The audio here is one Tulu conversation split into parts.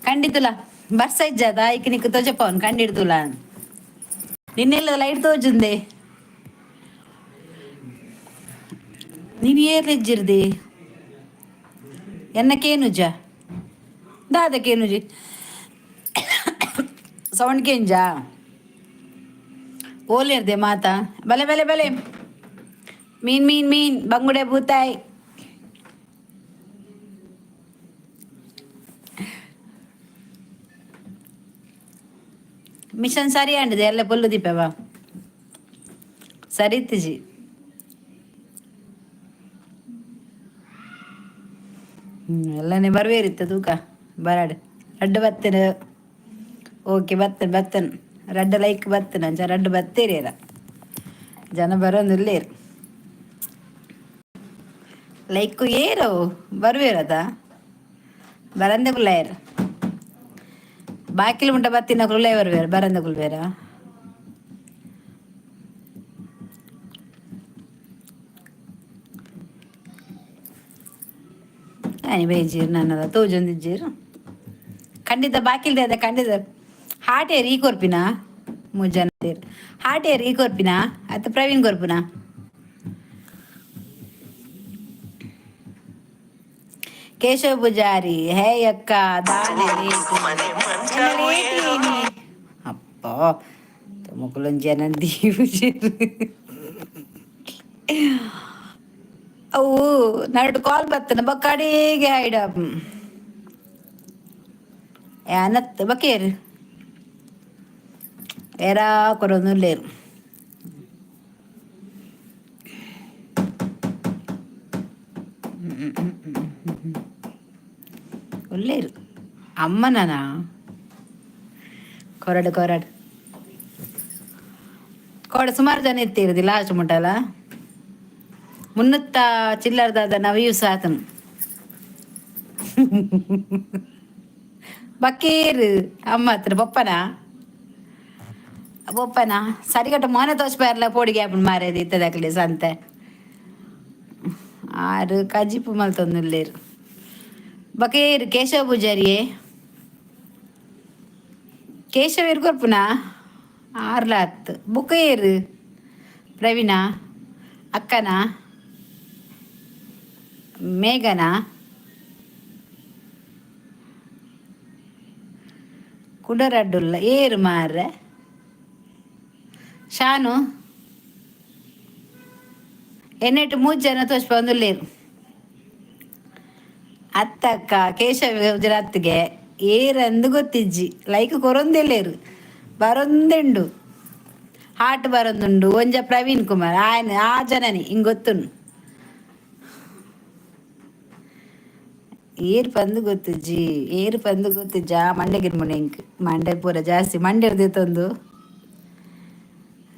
ಖಂಡಿತುಲ ಬರ್ಸ ಇಜ್ಜದ ಐಕ್ ನಿಕ್ ತೋಜಪವನ್ ಕಂಡಿಡ್ತುಲ. ನಿನ್ನೆಲ್ಲ ಲೈಟ್ ತೋಜುಂದೆ. ನೀನು ಏರ್ಲಿಜ್ಜಿರ್ದಿ ಎನ್ನ ಕೇನುಜ ದಾದ ಕೇನುಜಿ ಸೌಂಡ್ ಕೇಂಜಾ ಓಲೇರ್ದೆ ಮಾತಾ ಬಲೆ ಬಲೆ ಬಲೆ ಮೀನ್ ಮೀನ್ ಮೀನ್ ಬಂಗುಡೆ ಬೂತಾಯ್. ಮಿಷನ್ ಸರಿ ಅಂಡಿದೆ ಎಲ್ಲ ಪೊಲ್ಲು ದೀಪವ ಸರಿ ಇತ್ತಿಜಿ. ಎಲ್ಲನೇ ಬರುವೇರಿತ್ತ ತೂಕ ಬರಾಡ್ ರಡ್ಡ್ ಬತ್ತನ. ಓಕೆ ಬತ್ತನ್ ಬತ್ತನ್ ರಡ್ಡ್ ಲೈಕ್ ಬತ್ತನ ಅಂಚ ರಡ್ಡ್ ಬತ್ತೇರಿಯರ ಜನ ಬರೋಂದಿಲ್ಲೇರು ಲೈಕ್ ಏರವು ಬರುವೇರದ ಬರಂದೆ ಕುಲ್ಲಾಯರ್ ಬಾಕಿಲ್ ಮುಟ್ಟ ಬತ್ತಿನ ಕುಲ್ಲೇ ಬರುವೇರು ಬರಂದೆ ಕುಲ್ವೇರ. ಆನಿ ಬೇಜೀರ್ ನನ್ನದ ತೋಜೊಂದಿಜ್ಜೀರ್ ಖಂಡಿತ ಬಾಕಿಲ್ದೆ ಅದ ಖಂಡಿತ ಹಾಟ್ ಏರ್ ಈ ಕೊರ್ಪಿನ ಮೂಜನ ತೇರ್ ಹಾಟ್ ಏರ್ ಈ ಕೊರ್ಪಿನ ಅತ್ತ ಪ್ರವೀಣ್ ಕೊರ್ಪುನ. ಕೇಶವ ಪೂಜಾರಿ ಹೇ ಅಕ್ಕ ದಾನೆ ಅಪ್ಪ ಮುಕುಲೊಂಜಿ ಜನ ದೀಪುಜೆರ್ ಅವು ನಡು ಕಾಲ್ ಬತ್ತನ ಬೊಕ್ಕ ಅಡಿಗೆ ಹೈಡ್ ಯಾನತ್ ಬಕೇರು ಏರಾ ಕೊರೊಂದುಲ್ಲೆರ್. ಉಲ್ಲೇರು ಅಮ್ಮನನಾ ಕೊರಡು ಕೊರಡು ಕೋಡೆ ಸುಮಾರು ಜನ ಇತ್ತೀರದಿ ಲಾಸ್ಟ್ ಮುಟ್ಟಲ ಮುನ್ನೂತ್ತ ಚಿಲ್ಲರ್ದಾದ ನವಯೂಸ್ ಆತನು ಬಕ್ಕೇರು ಅಮ್ಮ ಹತ್ರ ಬೊಪ್ಪನ ಬೊಪ್ಪನ ಸರಿಗಟ್ಟ ಮೋನೆ ತೋಚ್ಪಾರ್ಲ ಪೋಡಿಗೆ ಆಪುಂಡು ಮಾರೇದಿ ಇತ್ತದಕ್ಲೆ ಸಂತೆ ಆರು ಕಜಿಪು ಮಲ್ತೊಂದುಲ್ಲೆರ್ ಬಕೇರು ಕೇಶವ ಪೂಜಾರಿಯೇ ಕೇಶವೇರ್ ಕೊರ್ಪುನ ಆರ್ಲ ಅತ್ ಬೊಕ್ಕ ಏರು ಪ್ರವೀಣ ಅಕ್ಕನ ಮೇಘನಾ ಕುಡರಡ್ಡುಲ್ಲ ಏರು ಮಾರ್ರೆ ಶಾನು ಎನ್ನೆಟ್ಟು ಮೂಜ್ ಜನ ತೋಚ್ಪೊಂದುಲ್ಲೆರ್. ಅತ್ತಕ್ಕ ಕೇಶವ ಗುಜರಾತ್ಗೆ ಏರಂದು ಗೊತ್ತಿಜ್ಜಿ ಲೈಕ್ ಕೊರೊಂದೆಲ್ಲೇರು ಬರೊಂದೆಂಡು ಹಾಟ್ ಬರೊಂದುಂಡು ಒಂಜ ಪ್ರವೀಣ್ ಕುಮಾರ್ ಆಯನ ಆ ಜನನಿ ಹಿಂಗ್ ಗೊತ್ತುಂಡು ಏರ್ ಪಂದ್ ಗೊತ್ತುಜ್ಜಿ ಏರ್ ಪಂದ್ ಗೊತ್ತುಜ್ಜಾ ಮಂಡೆಗಿರ್ಮುನೆ ಇಂಕ್ ಮಂಡೆ ಪೂರ ಜಾಸ್ತಿ ಮಂಡೆರ್ದು ತಂದು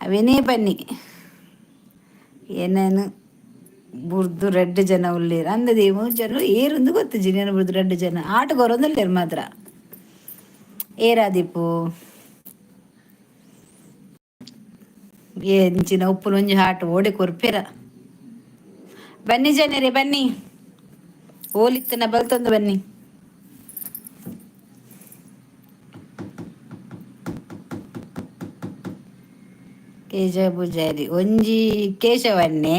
ಅವೇನೇ ಬನ್ನಿ ಏನೇನು ಬುರ್ದು ರಡ್ಡ್ ಜನ ಉಲ್ಲೇರ್ ಅಂದದಿ ಮೂಜಿ ಜನ ಏರುಂದು ಗೊತ್ತುಜ್ಜಿ ನೇನು ಬುರ್ದು ರಡ್ಡ್ ಜನ ಆಟ ಕೊರೊಂದುಲ್ಲೆರ್ ಮಾತ್ರ ಏರಾದಿಪ್ಪು ಎಂಚಿನ ಉಪ್ಪುನ ಒಂಜಿ ಆಟ ಓಡೆ ಕೊರ್ಪೆರ. ಬನ್ನಿ ಜನರೇ, ಬನ್ನಿ. ಓಲಿತ್ತನ ಬಲ್ತೊಂದು ಬನ್ನಿ. ಕೇಶವ ಪೂಜಾರಿ ಒಂಜಿ ಕೇಶವನ್ನೇ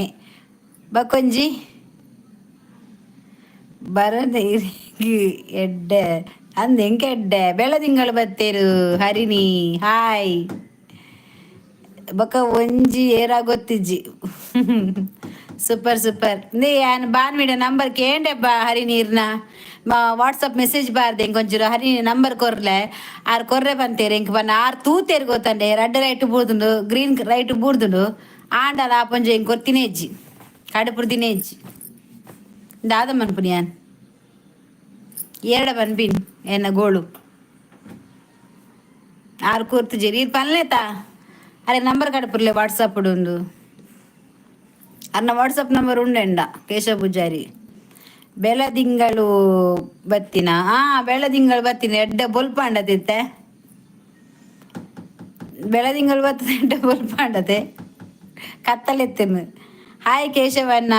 ಬಕ್ಕೊಂಜಿ ಬರದೆ ಎಡ್ಡೆ ಅಂದ್ ಎಂಕ ಎಡ್ಡೆ ಬೆಳದಿಂಗಳು ಬತ್ತೇರು. ಹರಿಣಿ ಹಾಯ್. ಬೊಕ ಒಂಜಿ ಏರ ಗೊತ್ತಿಜ್ಜಿ. Super super. ನೇ ಯಾನ್ ಬಾನ್ವಿಡ ನಂಬರ್ ಕೇಂಡೆ ಬಾ ಹರಿನೀರ್ನ. ವಾಟ್ಸಪ್ ಮೆಸೇಜ್ ಬಾರ್ದೆ ಇಂಕೊಂಚೂರು ಹರಿಣಿ ನಂಬರ್ ಕೊರ್ಲೆ. ಆರ್ ಕೊರ್ರೆ ಬಂತೇರು ಇಂಕ್ ಬನ್ನ. ಆರ್ ತೂತೇರು ಗೊತ್ತಂಡೆ ರಡ್ಡ್ ರೈಟ್ ಬೂರ್ದುಂಡು, ಗ್ರೀನ್ ರೈಟ್ ಬೂರ್ದುಂಡು. ಆಂಡಲ ಆಪೊಂಜಿ ಇಂಕ್ ಕೊರ್ತಿನೇ ಇಜ್ಜಿ, ಕಡುಪುರ್ದಿನೇ ಇಜ್ಜಿ. ದಾದ ಮನ್ಪುನಿ ಯಾನ್? ಏರಡ ಪನ್ಪಿನ್ ಎನ್ನ ಗೋಳು. ಆರ್ ಕೊರ್ತುಜೆರ್. ಈರ್ ಪನ್ಲೇತಾ ಅರೆ ನಂಬರ್ ಕಡಪುರ್ಲೆ ವಾಟ್ಸಪ್ ಉಂದು. ಅರ್ನ ವಾಟ್ಸಪ್ ನಂಬರ್ ಉಂಡೆಂಡ ಕೇಶವ ಪೂಜಾರಿ. ಬೆಳದಿಂಗಳು ಬತ್ತಿನ? ಆ ಬೆಳದಿಂಗಳು ಬತ್ತಿನ. ಎಡ್ಡೆ ಬೊಲ್ಪಾಂಡತಿತ್ತೆ. ಬೆಳದಿಂಗಳು ಬತ್ತದ, ಎಡ್ಡೆ ಬೊಲ್ಪಾಂಡತೆ ಕತ್ತಲೆತ್ತಿನ. ಹಾಯ್ ಕೇಶವಣ್ಣ,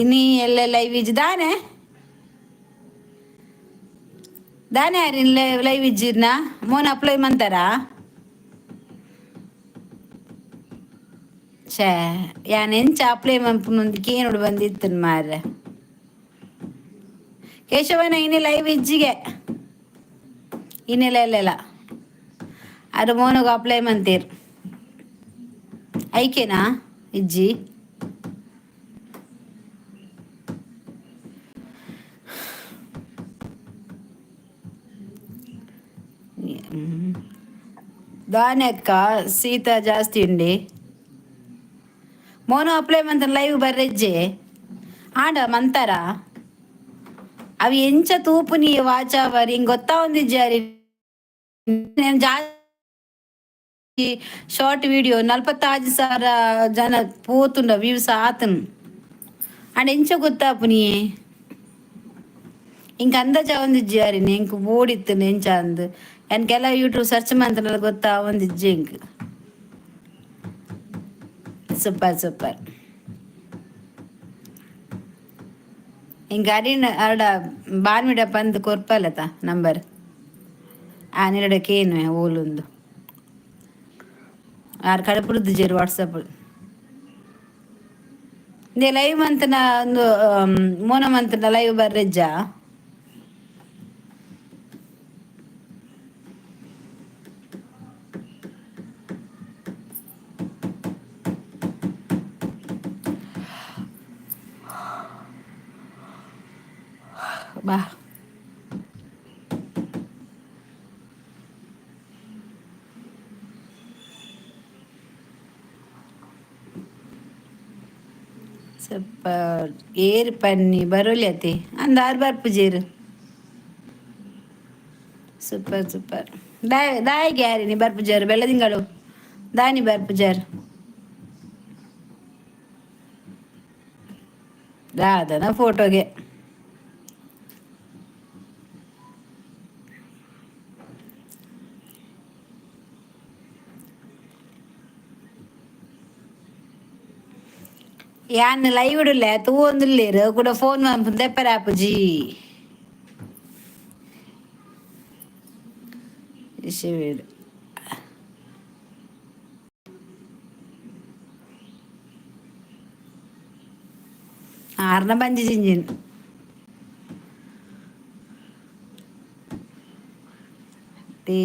ಇನಿ ಎಲ್ಲ ಲೈವ್ ಇಜ್ಜಿ ದಾನೆ? ದಾನೆ ಅರಿನ್ ಲೈವ್ ಇಜ್ಜಿರ್ನ? ಮೋನ್ ಅಪ್ಲೈ ಮಂತಾರಾ? ಛೇ, ಯಾನ್ ಎಂಚ ಅಪ್ಲೈ ಮನ್ಪುನಂದು ಕೇನೋಡು ಬಂದಿತ್ತನ್ ಮಾರ್ರೆ. ಕೇಶವನ ಇನಿ ಲೈವ್ ಇಜ್ಜಿಗೆ ಇನ್ನೆಲ್ಲ ಇಲ್ಲ. ಅರು ಮೋನುಗು ಅಪ್ಲೈ ಮಂತೀರ್ ಐಕೆನಾ ಇಜ್ಜಿ? ದಾನೆಕ್ಕ ಸೀತಾ ಜಾಸ್ತಿ ಉಂಡಿ. ಮೋನು ಅಪ್ಲೈ ಮಂತ ಲೈವ್ ಬರ್ರೆಜ್ಜೆ ಆಂಡ ಮಂತಾರ. ಅವಿ ಎಂಚ ತೂಪುನಿ ವಾಚ ಅವರ್ ಹಿಂಗ್ ಗೊತ್ತಾ ಒಂದಿಜ್ಜಾರಿ. ಜಾಸ್ತಿ ಶಾರ್ಟ್ ವಿಡಿಯೋ 46,000 ಜನ ಪೋತುಂಡ ವ್ಯೂಸ್ ಆತನ್. ಅಂಡ್ ಎಂಚ ಗೊತ್ತಾಪುನಿ? ಇಂಕ ಅಂದಾಜ ಒಂದಿಜ್ಜಾರಿ. ಇಂಕ್ ಬೋಡಿತ್ತು ಎಂಚ ಅಂದ್ ಎನ್ಕೆಲ್ಲ ಯೂಟ್ಯೂಬ್ ಸರ್ಚ್ ಮಂತನ ಗೊತ್ತಾ ಒಂದಿಜ್ಜಿ ಇಂಕ್. Super super. ಇಂಕ ಅರಿನ ಅರಡ ಬಾನ್ವಿಡ ಪಂದ್ ಕೊರ್ಪಲತ ನಂಬರ್. ಆ ನಿರಡ ಕೇನು ಓಲುಂದು. ಆರ್ ಕಡಪುಡ್ದು ಜೇರು ವಾಟ್ಸಪ್ ಇಂದೆ ಲೈವ್ ಮಂತನ ಒಂದು ಮೋನ ಮಂತನ ಲೈವ್ ಬರ್ರೆಜ್ಜ. ಬಾ. ಸ್ವಲ್ಪ ಏರ್ ಪನ್ನಿ ಬರೋಲಿ ಅತಿ ಅಂದ್ ಆರ್ ಬರ್ಪುಜೇರು. Super super. ದಾಯ ದಾಯಿಗೆ ಯಾರಿನಿ ಬರ್ಪುಜಾರು? ಬೆಳ್ಳದಿಂಗಳು ದಾನಿ ಬರ್ಪುಜಾರು? ದಾದನ ಫೋಟೋಗೆ. ಯಾನ್ ಲೈವ್ ಇಡುಲೆ ತೂವೊಂದುಲ್ಲೆರ್ ಕುಡ ಫೋನ್ ಮನ್ಪುನ ದೆಪ್ಪರೆ ಆಪುಜಿ. ಶಿವಡ್ ಆರ್ನ ಬಂಜಿ ಜಿಂಜಿನ್. ಟಿ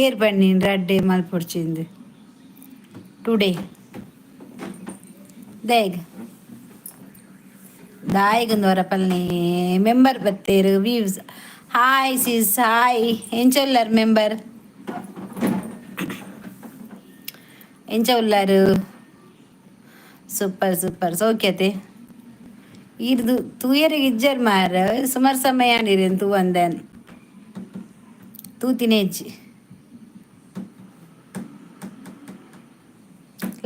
ಏರ್ ಬನ್ನಿ ರಡ್ಡೆ ಮಲ್ಪೊಡ್ಚಿಂದು ಟುಡೇ ದಾಯಗ್ ದಾಯಗಂದು ವರ ಪಲ್ನಿ ಮೆಂಬರ್ ಬತ್ತೇರು ವ್ಯೂಸ್. Hi sis, hi. ಎಂಚ ಉಲ್ಲರ್ ಮೆಂಬರ್? ಎಂಚ ಉಲ್ಲಾರು? Super super. ಸೌಖ್ಯತೆ ಈರ್ದು ತೂಯರಿಗೆ ಇಜ್ಜರ್ ಮಾರ. ಸುಮಾರು ಸಮಯ ಆಂಡಿರೇನು ತೂವಂದೇನ್ ತೂತಿನೇ ಇಜ್ಜಿ.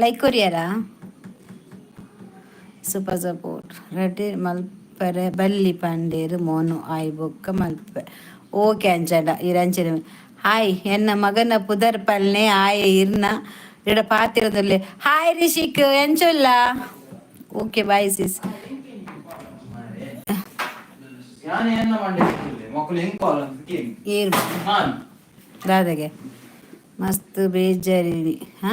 ಲೈಕ್ ಕೊರಿಯರಾ? Super support. ರೆಡಿ ಮಲ್ಪರೆ ಬಲ್ಲಿ ಪಂಡೇರು ಮೋನು ಆಯ್ ಬೊಕ್ಕ ಮಲ್ಪೆ. ಓಕೆ ಅಂಚಂಡ ಇರಂಚನೆ. ಹಾಯ್, ಎನ್ನ ಮಗನ ಪುದರ್ ಪಲ್ನೆ ಆಯೆ ಇರ್ನ ಇಡ ಪಾತಿರದಲ್ಲಿ. Hi Rishik, ಎಂಚುಲ್ಲ? Okay, bye sis. ಯಾನ್ ಏನ ಮಂಡೆ ಮಕ್ಕಳು ಹೆಂಗ್ ಕಾಲ್ ಅಂತ ಕೇಳಿ. ಏರು? ಹಾನ್. ದಾದಾಗೆ ಮಸ್ತ್ ಬೇಜಾರಿನಿ. ಹಾ,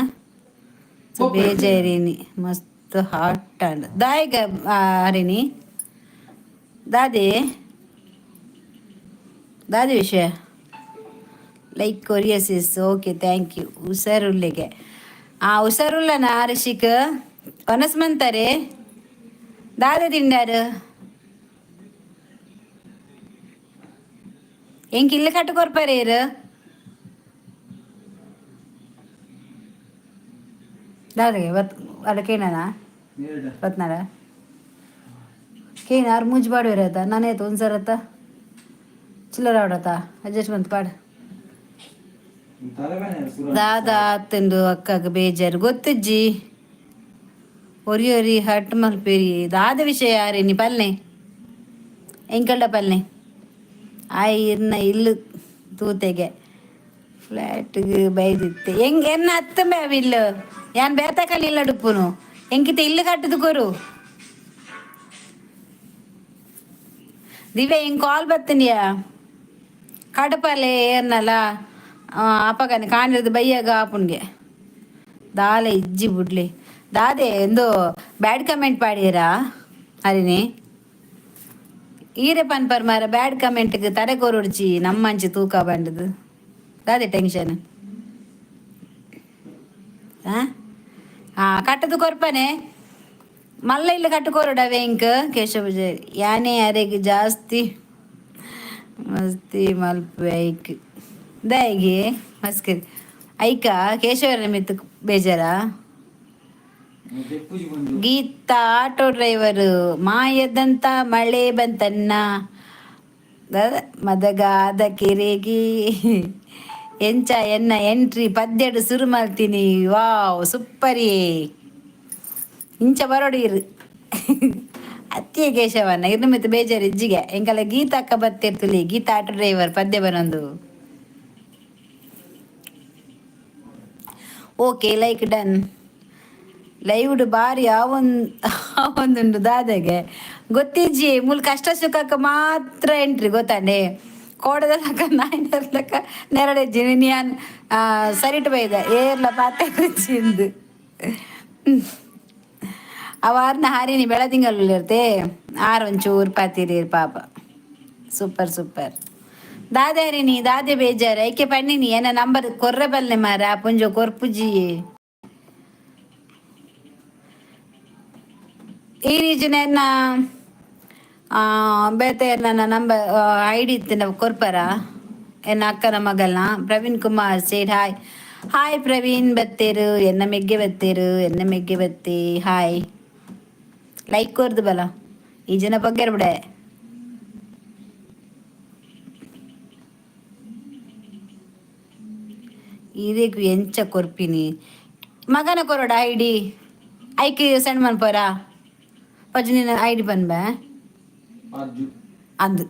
ಬೇಜಾರಿನಿ ಮಸ್ತ್ ಹಾಟ್ ಅಂಡ್ ದಾಯಿಗ ಹರಿಣಿ. ದಾದೆ ದಾದೆ ವಿಷಯ? ಲೈಕ್ ಕೊರಿಯ ಸಿಸ್. Okay, thank you. ಹುಷಾರುಳ್ಳಿಗೆ. ಆ, ಹುಷಾರುಳ್ಳನ ರಿಷಿಕ್? ಒನಸ್ ಮಂತಾರೆ. ದಾದೆ ತಿಂಡಾರು? ಎಂಕ್ ಇಲ್ಲ ಕಟ್ಟು ಕೊರ್ಪಾರೇರು. ದಾದಗೆ ಬತ್ ಅಲ್ಲ ಕೇಣನ. ಬತ್ನಾಡ ಕೇಣ. ಆರು ಮೂಜಿ ಪಾಡುವೆರ್ ಆತ. ನಾನೇತು ಒಂದ್ಸರತ್ತ ಚಿಲ್ಲರ ಆಡತ್ತ. ಅಡ್ಜಸ್ಟ್ ಬಂತು ಪಾಡು. ದಾದಾ ಆತಂದು ಅಕ್ಕಗ ಬೇಜಾರು ಗೊತ್ತಿಜ್ಜಿ. ಒರಿ ಒರಿ ಹಟ್ ಮಲ್ಪೇರಿ. ದಾದ ವಿಷಯ ಯಾರೇನಿ ಪಲ್ನೆ ಎಂಕಲ್ಡ ಪಲ್ನೆ. ಆಯ್ ಇರ್ನ ಇಲ್ಲು ತೂತೆಗೆ ಫ್ಲ್ಯಾಟ್ಗೆ ಬೈದಿತ್ತೆ. ಹೆಂಗ್ ಎನ್ನ ಅತ್ತಂಬೆ ಅವು ಇಲ್ಲು. ಯಾನ್ ಬೇತಕಲ್ ಇಲ್ಲ ಡುಪ್ಪುನು. ಎಂಕಿತ ಇಲ್ಲು ಕಟ್ಟದು ಕೊರು. ದಿವ್ಯ, ಎಂಗ್ ಕಾಲ್ ಬತ್ತನಿಯಾ? ಕಡಪಲೆ ಏರ್ನಲ್ಲ ಅಪಗನೆ ಕಾಣಿರೋದು ಬೈಯಾಗ ಆಪುನ್ಗೆ ದಾಲೆ ಇಜ್ಜಿ ಬುಡ್ಲಿ. ದಾದೆ ಎಂದು ಬ್ಯಾಡ್ ಕಮೆಂಟ್ ಪಾಡಿಯರಾ ಹರಿಣಿ? ಈರೆ ಪನ್ಪರ್ ಮಾರ, ಬ್ಯಾಡ್ ಕಮೆಂಟ್ಗೆ ತರೆ ಕೊರೊಡ್ಚಿ. ನಮ್ಮಂಚಿ ತೂಕ ಬಂಡದು. ದಾದೆ ಟೆನ್ಷನ್? ಆ ಹಾ, ಕಟ್ಟದು ಕೊರ್ಪನೆ. ಮಲ್ಲ ಇಲ್ಲ ಕಟ್ಟು ಕೊರಡವೆ ಇಂಕ್. ಕೇಶವ ಯಾನೇ ಅರೆಗೆ ಜಾಸ್ತಿ ಮಸ್ತಿ ಮಲ್ಪೆ ಐಕ್ ದಾಯಿಗೆ ಮಸ್ಕರಿ ಐಕ. ಕೇಶವರ ಮಿತ್ತು ಬೇಜಾರಾ? Geetha auto driver. ಮಾಯದಂತ ಮಳೆ ಬಂತನ್ನ ಮದಗಾದ ಕೆರೆಗೆ. ಎಂಚ ಎನ್ನ ಎಂಟ್ರಿ? ಪದ್ಯಡು ಸುರು ಮಲ್ತೀನಿ. ವಾವ್, ಸೂಪರಿ. ಇಂಚ ಬರೋಡು ಇರು. ಅತ್ತಿಯ ಕೇಶವನ್ನ ಇರ್ನ ಮಿತ್ತು ಬೇಜಾರು ಇಜ್ಜಿಗೆ. ಎಂಕಲ ಗೀತಾಕ್ಕ ಬತ್ತಿರ್ತುಲಿ. ಗೀತಾ ಆಟೋ ಡ್ರೈವರ್ ಪದ್ಯ ಬನೊಂದು. Okay, like done. ಲೈವ್ಡ್ ಬಾರಿ ಆವೊಂದುಂಡು. ದಾದೆಗೆ ಗೊತ್ತಿಜ್ಜಿ. ಮೂಲು ಕಷ್ಟ ಸುಖಕ್ಕೆ ಮಾತ್ರ ಎಂಟ್ರಿ ಗೊತ್ತಾಂಡೆ. ಕೋಡದ ನಾಯಿನರ್ಲಕ ನೆರಡೆಜ್ಜಿ. ಯಾನ್ ಸರಿಟ್ ಬೈದ ಏರ್ಲ ಪಾತೆ ಚಿಂದು. ಅವಾರ್ನ ಹಾರಿನಿ ಬೆಳದಿಂಗಲ್ ಇರ್ತೆ. ಆರ್ ಒಂಚೂರು ಪಾತಿರಿ ಪಾಪ. Super super. ದಾದೆ ಹರಿಣಿ, ದಾದೆ ಬೇಜಾರು? ಐಕೆ ಪಣ್ಣಿನಿ ಏನ ನಂಬರ್ ಕೊರ್ರೆ ಬಲ್ಲೆ ಮಾರ ಪುಂಜೊ ಕೊರ್ಪುಜಿ. ಈ ರೀಜನ್ ಎನ್ನ ಬೇತೆ ನನ್ನ ನಂಬರ್ ಐಡಿ ಇತ್ತು ಕೊರ್ಪರ ಎನ್ನ ಅಕ್ಕನ ಮಗಲ್ನ. ಪ್ರವೀಣ್ ಕುಮಾರ್ ಸೇಡ್ ಹಾಯ್. ಹಾಯ್ ಪ್ರವೀಣ್. ಬತ್ತೇರು ಎನ್ನ ಮೆಗ್ಗೆ ಬತ್ತೇರು ಎನ್ನ ಮೆಗ್ಗೆ ಬತ್ತಿ. ಹಾಯ್. ಲೈಕ್ ಕೊರ್ದು ಬಲ. ಈ ಜನ ಬಗ್ಗೆ ಬಿಡೆ. ಇದಕ್ಕೆ ಎಂಚ ಕೊರ್ಪಿನಿ? ಮಗನ ಕೊರಡ ಐಡಿ. ಐಕ್ ಸೆಂಡ್ ಮನ್ಪೋರ. ಪಜ್ಜು, ನಿನ್ನ ಐಡಿ ಪನ್ಬೆ. ಅಂದು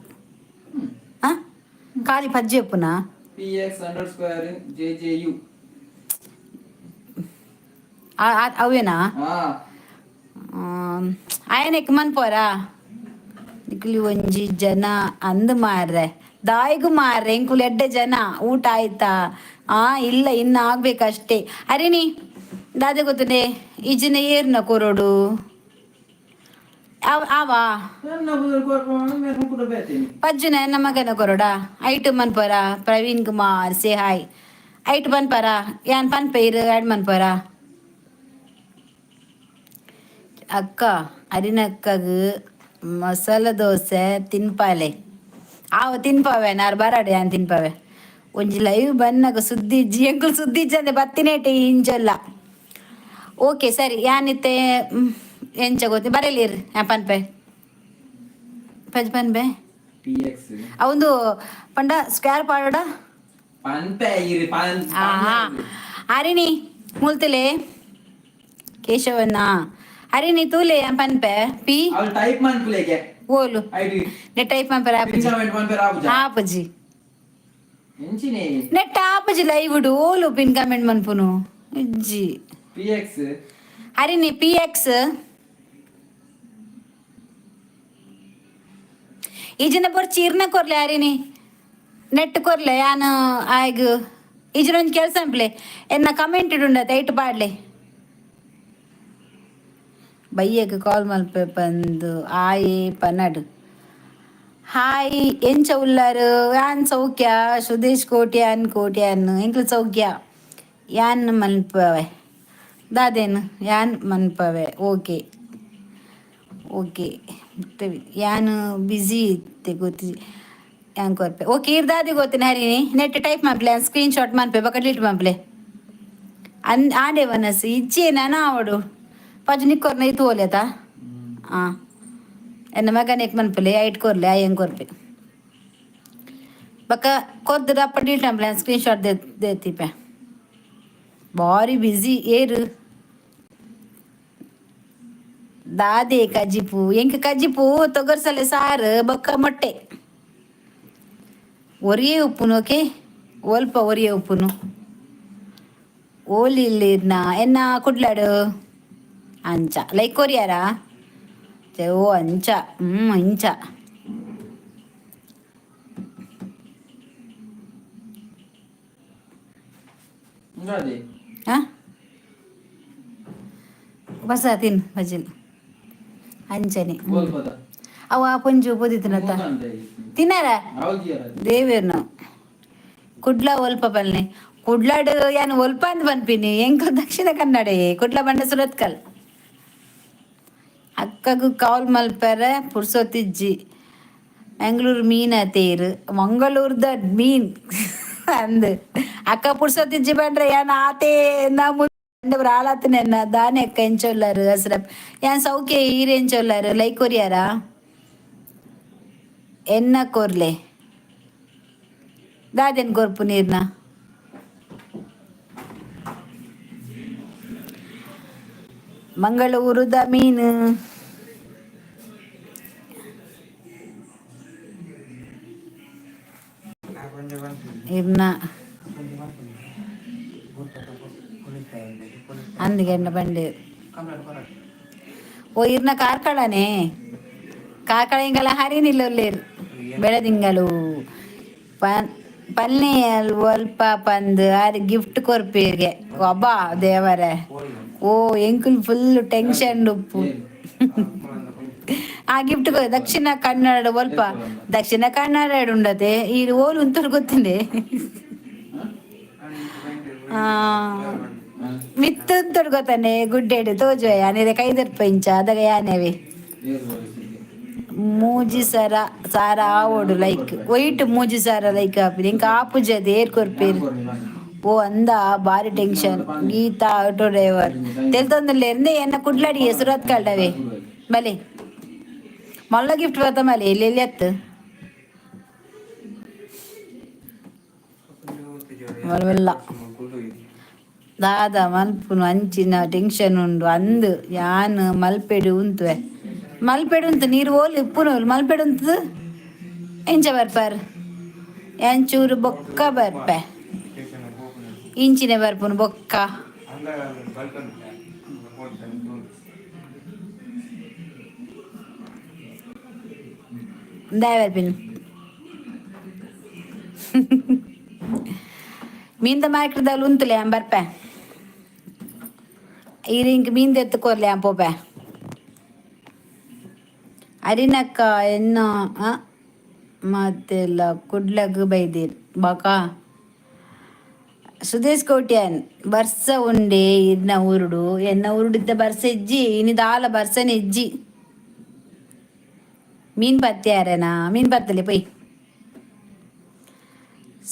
ಖಾಲಿ ಪಜ್ಜೆ ಉಪ್ಪುನಾ? PX_JJU. ಅವೇನಾ? ಆಯನೆಕ್ ಮನ್ಪೋರಾ? ನಿಕ್ಲಿ ಒಂಜಿ ಜನ ಅಂದ್ ಮಾರ್ರೆ. ದಾಯಿಗು ಮಾರ್ರೆ, ಎಂಕುಲು ಎಡ್ಡೆ ಜನ. ಊಟ ಆಯ್ತಾ? ಆ, ಇಲ್ಲ, ಇನ್ನು ಆಗ್ಬೇಕಷ್ಟೇ. ಹರಿಣಿ, ದಾದೆ ಗೊತ್ತುಂಡೆ? ಈ ಜನ ಏರ್ನ ಕೊರೊಡು ಆವಾ? ಪಜ್ಜುನ ಎನ್ನ ಮಗನ ಕೊರೊಡ ಐಟು ಮನ್ಪೋರ. Praveen Kumar say hi. ಐಟು ಪನ್ಪರ? ಯಾನ್ ಪನ್ಪೆ ಇರು. ಆಡ್ ಮನ್ಪೋರ. ಅಕ್ಕ, ಅರಿನಕ್ಕಗ್ ಮಸಾಲ ದೋಸೆ ತಿನ್ಪಾಲೆ. ಆವ ತಿನ್ಪಾವೆ. ನಾರು ಬರಾಡೆ, ಯಾನ್ ತಿನ್ಪಾವೆ. ಒಂಜಿ ಲೈವ್ ಬನ್ನಗ ಸುದ್ದಿ ಇಜ್ಜಿ. ಎಂಕುಲು ಸುದ್ದಿ ಇಜ್ಜಂದೆ ಬತ್ತಿನೇಟೆ ಇಂಚೊಲ್ಲ. ಓಕೆ, ಸರಿ. ಯಾನಿತ್ತೆ ಎಂಚ ಗೊತ್ತಿ ಬರಲಿರ್. ಪನ್ಪೆ ಪಜ್ ಪನ್ಪೆ. ಅವಂದು ಪಂಡ ಸ್ಕ್ವೇರ್ ಪಾಡೋಡ. ಹರಿಣಿ ಮುಲ್ತಲೆ ಕೇಶವನ್ನ. ಹರಿಣಿ ತೂಲೆ ಪನ್ಪೆ ಪಿ. ಟೈಪ್ ಮನ್ಪುಲೆಗೆ. ಓಲು ನೆಟ್ ಟೈಪ್ ಮನ್ಪೆರೆ ಆಪುಜಿ. ಆಪುಜಿ. ನೆಟ್ ಆಪುಜಿ. ಲೈವ್ ಓಲು ಪಿನ್ ಕಮೆಂಟ್ ಮನ್ಪುನು. ಇಜ್ಜಿ. P X. Harini P X. ಈಜಿನ ಬೊರ್ಚಿ ಇರ್ನ ಕೊರ್ಲೆ ಹರಿನಿ, ನೆಟ್ ಕೊರ್ಲೆ. ಯಾನ್ ಆಯ್ಗ್ ಈಜಿನ ಒಂಜಿ ಕೆಲಸ ಅನ್ಪ್ಲೆ, ಎನ್ನ ಕಮೆಂಟ್ ಇಡುಂಡತೆ ಐಟ್ ಪಾಡ್ಲೆ. ಬಯ್ಯಗ್ ಕಾಲ್ ಮಲ್ಪೆ ಪಂದು ಆಯೆ ಪನಡು. ಹಾಯ್, ಎಂಚ ಉಲ್ಲಾರು? ಯಾನ್ ಸೌಖ್ಯ. ಸುದೇಶ್ ಕೋಟ್ಯಾನ್ ಕೋಟ್ಯಾನ್, ಎಂಕ್ಲ ಸೌಖ್ಯ. ಯಾನ್ ಮನ್ಪವೆ ದಾದೇನು? ಯಾನ್ ಮನ್ಪವೆ. ಓಕೆ ಓಕೆ, ಯಾನ್ ಬ್ಯುಸಿ ಇತ್ತೆ, ಗೊತ್ತಿ. ಯಾನ್ ಕೊರ್ಪೆ. ಓಕೆ, ಇರ್ ದಾದಿ ಗೊತ್ತಿನ ಹರಿನಿ, ನೆಟ್ ಟೈಪ್ ಮನ್ಪಲೆ, ಸ್ಕ್ರೀನ್ ಶಾಟ್ ಮನ್ಪೆ, ಬೊಕ ಡಿಲೀಟ್ ಮನ್ಪಲೆ. ಅನ್ ಆಂಡೆ ವನಸ್ ಇಜ್ಜೆ ನಾನ ಆವಡು ಪಜು ನಿಕ್ಕೊರ್ನ ಇತ್ತು ಓಲೇತಾ. ಆ ಎನ್ನ ಮಗನೇಕ್ ಮನ್ಪಲೆ, ಐಟ್ ಕೊರ್ಲೆ, ಆಯ್ ಕೊರ್ಪೆ. ಬೊಕ ಕೊರ್ದು ಅಪ್ಪ ಡಿಲೀಟ್ ಮನ್ಪಲೆ, ಸ್ಕ್ರೀನ್ ಶಾಟ್ ದೇತಿಪೆ. ಬಾರಿ ಬ್ಯುಸಿ ಏರು? ದಾದೆ ಕಜಿಪು? ಎಂಕ್ ಕಜಿಪು ತೊಗರ್ಸಲೆ ಸಾರು ಬೊಕ್ಕ ಮೊಟ್ಟೆ. ಒರಿಯೇ ಉಪ್ಪುನು. ಓಕೆ, ಒಲ್ಪ ಒರಿಯೇ ಉಪ್ಪುನು. ಓಲಿಲ್ಲಿರ್ನ? ಎನ್ನ ಕುಡ್ಲಾಡು. ಅಂಚ ಲೈಕ್ ಕೊರಿಯಾರಾ? ಓ ಅಂಚ. ಇಂಚ. ದಾದೆ? ಹಾ, ಬಸ ತಿನ್ ಬಜಿಲ್ ಅಂಚನೆ. ಒಲ್ಪದ? ಅವ ಪೊಂಜು ಪೊದಿತಿನತ್ತ ತಿನ್ನಾರ. ದೇವೇರ್ನ ಕುಡ್ಲ ಒಲ್ಪ ಪಲ್ನೆ? ಕುಡ್ಲಾಡ್ ಯಾನ್ ಒಲ್ಪ ಅಂದ್ ಪನ್ಪಿನಿ. ಎಂಕ್ ದಕ್ಷಿಣ ಕನ್ನಡ, ಕುಡ್ಲ ಬಂಡ ಸುರತ್ಕಲ್. ಅಕ್ಕಗ್ ಕಾಲ್ ಮಲ್ಪೆರೆ ಪುರ್ಸೊತ್ತಿಜ್ಜಿ. ಮಂಗಳೂರು ಮೀನ ತೇರು, ಮಂಗಳೂರ್ದ ಮೀನ್ ಅಂದ್. ಅಕ್ಕ ಪುರ್ಸೊತ್ತಿಜ್ಜಿ ಬಂಡ್ರೆ ಯಾನ್ ಆತೇ ನಾ ಆಳಾತನೆನ್ನ. ದಾನೆ ಅಕ್ಕ, ಎಂಚೊಲ್ಲಾರು? ಅಸ್ರಪ್, ಯಾನ್ ಸೌಖ್ಯ. ಈರ್ ಎಂಚೊಲ್ಲಾರು? ಲೈಕ್ ಕೊರಿಯಾರಾ? ಎನ್ನ ಕೊರ್ಲೆ. ದಾದೆನ್ ಕೊರ್ಪು ನೀರ್ನ? ಮಂಗಳೂರುದ ಮೀನು. ಇರ್ನ ಅಂದಿಗೆಣ್ಣ ಬಂಡೆ. ಓ, ಇರ್ನ ಕಾರ್ಕಳನೆ. ಕಾರ್ಕಳ ಇಂಗಲ ಹರಿನಿಲ್ಲೊಲ್ಲೇರು ಬೆಳದಿಂಗಲು ಪನ್ ಪಲ್ನಿ ಒಲ್ಪ ಪಂದ್ ಆರ್ ಗಿಫ್ಟ್ ಕೊರ್ಪೀರ್ಗೆ. ಅಬ್ಬಾ ದೇವರೇ! ಓ, ಎಂಕುಲ್ ಫುಲ್ ಟೆನ್ಷನ್ ಉಪ್ಪು ಆ ಗಿಫ್ಟ್. ದಕ್ಷಿಣ ಕನ್ನಡ ಒಲ್ಪ? ದಕ್ಷಿಣ ಕನ್ನಡ ಉಂಡತೆ. ಈ ಓಲು ಉಂತರು ಗೊತ್ತಿದೆ. ಮಿತ್ತು ಗೊತ್ತಾನೆ ಗುಡ್ಡೆಡು ತೋಜುವೆ ಅನೇದೆ ಕೈದರ್ಪ ಇಂಚ ಅದಗ ಯಾನೇವೆ. ಮೂಜಿ ಸರ ಸಾರ ಆವೋಡು ಲೈಕ್ ವೈಟ್. ಮೂಜಿ ಸಾರ ಲೈಕ್ ಆಪಿದೆ. ಇಂಕ ಆಪುಜೆ ಏರ್ ಕೊರ್ಪೇರು? ಓ ಅಂದ, ಬಾರಿ tension. Geetha auto driver ತೆಲ್ತೊಂದುಲ್ಲೆ ಎಂದೆ? ಎನ್ನ ಕುಡ್ಲಾಡಿ ಸುರತ್ ಕಲ್ಡವೆ. ಬಲೆ ಮಲ್ಲ ಗಿಫ್ಟ್ ಬರ್ತ ಮಲೆ. ಎಲ್ಲಿ ಎಲ್ಲಿ ಅತ್ತು ಮಲ್ಲ ದಾದ ಮಲ್ಪುನು? ಅಂಚಿನ ಟೆನ್ಷನ್ ಉಂಡು ಅಂದ್. ಯಾನ್ ಮಲ್ಪೆಡು ಉಂತುವೆ, ಮಲ್ಪೆಡು ಉಂತು. ನೀರು ಓಲು ಇಪ್ಪುನು ಮಲ್ಪೆಡು ಉಂತುದು ಎಂಚ ಬರ್ಪಾರ್? ಎಂಚೂರು ಬೊಕ್ಕ ಬರ್ಪೆ, ಇಂಚಿನ ಬರ್ಪುನು ಬೊಕ್ಕ. ದಾಯ ಬರ್ಪಿನಿ? ಮೀನ್ದ ಮಾರ್ಕೆಟ್ದಲ್ಲಿ ಉಂತುಲೆ, ಆಂ ಬರ್ಪೆ. ಈರ್ ಇಂಕ್ ಮೀನ್ ಎತ್ತುಕೊರ್ಲೆ, ಆಂ ಪೋಪೆ. ಅರಿನಕ್ಕ ಎನ್ನ ಮಾತೆಲ್ಲ ಕುಡ್ಲಗ್ ಬೈದೀರ್ ಬಾಕ. ಸುದೇಶ್ ಕೋಟ್ಯಾನ್, ಬರ್ಸ ಉಂಡೆ ಇರ್ನ ಊರುಡು? ಎನ್ನ ಊರುಡಿದ್ದ ಬರ್ಸ ಇಜ್ಜಿ. ಇನಿ ದಾಲ ಬರ್ಸನೆ ಇಜ್ಜಿ. ಮೀನ್ ಪತ್ಯಾರೇನಾ? ಮೀನ್ ಪತ್ತಲೆ ಪೊಯ್.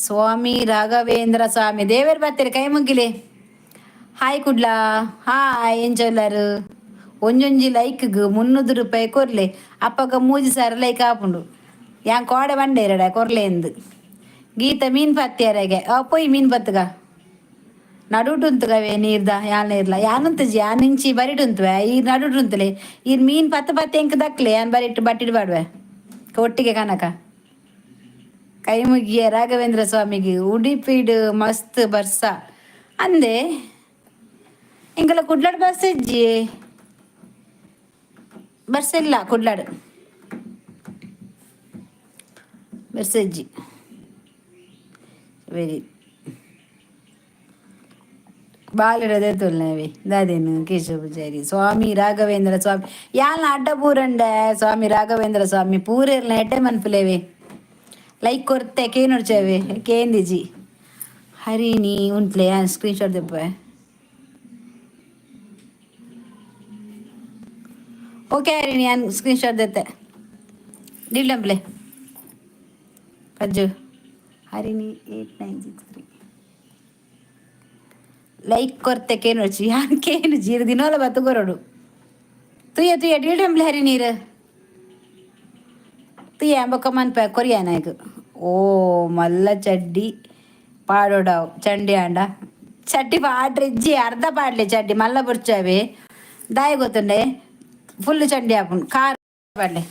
ಸ್ವಾಮಿ ರಾಘವೇಂದ್ರ ಸ್ವಾಮಿ ದೇವರು ಬರ್ತಾರೆ, ಕೈ ಮುಗಿಲೆ. Hi Kudla, hi. ಎಂಚೊಲ್ಲಾರು? ಒಂಜೊಂಜಿ ಲೈಕ್ಗ್ 300 ರೂಪಾಯಿ ಕೊರ್ಲೆ. ಅಪ್ಪಗ 3000 ಲೈಕ್ ಆಪುಂಡು. ಯಾನ್ ಕೋಡೆ ಬಂಡೇರಡ ಕೊರ್ಲೆ ಎಂದು. ಗೀತ ಮೀನ್ ಪತ್ತಿಯರೆಗೆ ಪೊಯ್. ಮೀನ್ ಪತ್ತುಗ ನಡುಟುಂತುಗವೆ ನೀರ್ದ. ಯಾನ್ ನೀರ್ಲ ಯಾನುಂತುಜಿ. ಯಾನ್ ಇಂಚಿ ಬರಿಟುಂತುವೆ, ಈರ್ ನಡುಟುಂತಲೆ. ಈರ್ ಮೀನ್ ಪತ್ತ ಪತ್ತೆ ಎಂಕ್ ದಕ್ಲೆ, ಯಾನ್ ಬರಿಟ್ ಬಟ್ಟಿಡ್ ಬಾಡುವೆ ಒಟ್ಟಿಗೆ ಕನಕ. ಕೈ ಮುಗಿಯ ರಾಘವೇಂದ್ರ ಸ್ವಾಮಿಗೆ. ಉಡುಪಿಡ್ ಮಸ್ತ್ ಬರ್ಸ ಅಂದೆ. ಇಂಕಲ ಕುಡ್ಲಾಡ್ ಬಸ್ ಇಜ್ಜಿ, ಬಸ್ ಇಲ್ಲ. ಕುಡ್ಲಾಡ್ ಬಸ್ ಇಜ್ಜಿ. ವೆರಿ ಬಾಲಿಡದೆ ತುಲ್ನವಿ ದಾದೇನು? ಕೇಶವ ಪೂಜಾರಿ, ಸ್ವಾಮಿ ರಾಘವೇಂದ್ರ ಸ್ವಾಮಿ ಯಾಲ್ನ ಅಡ್ಡ ಪೂರಂಡೆ. ಸ್ವಾಮಿ ರಾಘವೇಂದ್ರ ಸ್ವಾಮಿ ಪೂರೆರ್ನ ಎಡ್ಡೆ ಮನ್ಪುಲೇವೆ. ಲೈಕ್ ಕೊರ್ತೆ, ಕೇನುಡ್ಚೇವೆ ಕೇಂದಿಜಿ. ಹರಿಣಿ ಉಂಟ್ಲೆ, ಸ್ಕ್ರೀನ್ ಶಾಟ್ ದೆಪ್ಪೆ. ಓಕೆ ಹರಿಣಿ, ನಾನು ಸ್ಕ್ರೀನ್ ಶಾಟ್ ದೆತ್ತೆ. ದಿಡ್ಲಂಪ್ಲೆ ಕಜ್ಜು. ಹರಿಣಿ 8963, ಲೈಕ್ ಕೊರ್ತೆ, ಕೇನುಡ್ಚಿ. ಯಾನ್ ಕೇನು ಜೀರು ದಿನೋಲ ಬತ್ತು ಕೊರಡು. ತುಯ್ಯ ತುಯ್ಯ ಡೀಡಂಬ್ಲೆ ಹರಿ ನೀರು ತುಯ್ಯ ಬೊಕ್ಕ ಮನ್ಪೆ ಕೊರಿಯಾನಾಯ್ಕು. ಓ ಮಲ್ಲ ಚಡ್ಡಿ ಪಾಡೋಡಾವ್. ಚಂಡಿ ಆಂಡ ಚಡ್ಡಿ ಪಾಡ್ರಿಜ್ಜಿ, ಅರ್ಧ ಪಾಡ್ಲಿ ಚಡ್ಡಿ ಮಲ್ಲ ಬುರ್ಚಾವೆ. ದಾಯ ಗೊತ್ತುಂಡೆ, ಫುಲ್ ಚಂಡಿ ಆಪುಂಡು. ಕಾರ್ ಪಾಡ್ಲೆ.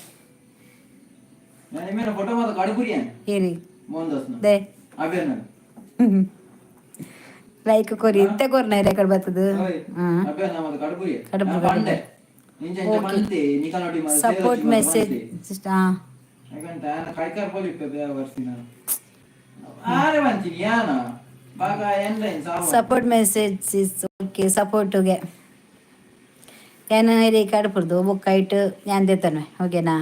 ನಾನು ಮೇರೆ ಫೋಟೋ ಮಾತ ಕಡುಪುರಿಯಾನ. ಏರಿ? ಮೋಹನ್ ದಾಸ್ನ. They. ಅಭ್ಯನ. ಲೈಕ್ ಕೊರಿ, ಇತ್ತೆ ಕೊರ್ನ ರೆಕಾರ್ಡ್ ಬರ್ತದ. ಹ್ಮ್. ಅಭ್ಯನ ಮಾತ ಕಡುಪುರಿ. ಕಡುಪು, ಪಂಡೆ ಇಂಚ ಇಂಚ. Okay. ಪಂತೆ ನಿಕನೋಟಿ ಮಾತ. ಸಪೋರ್ಟ್ ಮೆಸೇಜ್ ಹಾ. ಯಾಕಂತ ಆನ ಕೈಕಾರ್ ಪೋಲಿಪ್ಪೆ ಬೇ ವರ್ಸಿನ ಆರೆ ಬಂತೀನಿ ಯಾನ ಬಾಗ ಏನ್ಲೈನ್ ಸಾವು. Support message is okay. ಸಪೋರ್ಟುಗೆ ഞാൻ ರೇಖ ಕಡ್ಪುರ್ದು ಬೊಕ್ಕ ಇಟ್ಟು ഞാൻ ದೇತನ್ವೆ, ಓಕೆನಾ?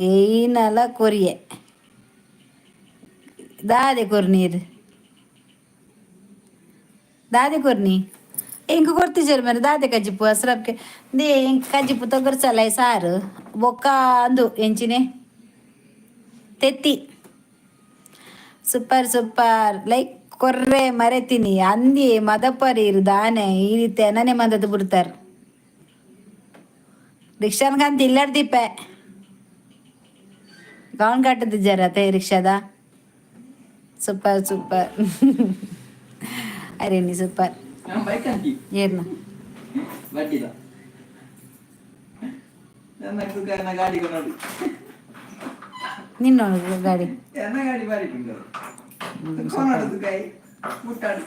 ಏನಲ ಕೊರಿಯೆ, ದಾದೆ ಕೊರ್ ನೀರು, ದಾದೆ ಕೊರ್ನಿ. ಎಂಕ್ ಕೊರ್ತಿಜೆರ್ ಮರೆ ದಾದೆ ಕಜ್ಜಿಪು ಅಸ್ರಪ್ಕೆ they. ಎಂಕ್ ಕಜ್ಜಿಪು ತೊಗರ್ಸಲ ಸಾರು ಬೊಕ್ಕ ಅಂದು ಎಂಚಿನೆ ತೆತ್ತಿ. Super super. ಲೈಕ್ ಕೊರ್ರೆ ಮರೆತೀನಿ ಅಂದಿ ಮದಪರಿ ದಾನೆ. ಈ ರೀತಿ ನನೆ ಮಂದದ್ದು ಬಿಡ್ತಾರೆ. ರಿಕ್ಷಾನ್ಗಂತ ಇಲ್ಲಾಡ್ದಿಪ್ಪೆ ಗೌನ್ ಕಟ್ಟದಿದ್ದಾರ ರಿಕ್ಷಾದ. ಸೂಪರ್ ಸೂಪರ್ ಅರೆ ನೀ ಸೂಪರ್. ನಾನು ಬೈಕ್ ಅಂತಿ. ಏರ್ನ? ಬಡ್ಡಿದ ನನ್ನ ಕುಕ್ಕರ್ನ ಗಾಡಿ ಕೊನೋಡು. ನಿನ್ನೋಡು ಗಾಡಿ. ಎನ್ನ ಗಾಡಿ ಬಾರಿ ಕೊನೋಡು ಕೈ ಮುಟ್ಟಾಡು.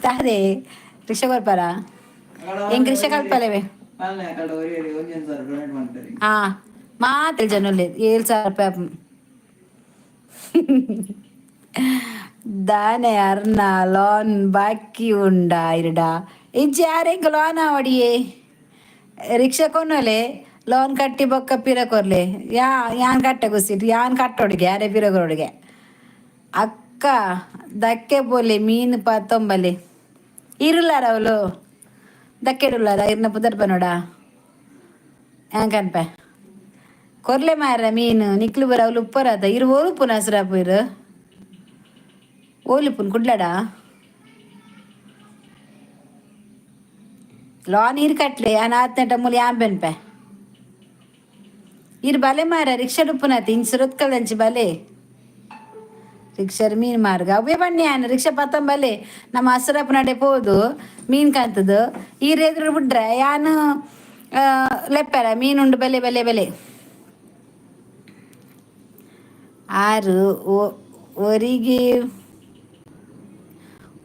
ತಾರೆ ರಿಕ್ಷಾ ಕೊರ್ಪಾರ? ಎಂಕ್ ರಿಕ್ಷಾ ಕಲ್ಪಲೇವೆ. ಅಲ್ಲ, ಕಡ ಒರಿ ಒಂಜೊಂದು ಸಾವಿರ ಡೊನೇಟ್ ಮಾಡ್ತಾರೆ. ಹಾ, ಮಾತ್ರ ಜನ 7,000 ರೂಪಾಯಿ. ದಾನೆ ಅರ್ನ ಲೋನ್ ಬಾಕಿ ಉಂಡಾ ಇರಡ? ಇಜ್ಜಿ, ಯಾರೆಂಕ್ ಲೋನ್ ಅವಡಿಯೇ. ರಿಕ್ಷಾ ಕೊನೊಲೆ, ಲೋನ್ ಕಟ್ಟಿ ಬೊಕ್ಕ ಪಿರ ಕೊರ್ಲೆ. ಯಾ ಯಾನ್ ಕಟ್ಟೆ ಗುಸಿಟ್ ಯಾನ್ ಕಟ್ಟೊಡಿಗೆ ಯಾರೇ ಪಿರ ಕೊರೊಡಿಗೆ. ಅಕ್ಕ ದಕ್ಕೆ ಪೋಲೆ ಮೀನು ಪತ್ತೊಂಬಲೆ ಇರುಲ್ಲಾರ ಅವಳು ದಕ್ಕೆಡುಲ್ಲಾರ ಇರ್ನ ಪುದರ್ ಪನೋಡ ಯಾನ್ ಕನ್ಪೆ ಕೊರ್ಲೆ ಮಾರ ಮೀನು. ನಿಕ್ಲು ಬರ ಅವಳು ಉಪ್ಪರಾತ ಇರು. ಓಲುಪ್ಪುನ ಹಸ್ರಾಪು ಇರು, ಓಲುಪ್ಪುನ್ ಕುಡ್ಲಡ. ಲೋನ್ ನೀರು ಕಟ್ಲೆ ಯಾನ್ ಆತ್ನೆಟ ಮೂಲು ಯಾನ್ ಬೆನ್ಪೆ. ಇರು ಬಲೆ ಮಾರ ರಿಕ್ಷಾ ಉಪ್ಪುನಾತಿ ಇಂಚ್ ಸುರತ್ಕಲ್ದಂಚಿ ಬಲೆ ರಿಕ್ಷಾರ್ ಮೀನು ಮಾರ್ಗ ಅವೇ ಬನ್ನಿ. ಯಾನ್ ರಿಕ್ಷಾ ಪತ್ತಂಬಲೆ ನಮ್ಮ ಹಸ್ರಪ್ಪ ನಡೆ ಪೋದು ಮೀನು ಕಾಂತದು. ಈರ್ ಎದುರು ಬಿಡ್ರೆ ಯಾನು ಲೆಪ್ಪರ ಮೀನುಂಡು. ಬಲೆ ಬಲೆ ಬಲೆ. ಆರು ಒರಿಗೆ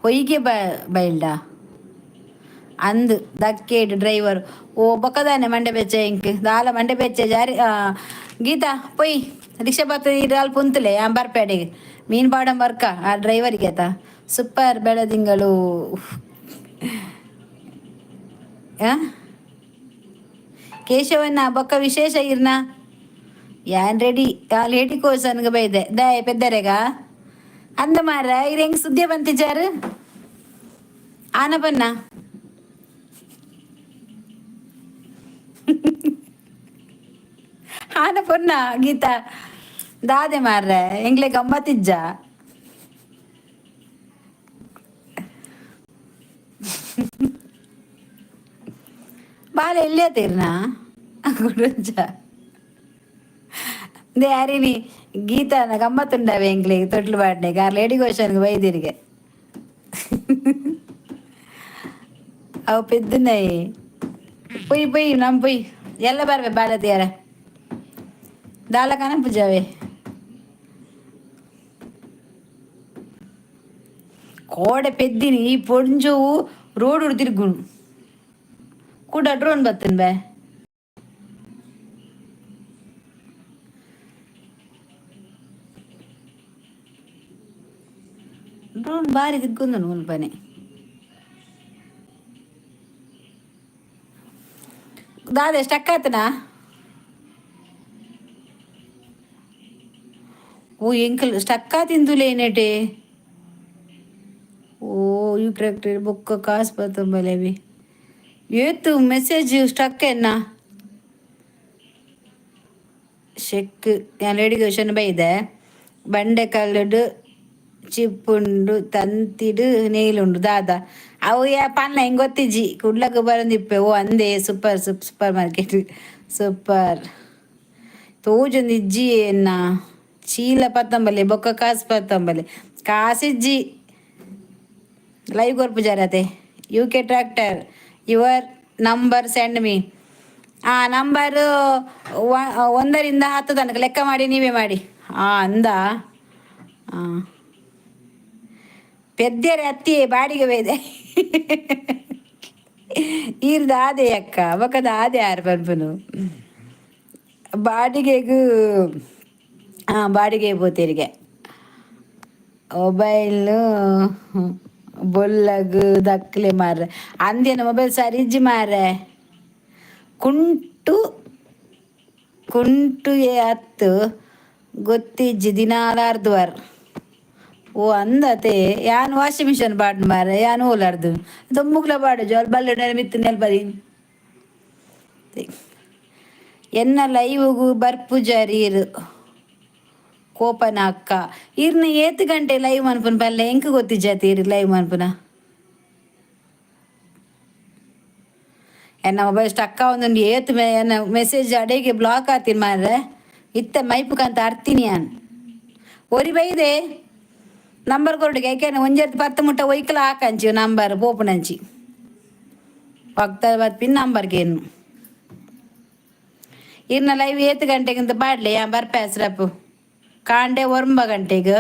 ಹೊಯ್ಗೆ ಬ ಬೈಲ್ಡ ಅಂದ್ ದಕ್ಕೇಡ್ ಡ್ರೈವರ್. ಓ ಬೊಕ್ಕದಾನೆ ಮಂಡೆ ಬೆಚ್ಚ ಇಂಕ್ ದಾಲ ಮಂಡೆ ಬೆಚ್ಚ ಜಾರಿ. ಗೀತಾ ಪೊಯ್ ರಿಕ್ಷಾ ಬತ್ತ ಅಲ್ಪ ಉಂತುಲೆ, ಯಾನ್ ಬರ್ಪೆ ಮೀನ್ ಪಾಡಂ ಬರ್ಕ ಆ ಡ್ರೈವರಿಗೆ ಆತ. ಸೂಪರ್ ಬೆಳದಿಂಗಳು. ಆ ಕೇಶವನ್ನ ಬೊಕ್ಕ ವಿಶೇಷ ಇರ್ನ ಯಾನ್ ರೆಡಿ. ಆ ಲೇಡಿ ಕೋಸನ್ಗೆ ಬೈದೆ ದಾಯ ಪೆದ್ದರೆಗ ಅಂದ ಮಾರ. ಇರ್ ಹೆಂಗ್ ಸುದ್ದಿ ಬಂತಿಜಾರು ಆನ ಬನ್ನ ಆನ ಪೊನ್ನ. ಗೀತಾ ದಾದೆ ಮಾರ್ರೆ, ಎಂಗ್ಲೆ ಗಮ್ಮತ್ತಿಜ್ಜ? ಬಾಲ ಎಲ್ಲಿ ತೀರ್ನ ಗುಡುಂಚ they ಹರಿಣಿ ಗೀತಾನ ಗಮ್ಮತ್ತುಂಡವೆ ಎಂಗ್ಲೆ ತೊಟ್ಲು ಪಾಡ್ನೆ ಗಾರ್ ಲೇಡಿ ಗೋಶನ್ಗೆ ಬೈದಿರಿಗೆ ಅವು ಪೆದ್ದುನೈ. ಪೊಯ್ ಪೊಯ್ ನಮ್ ಪೊಯ್ ಎಲ್ಲ ಬರ್ವೆ ಬಾಲತಿಯರ ದಾಲ ಕನಪುಜಾವೆ. ಕೋಡೆ ಪೆದ್ದಿನಿ ಈ ಪೊಂಜೋವು ರೋಡ್ ತಿರ್ಗುಣು ಕೂಡ ಡ್ರೋನ್ ಬತ್ತನ್ ಬೇ. ಡ್ರೋನ್ ಬಾರಿ ತಿರ್ಗೊಂದನು ಮುಲ್ಪನೆ. ದಾದ ಸ್ಟಕ್ ಆತನಾ? ಓ, ಎಂಕಲ್ ಸ್ಟಕ್ ಆತಿಂದುಲೇನೇಟೆ. ಓ, you tractor ಬೊಕ್ಕ ಕಾಸು ಬತ್ತಂಬಲೇವಿ. ಏತು ಮೆಸೇಜ್ ಸ್ಟಕ್ ಎನ್ನ ಶೆಕ್ ಯಾನ್ ಎಡಿಗೇಷನ್ ಬೈದೆ. ಬಂಡೆ ಕಲ್ಲುಡು ಚಿಪ್ಪುಂಡು, ತಂತಿಡು ನೇಲುಂಡು. ದಾದ ಅವು ಯಾ ಪನ್ನ ಹೆಂಗ್ ಗೊತ್ತಿಜ್ಜಿ. ಕುಡ್ಲಕ್ ಬರಂದಿಪ್ಪೆ. ಓ ಅಂದೆ, ಸೂಪರ್ ಸೂಪರ್ ಮಾರ್ಕೆಟ್ ಸೂಪರ್ ತೋಜೊಂದು ಇಜ್ಜಿ ಎನ್ನ. ಚೀಲ ಪತ್ತಂಬಲೆ ಬೊಕ್ಕ ಕಾಸು ಪತ್ತಂಬಲೆ, ಕಾಸಿಜ್ಜಿ. ಲೈವ್ ಕೊರ್ಪು ಜಾರತೆ. U K tractor, your number send me. ಆ ನಂಬರು 1ರಿಂದ 10 ತನಕ ಲೆಕ್ಕ ಮಾಡಿ, ನೀವೇ ಮಾಡಿ. ಆ ಅಂದ ಪೆದ್ದೆರೆ ಅತ್ತಿಯೇ ಬಾಡಿಗೆ ಬೇದೆ. ಈರ್ದ ಆದೆ ಅಕ್ಕ ಬೊಕ್ಕದ ಆದೆ. ಆರು ಪನ್ಪುನು ಬಾಡಿಗೆಗೂ. ಹಾಂ, ಬಾಡಿಗೆ ಪೋತೇರಿಗೆ. ಮೊಬೈಲ್ ಬೊಲ್ಲಗ್ ದಕ್ಲೆ ಮಾರ್ರೆ. ಅಂದೇನ ಮೊಬೈಲ್ ಸರಿ ಇಜ್ಜಿ ಮಾರ್ರೆ. ಕುಂಟು ಕುಂಟು ಏ ಅತ್ತು ಗೊತ್ತಿಜ್ಜಿ ದಿನಾಲಾರ್ದುವರ್. ಓ ಅಂದತೆ. ಯಾನ್ ವಾಷಿಂಗ್ ಮಿಷನ್ ಬಾಡ್ ಮಾರ್ರೆ. ಯಾನ್ ಓಲಾರ್ದು ದೊಮ್ಮುಗ್ಲ ಬಾಡು ಜೋಲ್ ಬಲ್ಲೆ ಮಿತ್ತು ನೆಲ್ಪದಿ. ಎನ್ನ ಲೈವ್ಗು ಬರ್ಪುಜರೀರ್ ಕೋಪನ ಅಕ್ಕ. ಇರ್ನ ಏತ್ ಗಂಟೆ ಲೈವ್ ಮನ್ಪುನ ಪಲ್ಲೆ. ಎಂಕ್ ಗೊತ್ತಿಜ್ಜಾತಿ ಇರ್ ಲೈವ್ ಮನ್ಪುನ. ಎನ್ನ ಮೊಬೈಲ್ ಸ್ಟಕ್ ಆವೊಂದುಂಡು. ಏತ್ ಎನ್ನ ಮೆಸೇಜ್ ಅಡೆಗೆ ಬ್ಲಾಕ್ ಆತಿನ ಮಾರ್ರೆ. ಇತ್ತೆ ಮೈಪುಕಂತ ಅರ್ತಿನಿ ಯಾನ್. ಒರಿ ಬೈದೆ ನಂಬರ್ ಕೊರಡು. ಯಾಕೆನ ಒಂಜೆರ್ದು 10 ಮುಟ್ಟ ಒಯ್ಕಲ ಹಾಕಂಚಿ ನಂಬರ್ ಪೋಪುನಂಚಿ ಪಕ್ತ ಬರ್ಪಿನ ನಂಬರ್ಗೆ. ಇರ್ನ ಲೈವ್ ಏತ್ ಗಂಟೆಗಿಂತ ಬಾಡ್ಲೆ. ಯಾನ್ ಬರ್ಪೆ ಅಸ್ರಪ್ಪು. ಕಾಂಡೆ 9 ಗಂಟೆಗೆ,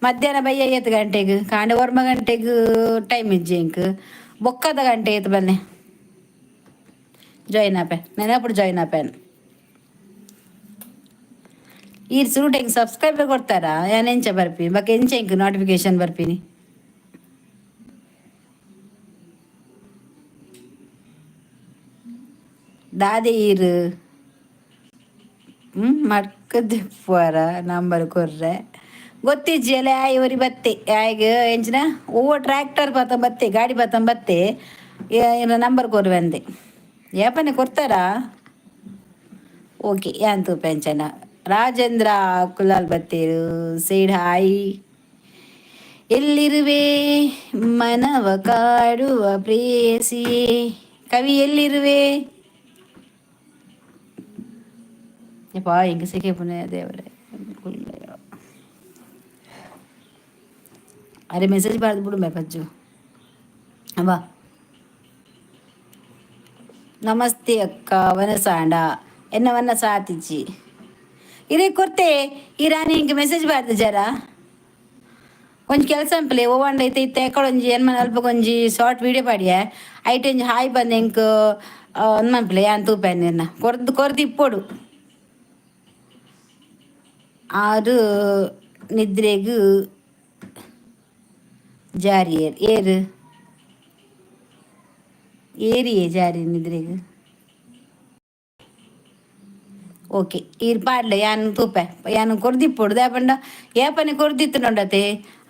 ಮಧ್ಯಾಹ್ನ ಬಯ್ಯ ಏತ್ ಗಂಟೆಗೆ? ಕಾಂಡೆ 9 ಗಂಟೆಗೆ ಟೈಮ್ ಇಜ್ಜಿ ಎಂಕ್. ಬೊಕ್ಕದ ಗಂಟೆ ಏತ್ ಬನ್ನೆ ಜಾಯಿನ್ ಆಪೆ. ನೆನಪುಡು ಜಾಯಿನ್ ಆಪೇನ್. ಈರ್ ಸುರುಟು ಎಂಕ್ ಸಬ್ಸ್ಕ್ರೈಬರ್ ಕೊಡ್ತಾರಾ? ಯಾನ್ ಎಂಚ ಬರ್ಪಿ ಬೊಕ? ಎಂಚ ಎಂಕ್ ನೋಟಿಫಿಕೇಶನ್ ಬರ್ಪಿನಿ? ದಾದೆ ಈರ್ ಮಡ್ಕದಿಪ್ಪುವರ? ನಂಬರ್ ಕೊರ್ರೆ. ಗೊತ್ತಿಜ್ಜಿ ಅಲ್ಲ. ಆಯ್ ಒರಿ ಬತ್ತೆ ಆಯ್ಗ್ ಎಂಚಿನ ಒವ್ವ ಟ್ರ್ಯಾಕ್ಟರ್ ಪತ ಬತ್ತೆ, ಗಾಡಿ ಪತ ಬತ್ತೆ. ಏನ ನಂಬರ್ ಕೊರುವೆ ಅಂದೆ. ಏಪನೆ ಕೊರ್ತಾರಾ? ಓಕೆ, ಯಾನ್ ತೂಪೆ ಅಂಚನ. ರಾಜೇಂದ್ರ ಕುಲಾಲ್ ಬತ್ತೇರು, ಸೈಡ್ ಹಾಯ್. ಎಲ್ಲಿರುವೆ ಮನವ ಕಾಡುವ ಪ್ರೇಯಸಿಯೇ? ಕವಿ, ಎಲ್ಲಿರುವೆ? ಯಪ್ಪಾ, ಎಂಕ್ ಸೆಕೆ ಪುಣೆ ದೇವರೇ. ಅರೆ, ಮೆಸೇಜ್ ಬಾರ್ದು ಬಿಡು ಮೇ ಪಜ್ಜು. ಬಾ. ನಮಸ್ತೆ ಅಕ್ಕ, ವನಸಾಂಡ ಎನ್ನ ವನ ಸಾತಿಜಿ ಇರೇ ಕೊರ್ತೆ. ಈ ರಾಣಿ ಇಂಕ ಮೆಸೇಜ್ ಬಾರ್ದು ಜರ. ಒಂಜಿ ಕೆಲಸ ಅಂಪಲೆ ಓವಂಡ ಐತೆ. ಇತ್ತೆ ಎಕ್ಕಡೊಂಜಿ ಎನ್ಮನ ಅಲ್ಪ ಒಂಜಿ ಶಾರ್ಟ್ ವೀಡಿಯೋ ಪಾಡಿಯೆ. ಐಟ್ ಒಂಜಿ ಹಾಯ್ ಬಂದು ಎಂಕ್ ಒಂದ್ ಯಾನ್ ತೂಪೆ. ನಿನ್ನ ಕೊರ್ದು ಕೊರ್ದು ಇಪ್ಪೊಡು. ಆರು ನಿದ್ರೆಗ್ ಜಾರಿಯೇರ್ ಏರು ಏರಿಯೇ ಜಾರಿ ನಿದ್ರೆಗ್. ಓಕೆ, ಈರ್ ಪಾಡ್ಲೆ. ಯಾನ್ ತೂಪೆ. ಯಾನ್ ಕೊರ್ದಿಪ್ಪೊಡು. ದಾಯೆ ಏಪನೆ ಕೊರ್ದಿತ್ತು ನೋಡತೆ.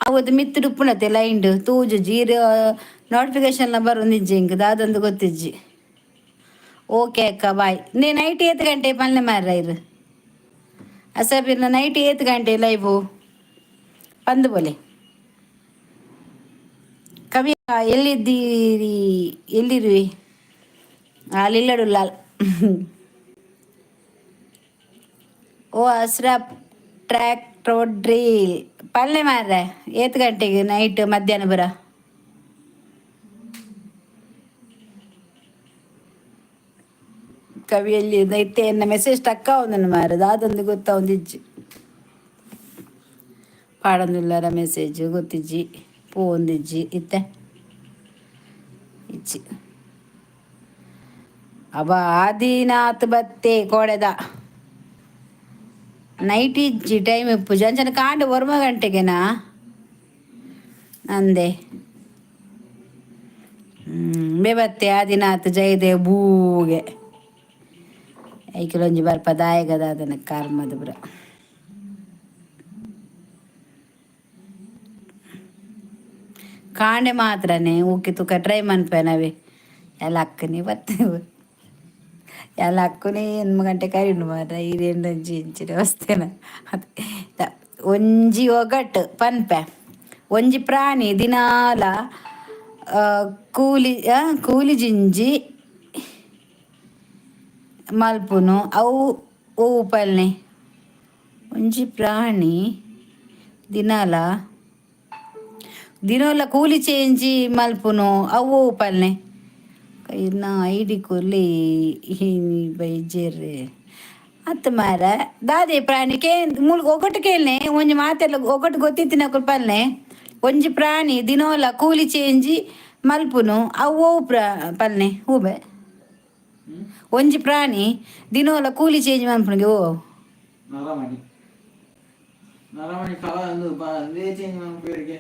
ಅವತ್ತು ಮಿತ್ತು ಉಪ್ಪುನತೆ ಲೈನ್ಡ್ ತೂಜುಜಿ. ಈರ್ ನೋಟಿಫಿಕೇಶನ್ ಬರೊಂದಿಜ್ಜಿ ಎಂಕ್. ದಾದಂದು ಗೊತ್ತಿಜ್ಜಿ. ಓಕೆ ಅಕ್ಕ, ಬಾಯ್. ನೇ ನೈಟ್ ಏತ್ ಗಂಟೆ ಪಲ್ಲೆ ಮಾರ್ರ ಇರು ಅಸಬಿರ್ನ? ನೈಟ್ ಏತ್ ಗಂಟೆ ಲೈವು ಪಂದು ಬೋಲೆ. ಕವಿ, ಎಲ್ಲಿದ್ದೀರಿ? ಎಲ್ಲಿರುವೆ? ಅಲ್ಲಿಲ್ಲಡುಲ್ಲಾಲ್. ಓ ಅಸ್ರಪ್ ಟ್ರ್ಯಾಕ್ ಡ್ರೀಲ್ ಪಲ್ಲೆ ಮಾರ್ರೆ. ಏತ್ ಗಂಟೆಗೆ ನೈಟ್, ಮಧ್ಯಾಹ್ನ ಬರ? ಕವಿಯಲ್ಲಿ ಇತ್ತೆ ಎನ್ನ ಮೆಸೇಜ್ ಟಕ್ಕ ಒಂದನ್ನು ಮಾರದು ಅದೊಂದು ಗೊತ್ತಾ ಒಂದಿಜ್ಜಿ. ಪಾಡೊಂದುಲ್ಲರ ಮೆಸೇಜ್ ಗೊತ್ತಿಜ್ಜಿ. ಪೋಂದಿಜ್ಜಿ ಇತ್ತೆ ಇಜ್ಜಿ. ಅಬ್ಬ, ಆದಿನಾಥ್ ಬತ್ತೆ ಕೋಡೆದ. ನೈಟ್ ಇಜ್ಜಿ, ಟೈಮ್ ಇಪ್ಪುಜಿ. ಅಂಚನೆ ಕಾಂಡೆ 9 ಗಂಟೆಗೆನಾ ಅಂದೆ. ಬತ್ತೆ ಆದಿನಾಥ್, ಜಯದೇವ್ ಬೂಗೆ ಐಕಿಲೊಂಜಿ ಬರ್ಪ ದಾಯಗದ ಅದನ್ನ ಕರ್ಮದ ಬುರ. ಕಾಂಡೆ ಮಾತ್ರನೇ ಊಕಿ ತುಕ ಟ್ರೈ ಮನ್ಪೇನವೆ. ಎಲ್ಲ ಅಕ್ಕನಿ ಬತ್ತೆ, ಎಲ್ಲ ಅಕ್ಕನೇ 8 ಗಂಟೆ ಕರಿಂಡು ಮಾರ. ಇರೇಂಡೊಂಜಿ ಇಂಚಿನ ವಸ್ತೇನ ಒಂಜಿ ಒಗಟ್ ಪನ್ಪೆ. ಒಂಜಿ ಪ್ರಾಣಿ ದಿನಾಲ ಕೂಲಿ ಕೂಲಿ ಜಿಂಜಿ ಮಲ್ಪುನು, ಅವು ಒವು ಪಲ್ನೆ? ಒಂಜಿ ಪ್ರಾಣಿ ದಿನಾಲ ದಿನೋಲ ಕೂಲಿ ಚೇಂಜಿ ಮಲ್ಪುನು, ಅವು ಒವು ಪಲ್ನೆ? ಇನ್ನ ಐಡಿ ಕೊರ್ಲಿ ಬೈಜೆರ್ ಅತ್ತ ಮಾರ. ದಾದೆ ಪ್ರಾಣಿ ಕೇ ಮೂಲು ಒಗಟು ಕೇಳ್ನೆ. ಒಂಜಿ ಮಾತೆಲ್ಲ ಒಗಟು ಗೊತ್ತಿತ್ತಿನಕುಲು ಪಲ್ನೆ. ಒಂಜಿ ಪ್ರಾಣಿ ದಿನೋಲ ಕೂಲಿ ಚೇಂಜಿ ಮಲ್ಪುನು, ಅವು ಒವು ಪಲ್ನೆ ಹೂಬೆ? ಒಂಜಿ ಪ್ರಾಣಿ ದಿನೋಲ ಕೂಲಿ ಚೇಂಜ್ ಮಲ್ಪುನಿಗೆ ಓ ನರಮಣಿ, ನರಮಣಿ ಫಲ ಒಂದು ಚೇಂಜ್ ಮನ್ಪುವೆರ್ಗೆ,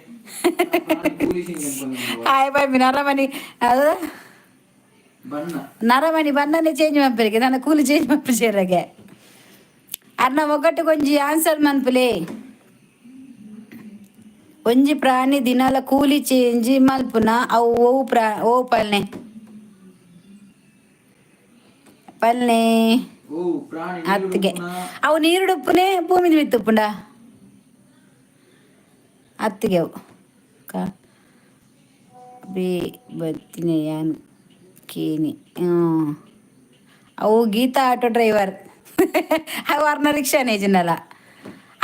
ಕೂಲಿ ಚೇಂಜ್ ಮನ್ಪುನು. ಆಯ್ ಪನ್ಪಿ ನರಮಣಿ ಅದು. ಬಣ್ಣ. ನರಮಣಿ ಬಣ್ಣನೆ ಚೇಂಜ್ ಮನ್ಪುರಿಗೆ ನನ್ನ ಕೂಲಿ ಚೇಂಜ್ ಮನ್ಪುಜೆರಗೆ. ಅರ್ನ ಒಗಟ್ಟು ಒಂಜಿ ಆನ್ಸರ್ ಮನ್ಪುಲೆ. ಒಂಜಿ ಪ್ರಾಣಿ ದಿನಲ ಕೂಲಿ ಚೇಂಜ್ ಮಲ್ಪುನ, ಅವು ಒವು ಒವು ಪಲ್ನೆ ಪಲ್ನೆ? ಓ ಪ್ರಾಣಿ. ಅತ್ತಿಗೆ ಅವು ನೀರುಡುಪ್ಪುನೆ ಭೂಮಿ ಮಿತ್ತುಪ್ಪುಂಡ ಅತ್ತಿಗೆ ಅವು ಕ ಬೇ ಬತ್ತಿನ ಯಾನ್ ಕೇನಿ. ಅವು ಗೀತಾ ಆಟೋ ಡ್ರೈವರ್. ಅವು ಅರ್ನ ರಿಕ್ಷಾನೇ ಜಿನ್ನಲ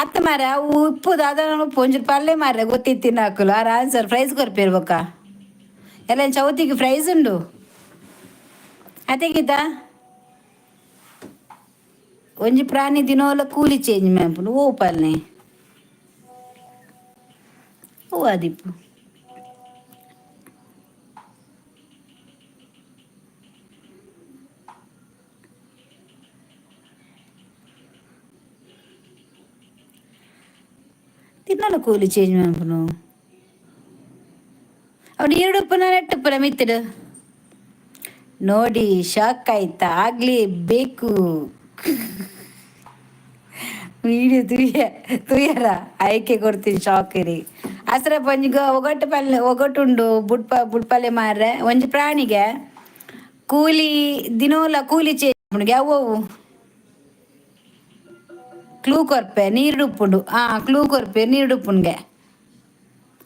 ಅತ್ತ ಮಾರೆ. ಅವು ಉಪ್ಪು ದಾದ ಉಪ್ಪು ಒಂಚೂರು ಪಲ್ಲೆ ಮಾರ್ರೆ. ಗೊತ್ತಿತ್ತಿನ ಹಾಕಲು ಆರ ಆನ್ಸರ್ ಪ್ರೈಸ್ ಕೊರ್ಪೇರು ಬೊಕ್ಕ. ಎಲ್ಲ ಚೌತಿಗೆ ಪ್ರೈಸ್ ಉಂಡು ಅತ್ತೆ ಗೀತಾ. ಒಂಜಿ ಪ್ರಾಣಿ ದಿನೋಲ ಕೂಲಿ ಚೇಂಜ್ ಮ್ಯಾಂಪುಂಡು, ಓ ಪಲ್ನೆ? ಓ ಅದಿಪ್ಪು ತಿನ್ನಲ ಕೂಲಿ ಚೇಂಜ್ ಮನ್ಪುನು. ಅವು ನೀರುಡುಪ್ಪುನ ನೆಟ್ಟುಪ್ಪುನ ಮಿತ್ತಿಡು ನೋಡಿ ಶಾಕ್ ಆಯ್ತಾ? ಆಗ್ಲಿ ಬೇಕು. ವಿಡಿಯೋ ತುಯ್ಯ ತುಯ್ಯರ ಆಯ್ಕೆ ಕೊಡ್ತೀನಿ ಶಾಕ್ ಇರಿ. ಅಸರ ಪಂಜಿಗ ಒಗಟ್ಟು ಪಲ್ಲೆ, ಒಗಟುಂಡು. ಬುಡ್ಪ ಬುಡ್ಪಲ್ಲೆ ಮಾರ್ರೆ. ಒಂಜಿ ಪ್ರಾಣಿಗೆ ಕೂಲಿ ದಿನೋಲ ಕೂಲಿ ಚೇಂಜ್, ಅವು ಕ್ಲೂ ಕೊರ್ಪೆ. ನೀರುಡುಪ್ಪುಂಡು. ಆ ಕ್ಲೂ ಕೊರ್ಪೆ, ನೀರುಡುಪ್ಪುನ್ಗೆ.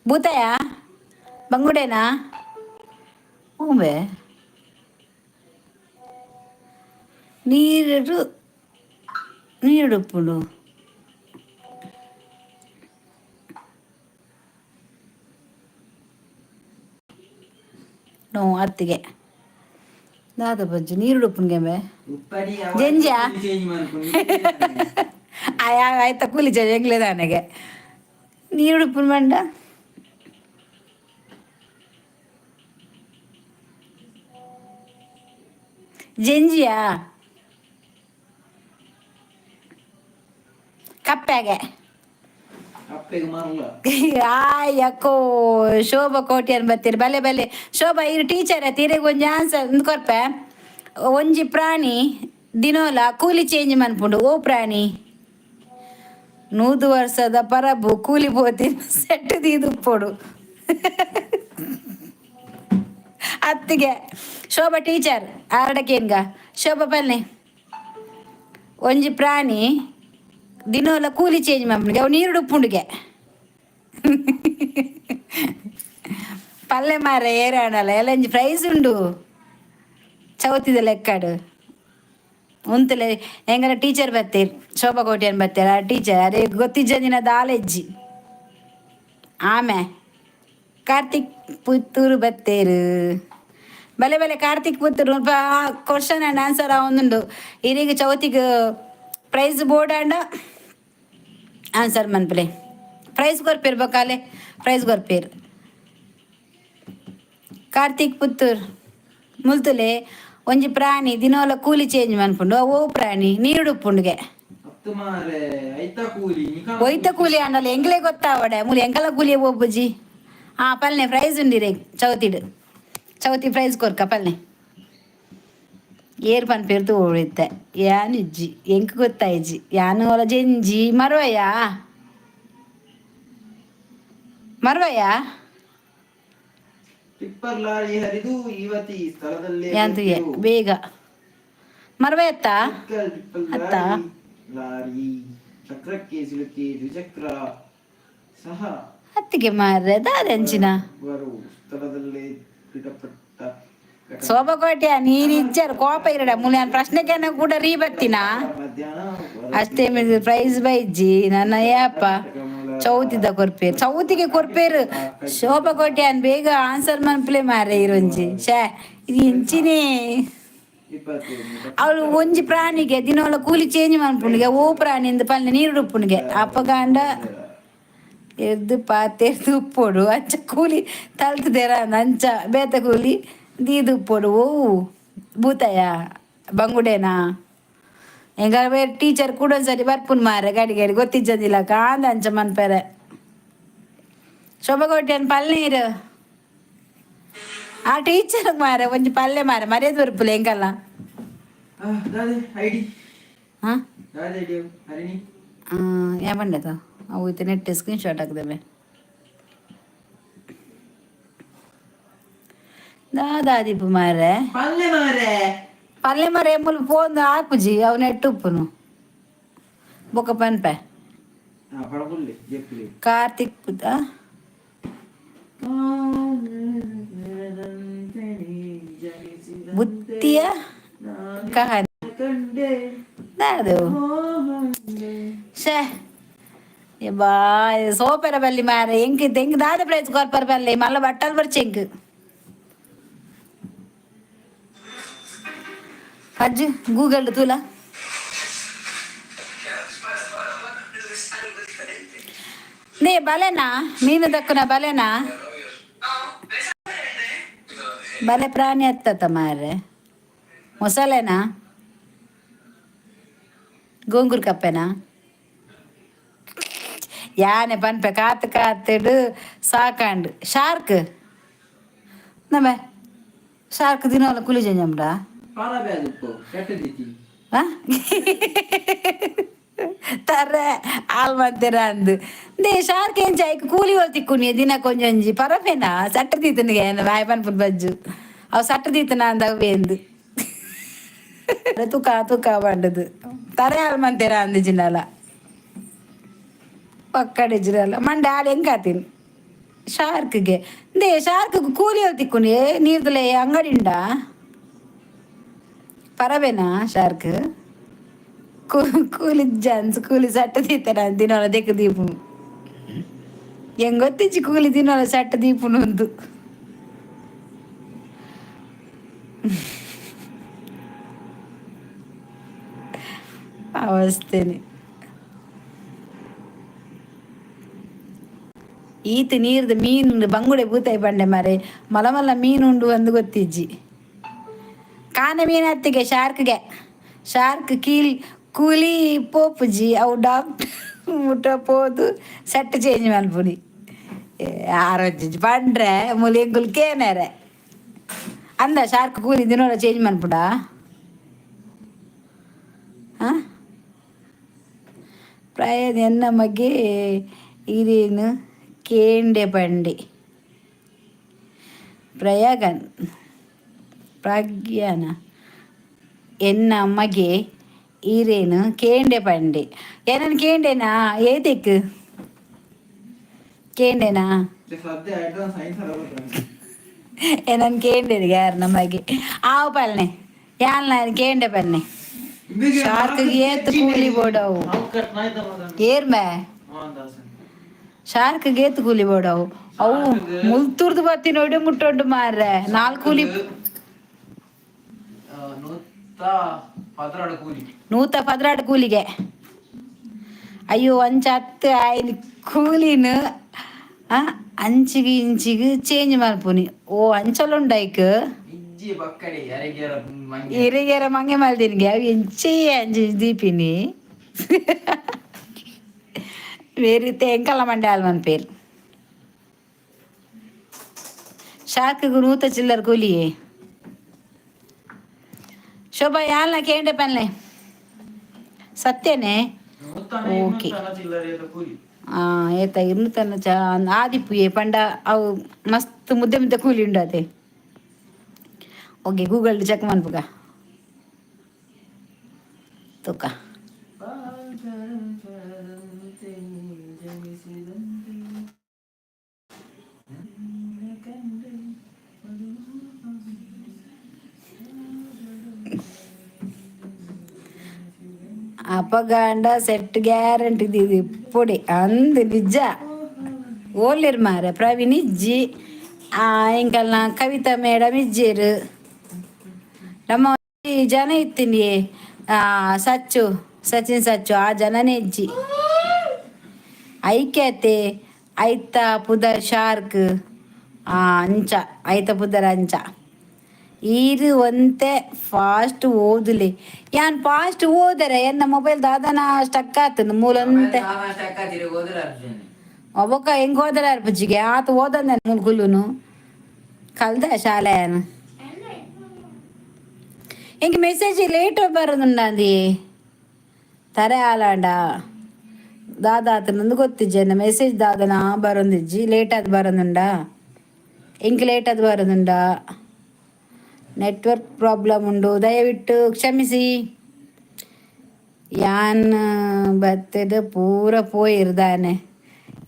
ಬೂತಾಯ ಬಂಗುಡೇನಾ? ಹ್ಞೂ, ನೀರು ನೀರುಡುಪ್ಪುಂಡು. ನೋ, ಅತ್ತಿಗೆ ದಾದ ಬಜ್ಜು ನೀರುಡುಪ್ಪುನ್ಗೆ ಬೇ. ಉಪ್ಪಡಿ. ಜಂಜ? ಚೇಂಜ್ ಮನ್ಪುನು. ಆಯಾ ಆಯ್ತಾ, ಕೂಲಿ ಚೇಂಜ್ ಎಂಗ್ಲೇದಾನೆಗೆ ನೀರುಡುಪ್ಪುನ್ ಬಂಡ. ಜಂಜಿಯಾ? ಕಪ್ಪೆಗೆ? ಅಪ್ಪೆಗೆ ಮರಲ. ಆಯ್ ಅಕ್ಕೋ, ಶೋಭಾ ಕೋಟ್ಯಾನ್ ಬತ್ತೀರಿ. ಬಲೆ ಬಲೆ ಶೋಭಾ, ಇರು ಟೀಚರ್ ತೀರೆಗ್ ಒಂಜಿ ಆನ್ಸರ್ ಕೊರ್ಪೆ. ಒಂಜಿ ಪ್ರಾಣಿ ದಿನೋಲ ಕೂಲಿ ಚೇಂಜ್ ಮನ್ಪುಂಡು, ಓ ಪ್ರಾಣಿ? 100 ವರ್ಷದ ಪರಬು ಕೂಲಿ ಪೋತಿ ಸೆಟ್ ದೀದುಪ್ಪೊಡು. ಅತ್ತಿಗೆ ಶೋಭಾ ಟೀಚರ್ ಆರಡಕೇನ್ಗ. ಶೋಭಾ ಪಲ್ನೆ. ಒಂಜಿ ಪ್ರಾಣಿ ದಿನೋಲ ಕೂಲಿ ಚೇಂಜ್ ಮನ್ಪುಂಡು, ಅವು ನೀರುಡುಪ್ಪುಂಡುಗೆ. ಪಲ್ಲೆ ಮಾರ ಏರಾಣಲ್ಲ. ಎಲ್ಲ ಒಂಜಿ ಪ್ರೈಸ್ ಉಂಡು ಚೌತಿದ ಲೆಕ್ಕಡು. ಉಂತಲೆ ಹೆಂಗರ ಟೀಚರ್ ಬತ್ತೀರ್, ಶೋಭಾ ಕೋಟ್ಯಾನ್ ಬತ್ತೀರ. ಆ ಟೀಚರ್ ಅರೆ ಗೊತ್ತಿಜ್ಜಂದಿನ ದಾಲೆಜ್ಜಿ. ಆಮೆ ಕಾರ್ತಿಕ್ ಪುತ್ತೂರು ಬತ್ತೇರು. ಬಲೆ ಬಲೆ Karthik Puttur. Question and answer ಒಂದುಂಡು. ಇರೀಗ ಚೌತಿಗ್ prize board and answer ಮನ್ಪಲೆ. Prize ಕೊರ್ಪೇರು ಬೊಕಾಲೆ, prize ಕೊರ್ಪೇರು. Karthik Puttur ಮುಲ್ತುಲೆ ಒಂಜಿ ಪ್ರಾಣಿ ದಿನೋಲ ಕೂಲಿ ಚೇಂಜ್ ಮನ್ಪುಂಡು. ಓ ಪ್ರಾಣಿ ನೀರುಡುಪ್ಪುಂಡುಗೆ. ಅತ್ತು ಮಾರೆ, ಐತ ಕೂಲಿ ನಿಕ. ಒಯ್ತ ಕೂಲಿ ಅಂಡಲ ಎಂಗ್ಲೇ ಗೊತ್ತಾವಡೆ ಮೂಲು ಎಂಕಲ ಕೂಲಿ ಒಬ್ಬುಜಿ. ಆ ಪಲ್ನೆ ಪ್ರೈಸ್ ಉಂಡಿರೆ ಚೌತಿಡು, ಚೌತಿ ಪ್ರೈಸ್ ಕೊರ್ಕ ಪಲ್ನೆ. ಏರ್ ಪನ್ಪೇರ್ದು ಓಡಿತ್ತೆ ಯಾನ್ ಇಜ್ಜಿ, ಎಂಕ್ ಗೊತ್ತಾಯ್ಜಿ. ಯಾನು ಒಲ ಜೆಂಜಿ ಮರ್ವಯ್ಯ ಮರ್ವಯ್ಯ. ಟಿಪ್ಪರ್ ಲಾರಿ ಹರಿದು ಯುವತಿ ಸ್ಥಳದಲ್ಲೇ ಯಾಂತುಯೆ. ಮೃತ್ಯು. ಬೇಗ ಮರ್ವಯತ್ತ. ಟಿಕ್ಕಲ್ ಟಿಪ್ಪರ್ ಅತ್ತ. ಲಾರಿ ಲಾರಿ ಚಕ್ರಕ್ಕೆ ಸಿಲುಕಿ ದ್ವಿಚಕ್ರ ಸಹ ಅತ್ತಿಗೆ ಮಾರ್ರೆ ದಾದಂಚಿನ. ಇಬ್ಬರು ಸ್ಥಳದಲ್ಲೇ ಮೃತಪಟ್ಟ ಘಟನೆ. ಶೋಭಕೋಟೆಯ ನೀನ್ ಇಜ್ಜಾರು ಕೋಪ ಇರಡ ಮೂಲೆ ಪ್ರಶ್ನೆಗೆ ಕೂಡ ರೀ ಬತ್ತಿನ. ಮಧ್ಯಾಹ್ನ ಅಷ್ಟೇ ಪ್ರೈಸ್ ಬೈಜ್ಜಿ ನನ್ನ ಯಪ್ಪ. ಚೌತಿದ ಕೊರ್ಪೇರು, ಚೌತಿಗೆ ಕೊರ್ಪೇರು. ಶೋಭಕೋಟೆ ಅನ್ ಬೇಗ ಆನ್ಸರ್ ಮನ್ಪ್ಲೆ ಮಾರ್ರೆ ಇರೊಂಜಿ. ಶೇ, ಇದು ಇಂಚಿನೇ. 21. ಅವಳು ಒಂಜಿ ಪ್ರಾಣಿಗೆ ದಿನೋಲ ಕೂಲಿ ಚೇಂಜ್ ಮನ್ಪುಣಿಗೆ, ಓ ಪ್ರಾಣಿಂದ ಪಲ್ಲೆ ನೀರು ಉಪ್ಪುಣಿಗೆ. ಅಪ್ಪಗಾಂಡ ಎದ್ದು ಪಾತೆರ್ದು ಉಪ್ಪೋಡು ಅಂಚ ಕೂಲಿ ತಲ್ತದೇರ ಅಂಚ ಬೇತ ಕೂಲಿ ದೀದು ಉಪ್ಪೋಡು. ಓ ಭೂತಯ ಬಂಗುಡೇನಾ? ಎಂಗ ಬೇರೆ ಟೀಚರ್ ಕೂಡ ಒಂದ್ಸರಿ ಬರ್ಪುನ್ ಮಾರೆ ಗಡಿ ಗಡಿ ಗೊತ್ತಿಜ್ಜದಿಲ್ಲ ಕಾಂದ ಅಂಚ ಮನ್ಪೆರೆ. ಶೋಭಕೋಟೆನ್ ಪಲ್ನೀರು ಆ ಟೀಚರ್ ಮಾರೆ ಒಂಜಿ ಪಲ್ಲೆ ಮಾರೆ ಮರ್ಯಾದೆ ಬರ್ಪುಲೆ ಎಂಕಲ್ಲ. ದಾದೆ ಐಡಿ? ಹಾ. ದಾದೆ ಐಡಿ ಹರಿಣಿ? ಏಮಂಡದ ಅವು ಇತ್ತೆ ನೆಟ್ ಸ್ಕ್ರೀನ್ ಶಾಟ್ ಹಾಕ್ದೇವೆ. ದಾದಾದಿಪ್ಪು ಮಾರೆ. ಪಲ್ಲೆ ಮಾರೆ. ಪಲ್ಲೆ ಮಾರೆ, ಮೂಲು ಫೋನ್ ಆಪುಜಿ ಅವು ನೆಟ್ ಉಪ್ಪುನು ಬೊಕ ಪನ್ಪೆ. ಹಾ, ಪಡಪುಲ್ಲೆ ಜೆಪ್ಪುಲೆ. ಕಾರ್ತಿಕ್ ಪುತ್ತ. ಬುತ್ತಿಯ ಕಹಾನಿ. ಕಂಡೆ. ದಾದು ಶೇ ಬಾ ಸೋಪೆರ ಬಲ್ಲಿ ಮಾರೆ. ಎಂಕ್ ಎಂಕ್ ದಾದ ಪ್ರೈಸ್ ಕೊರ್ಪರ್ ಬಲ್ಲಿ ಮಲ್ಲ ಬಟ್ಟಲ್ ಬರ್ಚೆ ಎಂಕ್ ಅಜ್ಜಿ. ಗೂಗಲ್ ತೂಲ. ನೇ ಬಲೆನಾ ಮೀನು ದಕ್ಕುನ ಬಲೆನಾ? ಬಲೆ ಪ್ರಾಣಿ ಅತ್ತತ ಮಾರ್ರೆ. ಮೊಸಳೆನಾ? ಗೋಂಗೂರು ಕಪ್ಪೆನಾ? ಯಾನೆ ಪನ್ಪೆ ಕಾತು ಕಾತಿಡು ಸಾಕಾಂಡು. ಶಾರ್ಕ್ ನಮ್ಮೆ ಶಾರ್ಕ್ ದಿನವಲ್ಲ ಕುಲಿ ಜಂಜಮ್ಡ. ಪಾಲ ಬ್ಯಾದುಪ್ಪು ಕೆಟ್ಟದಿತಿ. ತರ್ರೆ ಆಲ್ ಮಂತಿರ ಅಂದು they shark ಎಂಚ ಐಕ್ ಕೂಲಿ ತಿಕ್ಕುನಿ ದಿನ ಕೊಂಜೊಂಜಿ ಪರಪೇನಾ ಸಟ್ಟ ತೀತನಿಗೆ ಬಾಯ್ ಪನ್ಪುನ್ ಬಜ್ಜು ಅವು ಸಟ್ಟ ತೀತನ ಅಂದ ಅವೇಂದು ತುಕ ತುಕ ಬಂಡದು ತರೆ ಆಲ್ ಮಂತಿರ ಅಂದು ಜಿನ್ನಲ ಪಕ್ಕಡೆ ಜಿರಲ್ಲ ಮಂಡೆ ಆಲ್ ಹೆಂಗಾತೀನಿ ಶಾರ್ಕ್ಗೆ. They shark ಕೂಲಿ ತಿಕ್ಕುನಿ ನೀರ್ದಲೆ ಅಂಗಡಿ ಉಂಡಾ? ಪರಬೇನಾ ಶಾರ್ಕ್ ಕೂಲಿ ಜನ್ಸ್ ಕೂಲಿ ಸಟ್ಟ ತೀತನ ದಿನೋಲ ದೆಕ್ಕ ದೀಪುನು ಹೆಂಗ್ ಗೊತ್ತಿಜ್ಜಿ ಕೂಲಿ ದಿನೋಲ ಸಟ್ಟ ದೀಪುನು ಒಂದು. ಅವಸ್ಥೆನೆ. ಈತ ನೀರ್ದ ಮೀನು ಬಂಗುಡೆ ಬೂತಾಯಿ ಬಂಡೆ ಮಾರೆ. ಮಲ ಮಲ್ಲ ಮೀನುಂಡು ಅಂದು ಗೊತ್ತಿಜ್ಜಿ. ಕಾನ ಮೀನು ಅತ್ತಿಗೆ ಶಾರ್ಕ್ಗೆ ಶಾರ್ಕ್ ಕೀಲ್ ಕೂಲಿ ಪೋಪುಜಿ ಅವು ಡಾಕ್ಟರ್ ಮುಟ್ಟ ಪೋದು ಸೆಟ್ ಚೇಂಜ್ ಮಲ್ಪುನಿ ಆರೋಜಿ ಪಂಡ್ರೆ ಮೂಲಿ ಎಂಕುಲು ಕೇನರೆ ಅಂದ ಶಾರ್ಕ್ ಕೂಲಿ ದಿನೋಲ ಚೇಂಜ್ ಮನ್ಪುಡ. ಹಾಂ, ಪ್ರಾಯ ಎನ್ನ ಮಗೆ ಇದೇನು ಕೇಂಡೆ ಪಂಡಿ ಪ್ರಯಾಗನ್ ಪ್ರಜ್ಞಾನ ಎನ್ನ ಮಗೆ ಈರೇನು ಕೇಂಡೆ ಪಂಡಿ ಏನನ್ ಕೇಂಡೆನಾ? ಏತಿಕ್ ಕೇಂಡೆನಾ? ಸದ್ಯ ಅಡ್ವಾನ್ಸ್ ಸೈನ್ಸ್ ಅಲ್ಲ. ಏನನ್ ಕೇಂಡೆರಿಗೆ ಯಾರು ನಮಗೆ ಆವು ಪಲ್ನೆ ಯಾನ್ ಕೇಂಡೆ ಪಲ್ನೆ. ಶಾರ್ಕ್ ಏತ್ ಕೂಲಿ ಬೋಡವು ಏರ್ಮೆ. ಶಾರ್ಕ್ ಗೇತ್ ಕೂಲಿ ಬೋಡವು ಅವು ಮುಲ್ತುರ್ದು ಬತ್ತಿ ನೋಡಿ ಮುಟ್ಟೊಂಡು ಮಾರ್ರೆ ನಾಲ್ಕು ಕೂಲಿ. 112 ಕೂಲಿ. 112 ಕೂಲಿಗೆ. ಅಯ್ಯೋ, ಅಂಚ ಹತ್ತು ಆಯ್ನ ಕೂಲಿನ. ಆ ಅಂಚಿಗೆ ಇಂಚಿಗೆ ಚೇಂಜ್ ಮಲ್ಪುನಿ ಓ ಅಂಚಲುಂಡೈಕ್. ಇಜ್ಜಿ ಬಕ್ಕಡಿ ಅರೆಗೆರ ಮಂಗೆ. ಇರಿಗೆರ ಮಂಗೆ ಮಲ್ದಿನ್ಗೆ ಅವು ಎಂಚೆ ಅಂಚಿ ದೀಪಿನಿ వేరు ఎంకల మండే మన పేరు షార్క్ నూత చిల్లర కూలియే. ಶೋಭಾ ಯಾಲ್ ಕೇಂಡೆ ಪನ್ಲೆ ಸತ್ಯನೇ. ನೂತನ ಓಕೆ. ಇನ್ನೂತನ ಚಿಲ್ಲರೆ ಕೂಲಿ. ಏತ ಇರ್ನುತನ ಚ ಆದಿಪ್ಪುಯೆ ಪಂಡ ಅವು ಮಸ್ತ್ ಮುದ್ದೆ ಮುದ್ದೆ ಕೂಲಿ ಉಂಡು ಅದೇ. Okay, Google check ಮನ್ಪುಗ ತೂಕ. ಅಪಗಾಂಡ ಸೆಟ್ ಗ್ಯಾರಂಟಿ ಇದು ಪೊಡಿ ಅಂದ್ ನಿಜ. ಓಲಿರ್ ಮಾರೆ ಪ್ರವೀಣ್ ಇಜ್ಜಿ, ಎಂಕಲ್ನ ಕವಿತಾ ಮೇಡಮ್ ಇಜ್ಜೇರು. ನಮ್ಮ ಈ ಜನ ಇತ್ತೀನಿ ಸಚ್ಚು ಸಚಿನ್ ಸಚ್ಚು ಆ ಜನನೇ ಇಜ್ಜಿ. ಐಕ್ಯತೆ ಐತ ಪುದರ್ ಶಾರ್ಕ್ ಅಂಚ ಐತ ಪುದರ್ ಅಂಚ. ಈರು ಒಂತೆ ಫಾಸ್ಟ್ ಓದುಲೆ. ಯಾನ್ ಫಾಸ್ಟ್ ಓದರೆ ಎನ್ನ ಮೊಬೈಲ್ ದಾದನ ಸ್ಟಕ್ ಆತಂದು ಮೂಲಂತೆ. ಒಬ್ಬಕ್ಕ ಹೆಂಗ್ ಹೋದರೆ ಬುಜ್ಜಿಗೆ ಆತ ಓದಂದೆ ಮುಲ್ಕುಲ್ಲುನು ಕಲ್ದ ಶಾಲೆ. ಇಂಕ ಮೆಸೇಜ್ ಲೇಟ್ ಬರೋದುಂಡಾಂದಿ ತರೆ ಆಲಾಂಡ ದಾದಾ ಆತನಂದು ಗೊತ್ತಿಜ್ಜೆ. ಮೆಸೇಜ್ ದಾದನ ಬರೋದಿಜ್ಜಿ, ಲೇಟ್ ಆದ್ ಬರೋದುಂಡ. ಇಂಕ್ ಲೇಟ್ ಆದ್ ಬರೋದುಂಡ. ನೆಟ್ವರ್ಕ್ ಪ್ರಾಬ್ಲಮ್ ಉಂಡು, ದಯವಿಟ್ಟು ಕ್ಷಮಿಸಿ. ಯಾನ್ ಬತ್ತದ ಪೂರ ಪೋಯಿರ್ದಾನೆ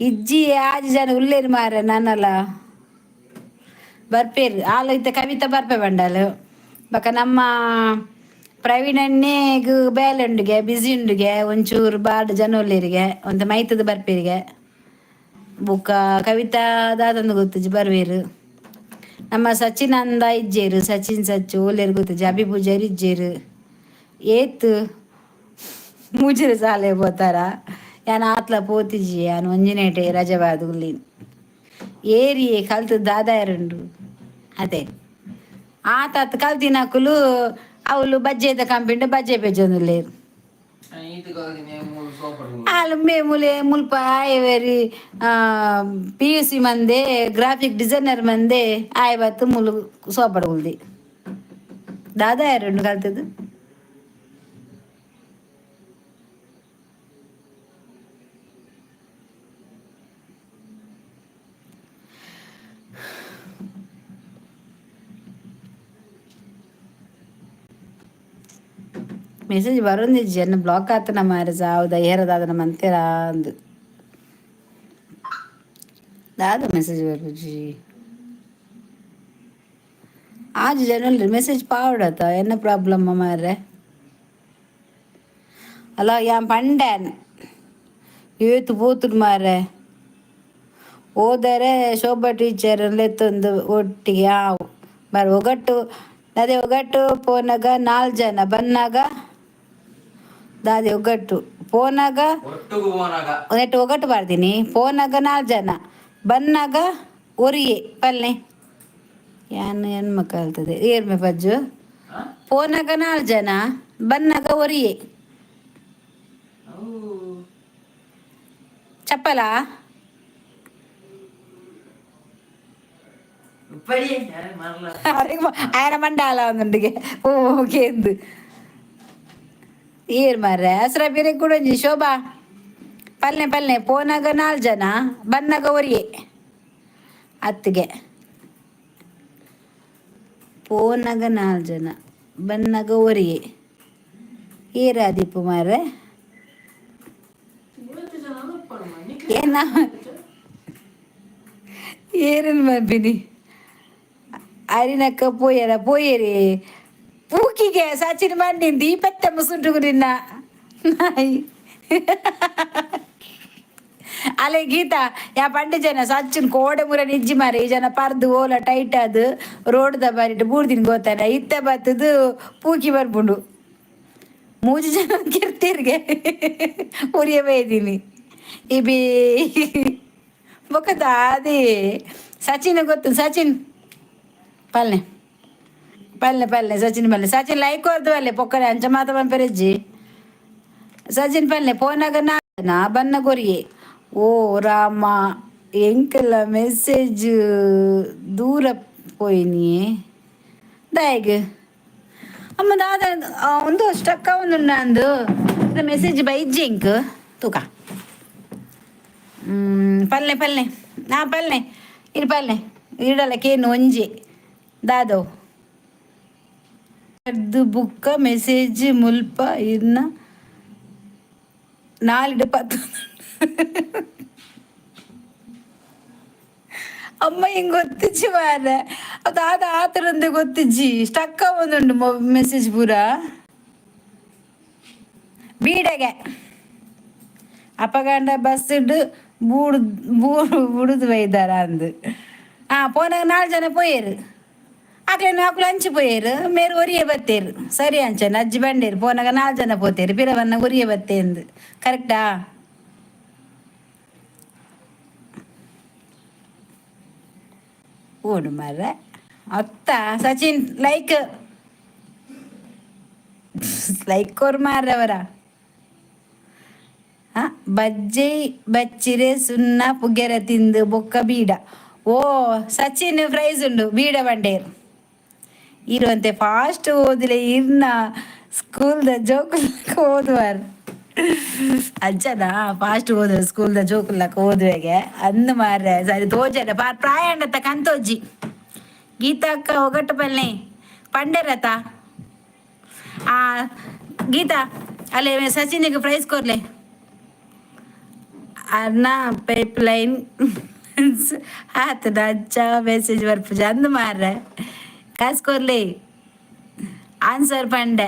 ಇಜ್ಜಿ. ಆಜಿ ಜನ ಉಲ್ಲೇರು ಮಾರೆ ನಾನಲ್ಲ ಬರ್ಪೇರು ಆಲ ಇತ್ತ ಕವಿತಾ ಬರ್ಪೆ ಬಂಡಲು ಬಕ. ನಮ್ಮ ಪ್ರವೀಣನ್ನೇಗ್ ಬೇಲೆ ಉಂಡುಗೆ, ಬಿಸಿ ಉಂಡುಗೆ. ಒಂಚೂರು ಬಾರ್ಡ್ ಜನ ಉಲ್ಲೇರಿಗೆ ಒಂದು ಮೈತದ ಬರ್ಪೇರಿಗೆ. ಬುಕ್ಕ ಕವಿತಾ ದಾದಂದು ಗೊತ್ತುಜಿ ಬರ್ವೇರು. ನಮ್ಮ ಸಚಿನ್ ಅಂದ ಇಜ್ಜೇರು, ಸಚಿನ್ ಸಚ್ಚು ಓಲೇರು ಗೊತ್ತುಜಿ. ಅಭಿ ಪೂಜಾರಿ ಇಜ್ಜೇರು. ಏತ್ ಮೂಜಿರ ಸಾಲೆ ಪೋತಾರ. ಯಾನ್ ಆತ್ಲ ಪೋತಿಜಿ. ಯಾನ್ ಒಂಜಿನೇಟೆ ರಜೆ ಬಾದು ಉಲ್ಲಿನ್. ಏರಿಯೇ ಕಲ್ತು ದಾದಾಯರುಂಡು ಅದೇ ಆತಾತ್ ಕಲ್ತಿನಕುಲು ಅವಳು ಬಜ್ಜೆದ ಕಂಪಿಂಡು ಬಜ್ಜೆ ಪೆಜೊಂದುಲ್ಲೇರು. ಆಲು ಮೇಮುಲೆ ಮುಲ್ಪ ಆಯವೇರಿ ಪಿಯುಸಿ ಮಂದೆ ಗ್ರಾಫಿಕ್ ಡಿಸೈನರ್ ಮಂದೆ ಆಯ್ ಬತ್ತು ಮುಲು ಸೋಪಡ ಉಲ್ದಿ ದಾದಾ ಯಾರುಂಡು ಕಲ್ತದ್ದು. ಮೆಸೇಜ್ ಬರೋದಿಜ್ಜಿ ಎನ್ನ ಬ್ಲಾಕ್ ಆತನ ಮಾರೆ ಸಾವುದ ಏರದಾದನ ಮಂತೇರಾ ಅಂದು ದಾದ ಮೆಸೇಜ್ ಬರ್ಪುಜಿ. ಆಜ್ ಜನಲ್ ಮೆಸೇಜ್ ಪಾವಡತ ಎನ್ನ ಪ್ರಾಬ್ಲಮ್ ಮಾರ್ರೆ. ಅಲ್ಲ ಯಾನ್ ಪಂಡ್ಯಾನ್ ಏತು ಪೋತುಡು ಮಾರ್ರೆ. ಹೋದರೆ ಶೋಭಾ ಟೀಚರ್ ಲೆತ್ತೊಂದು ಒಟ್ಟಿಗೆ ಆವು ಬಾರ್ ಒಗಟ್ಟು ಅದೇ ಒಗಟ್ಟು ಪೋನಾಗ ನಾಲ್ ಜನ ಬನ್ನಾಗ ದಾದೆ ಒಗ್ಗಟ್ಟು ಪೋನಾಗ. ಒಟ್ಟುಗು ಪೋನಾಗ. ನೆಟ್ ಒಗಟ್ಟು ಬರ್ತೀನಿ. ಪೋನಾಗ ನಾಲ್ ಜನ ಬನ್ನಾಗ ಒರಿಯೆ ಪಲ್ನೆ ಯಾನ್ ಹೆಣ್ಮಕ್ಳು ಕಲ್ತದೆ ಏರ್ಮೆ ಪಜ್ಜು. ಪೋನಾಗ ನಾಲ್ ಜನ ಬನ್ನಾಗ ಒರಿಯೆ. ಚಪ್ಪಲ. ಆಯನ ಮಂಡಾಲ ಒಂದುಂಡಿಗೆ ಓಕೆ ಏರ್ ಮಾರ್ರೆ ಹಸ್ರ ಬೇರೆ ಕೂಡ ಶೋಭಾ ಪಲ್ನೆ ಪಲ್ನೆ ಪೋನಾಗ ನಾಲ್ ಜನ ಬನ್ನಾಗ ಒರಿಯೆ ಅತ್ತಿಗೆ. ಪೋನಾಗ ನಾಲ್ ಜನ ಬನ್ನಾಗ ಒರಿಯೆ ಏರಾದಿಪ್ಪು ಮಾರ್ರೆ. ಏನ ಏರನ್ ಮಬ್ಬಿನಿ ಅರಿನಕ್ಕ ಪೋಯರ ಪೋಯರಿ ಪೂಕಿಗೆ ಸಚಿನ್ ಮಂಡಿಂದ ಈ ಪೆತ್ತ ಮುಸುಂಟುಗು ನಿನ್ನ ನಾಯಿ. ಅಲೆ ಗೀತಾ ಯಾ ಪಂಡಿ ಜನ ಸಚಿನ್ ಕೋಡೆ ಮುರ ನಿಜ್ಜಿ ಮಾರೆ. ಈ ಜನ ಪರ್ದು ಓಲ ಟೈಟ್ ಅದು ರೋಡ್ the ಬರಿಟ್ ಬೂರ್ದಿನ ಗೋತಾನೆ ಇತ್ತ ಬತ್ತದು ಪೂಕಿ ಬರ್ಪುಂಡು. ಮೂಜಿ ಜನ ಕಿರ್ತಿರ್ಗೆ ಉರಿಯ ಬೈದೀನಿ ಇಬಿ. ಬೊಕ್ಕ ದಾದಿ ಸಚಿನ್ ಗೊತ್ತು? ಸಚಿನ್ ಪಲ್ನೆ ಪಲ್ಲೆ ಪಲ್ಲೆ ಸಚಿನ್ ಪಲ್ಲೆ. ಸಚಿನ್ ಲೈಕ್ ಕೊರ್ದು ಅಲ್ಲೇ ಪೊಕ್ಕಡೆ ಅಂಚ ಮಾತ ಪನ್ಪೆರೆಜ್ಜಿ. ಸಚಿನ್ ಪಲ್ಲೆ ಪೋನಾಗ ನಾ ಬನ್ನ ಕೊರಿಯೆ. ಓ ರಾಮ, ಎಂಕಲ ಮೆಸೇಜ್ ದೂರ ಪೋಯಿನಿ ದಾಯೆಗ್? ಅಮ್ಮ ದಾದ ಒಂದು ಸ್ಟಕ್ ಆವೊಂದುಂಡು ಅಂದು ಮೆಸೇಜ್ ಬೈಜ್ಜಿ ಎಂಕ್ ತೂಕ. ಪಲ್ಲೆ ಪಲ್ಲೆ ನಾ ಪಲ್ಲೆ ಇರು ಪಲ್ಲೆ ಇಡಲ ಕೇನು ಒಂಜಿ ದಾದೋ ಬುಕ್ಕ ಮೆಸೇಜ್ ಮುಲ್ಪ ಇರ್ನ ನಾಲಿಡು ಪತ್ತು. ಅಮ್ಮ, ಹಿಂಗ್ ಗೊತ್ತಿಜ್ಜಿ ಮಾರ್ರೆ. ಅದು ಆತರಂದೆ ಗೊತ್ತಿಜ್ಜಿ. ಸ್ಟಕ್ ಆವೊಂದುಂಡು ಮೆಸೇಜ್ ಪೂರ. ಬೀಡಗೆ ಅಪಗಂಡ ಬಸ್ ಬೂಡು ಬೂಡು ಬುಡುದು ಬೈದಾರ ಅಂದು. ಆ ಪೋನಾಗ ನಾಲ್ಕು ಜನ ಪೋಯೇರು. ಆಕ್ಲೆ ಅಕ್ಲು ಅಂಚಿ ಪೋಯೇರು, ಮೇರು ಒರಿಯೆ ಬತ್ತೇರು. ಸರಿ, ಅಂಚನೆ ಅಜ್ಜಿ ಬಂಡೇರು. ಪೋನಾಗ ನಾಲ್ಕು ಜನ ಪೋತೇರು, ಪಿರ ಬನ್ನ ಒರಿಯೆ ಬತ್ತೇಂದು. ಕರೆಕ್ಟಾ? ಓಡು ಮಾರ್ರೆ. ಅತ್ತ ಸಚಿನ್, ಲೈಕ್ ಲೈಕ್ ಕೊರ್ ಮಾರ್ರೆ ಅವರ. ಬಜ್ಜೆ ಬಚ್ಚಿರೆ ಸುನ್ನ ಪುಗೆರೆ ತಿಂದು ಬೊಕ್ಕ ಬೀಡ. ಓ ಸಚಿನ್, ಪ್ರೈಸ್ ಉಂಡು. ಬೀಡ ಬಂಡೇರು ಇರುವಂತೆ ಫಾಸ್ಟ್ ಓದಿಲೆ. ಇರ್ನ ಸ್ಕೂಲ್ದ ಜೋಕುಲಕ್ಕ ಓದುವಾರ್ ಅಜ್ಜನ ಫಾಸ್ಟ್ ಓದುವ ಸ್ಕೂಲ್ದ ಜೋಕುಲಕ್ಕ ಓದುವೆಗೆ ಅಂದು ಮಾರ್ರೆ. ಸರಿ ತೋಜರೆ ಪ್ರಾಯಾಂಡತ್ತ ಕಂತೋಜಿ. ಗೀತಾಕ್ಕ ಒಗಟ್ಟು ಪಲ್ಲೆ ಪಂಡೆರತ. ಆ ಗೀತಾ, ಅಲ್ಲೇ ಸಚಿನ್ಗೆ ಪ್ರೈಸ್ ಕೊರ್ಲೆ. ಅರ್ನ ಪೈಪ್ ಲೈನ್ ಆತನ ಅಜ್ಜ ಮೆಸೇಜ್ ಬರ್ಪುಜ ಅಂದು ಮಾರ್ರೆ. ಕಾಸು ಕೊರ್ಲೆ. ಆನ್ಸರ್ ಪಂಡೆ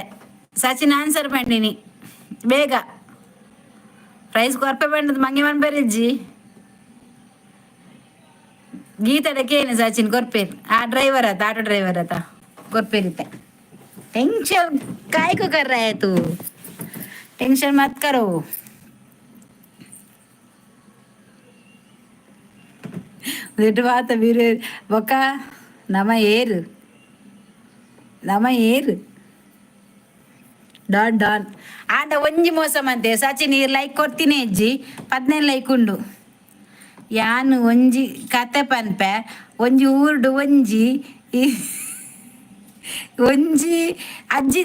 ಸಚಿನ್. ಆನ್ಸರ್ ಪಂಡಿನಿ, ಬೇಗ ಪ್ರೈಸ್ ಕೊರ್ಪೆ. ಪಂಡದ ಮಂಗೆ ಮನ್ಪೆರಿಜ್ಜಿ. ಗೀತಡ ಕೇನು ಸಚಿನ್ ಕೊರ್ಪೇರು. ಆ ಡ್ರೈವರ್ ಆತ, ಆಟೋ ಡ್ರೈವರ್ ಆತ ಕೊರ್ಪೇರಿತ್ತೆ. टेंशन काय को कर रहा है तू? टेंशन मत करो. ಮಾತ ಬೀರು ಬೊಕ್ಕ ನಮ ಏರು ನಮ ಏರು ಡಾನ್ ಡಾನ್ ಆಂಡ ಒಂಜಿ ಮೋಸ ಮಂತೆ. ಸಚಿನ್, ಈರ್ ಲೈಕ್ ಕೊರ್ತೀನಿ ಅಜ್ಜಿ. 15 ಲೈಕ್ ಉಂಡು. ಯಾನ್ ಒಂಜಿ ಕತೆ ಪನ್ಪೆ. ಒಂಜಿ ಊರ್ಡು ಒಂಜಿ ಒಂಜಿ ಅಜ್ಜಿ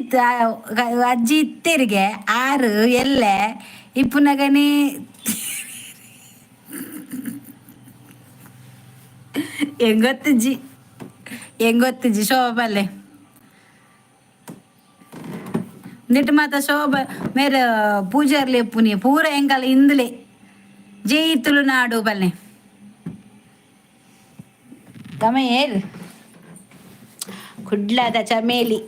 ಅಜ್ಜಿ ಇತ್ತೆರಿಗೆ. ಆರು ಎಲ್ಲೆ ಇಪ್ಪುನಗನೇ ಎಂಗೊತ್ತಿಜ್ಜಿ ಎಂಗೊತ್ತಿಜ್ಜಿ ಶೋಭ ಪಲ್ಲೆ ನಿಟ್ಟು ಮಾತ ಶೋಭ ಮೇರೆ ಪೂಜಾರ್ಲೆ ಪುನಿ ಪೂರ ಎಂಕಲ್ ಇಂದ್ಲೆ. ಜೈ ತುಳುನಾಡು ಬಲ್ಲೆ ತಮ ಏರ್ ಕುಡ್ಲಾದ ಚಮೇಲಿ.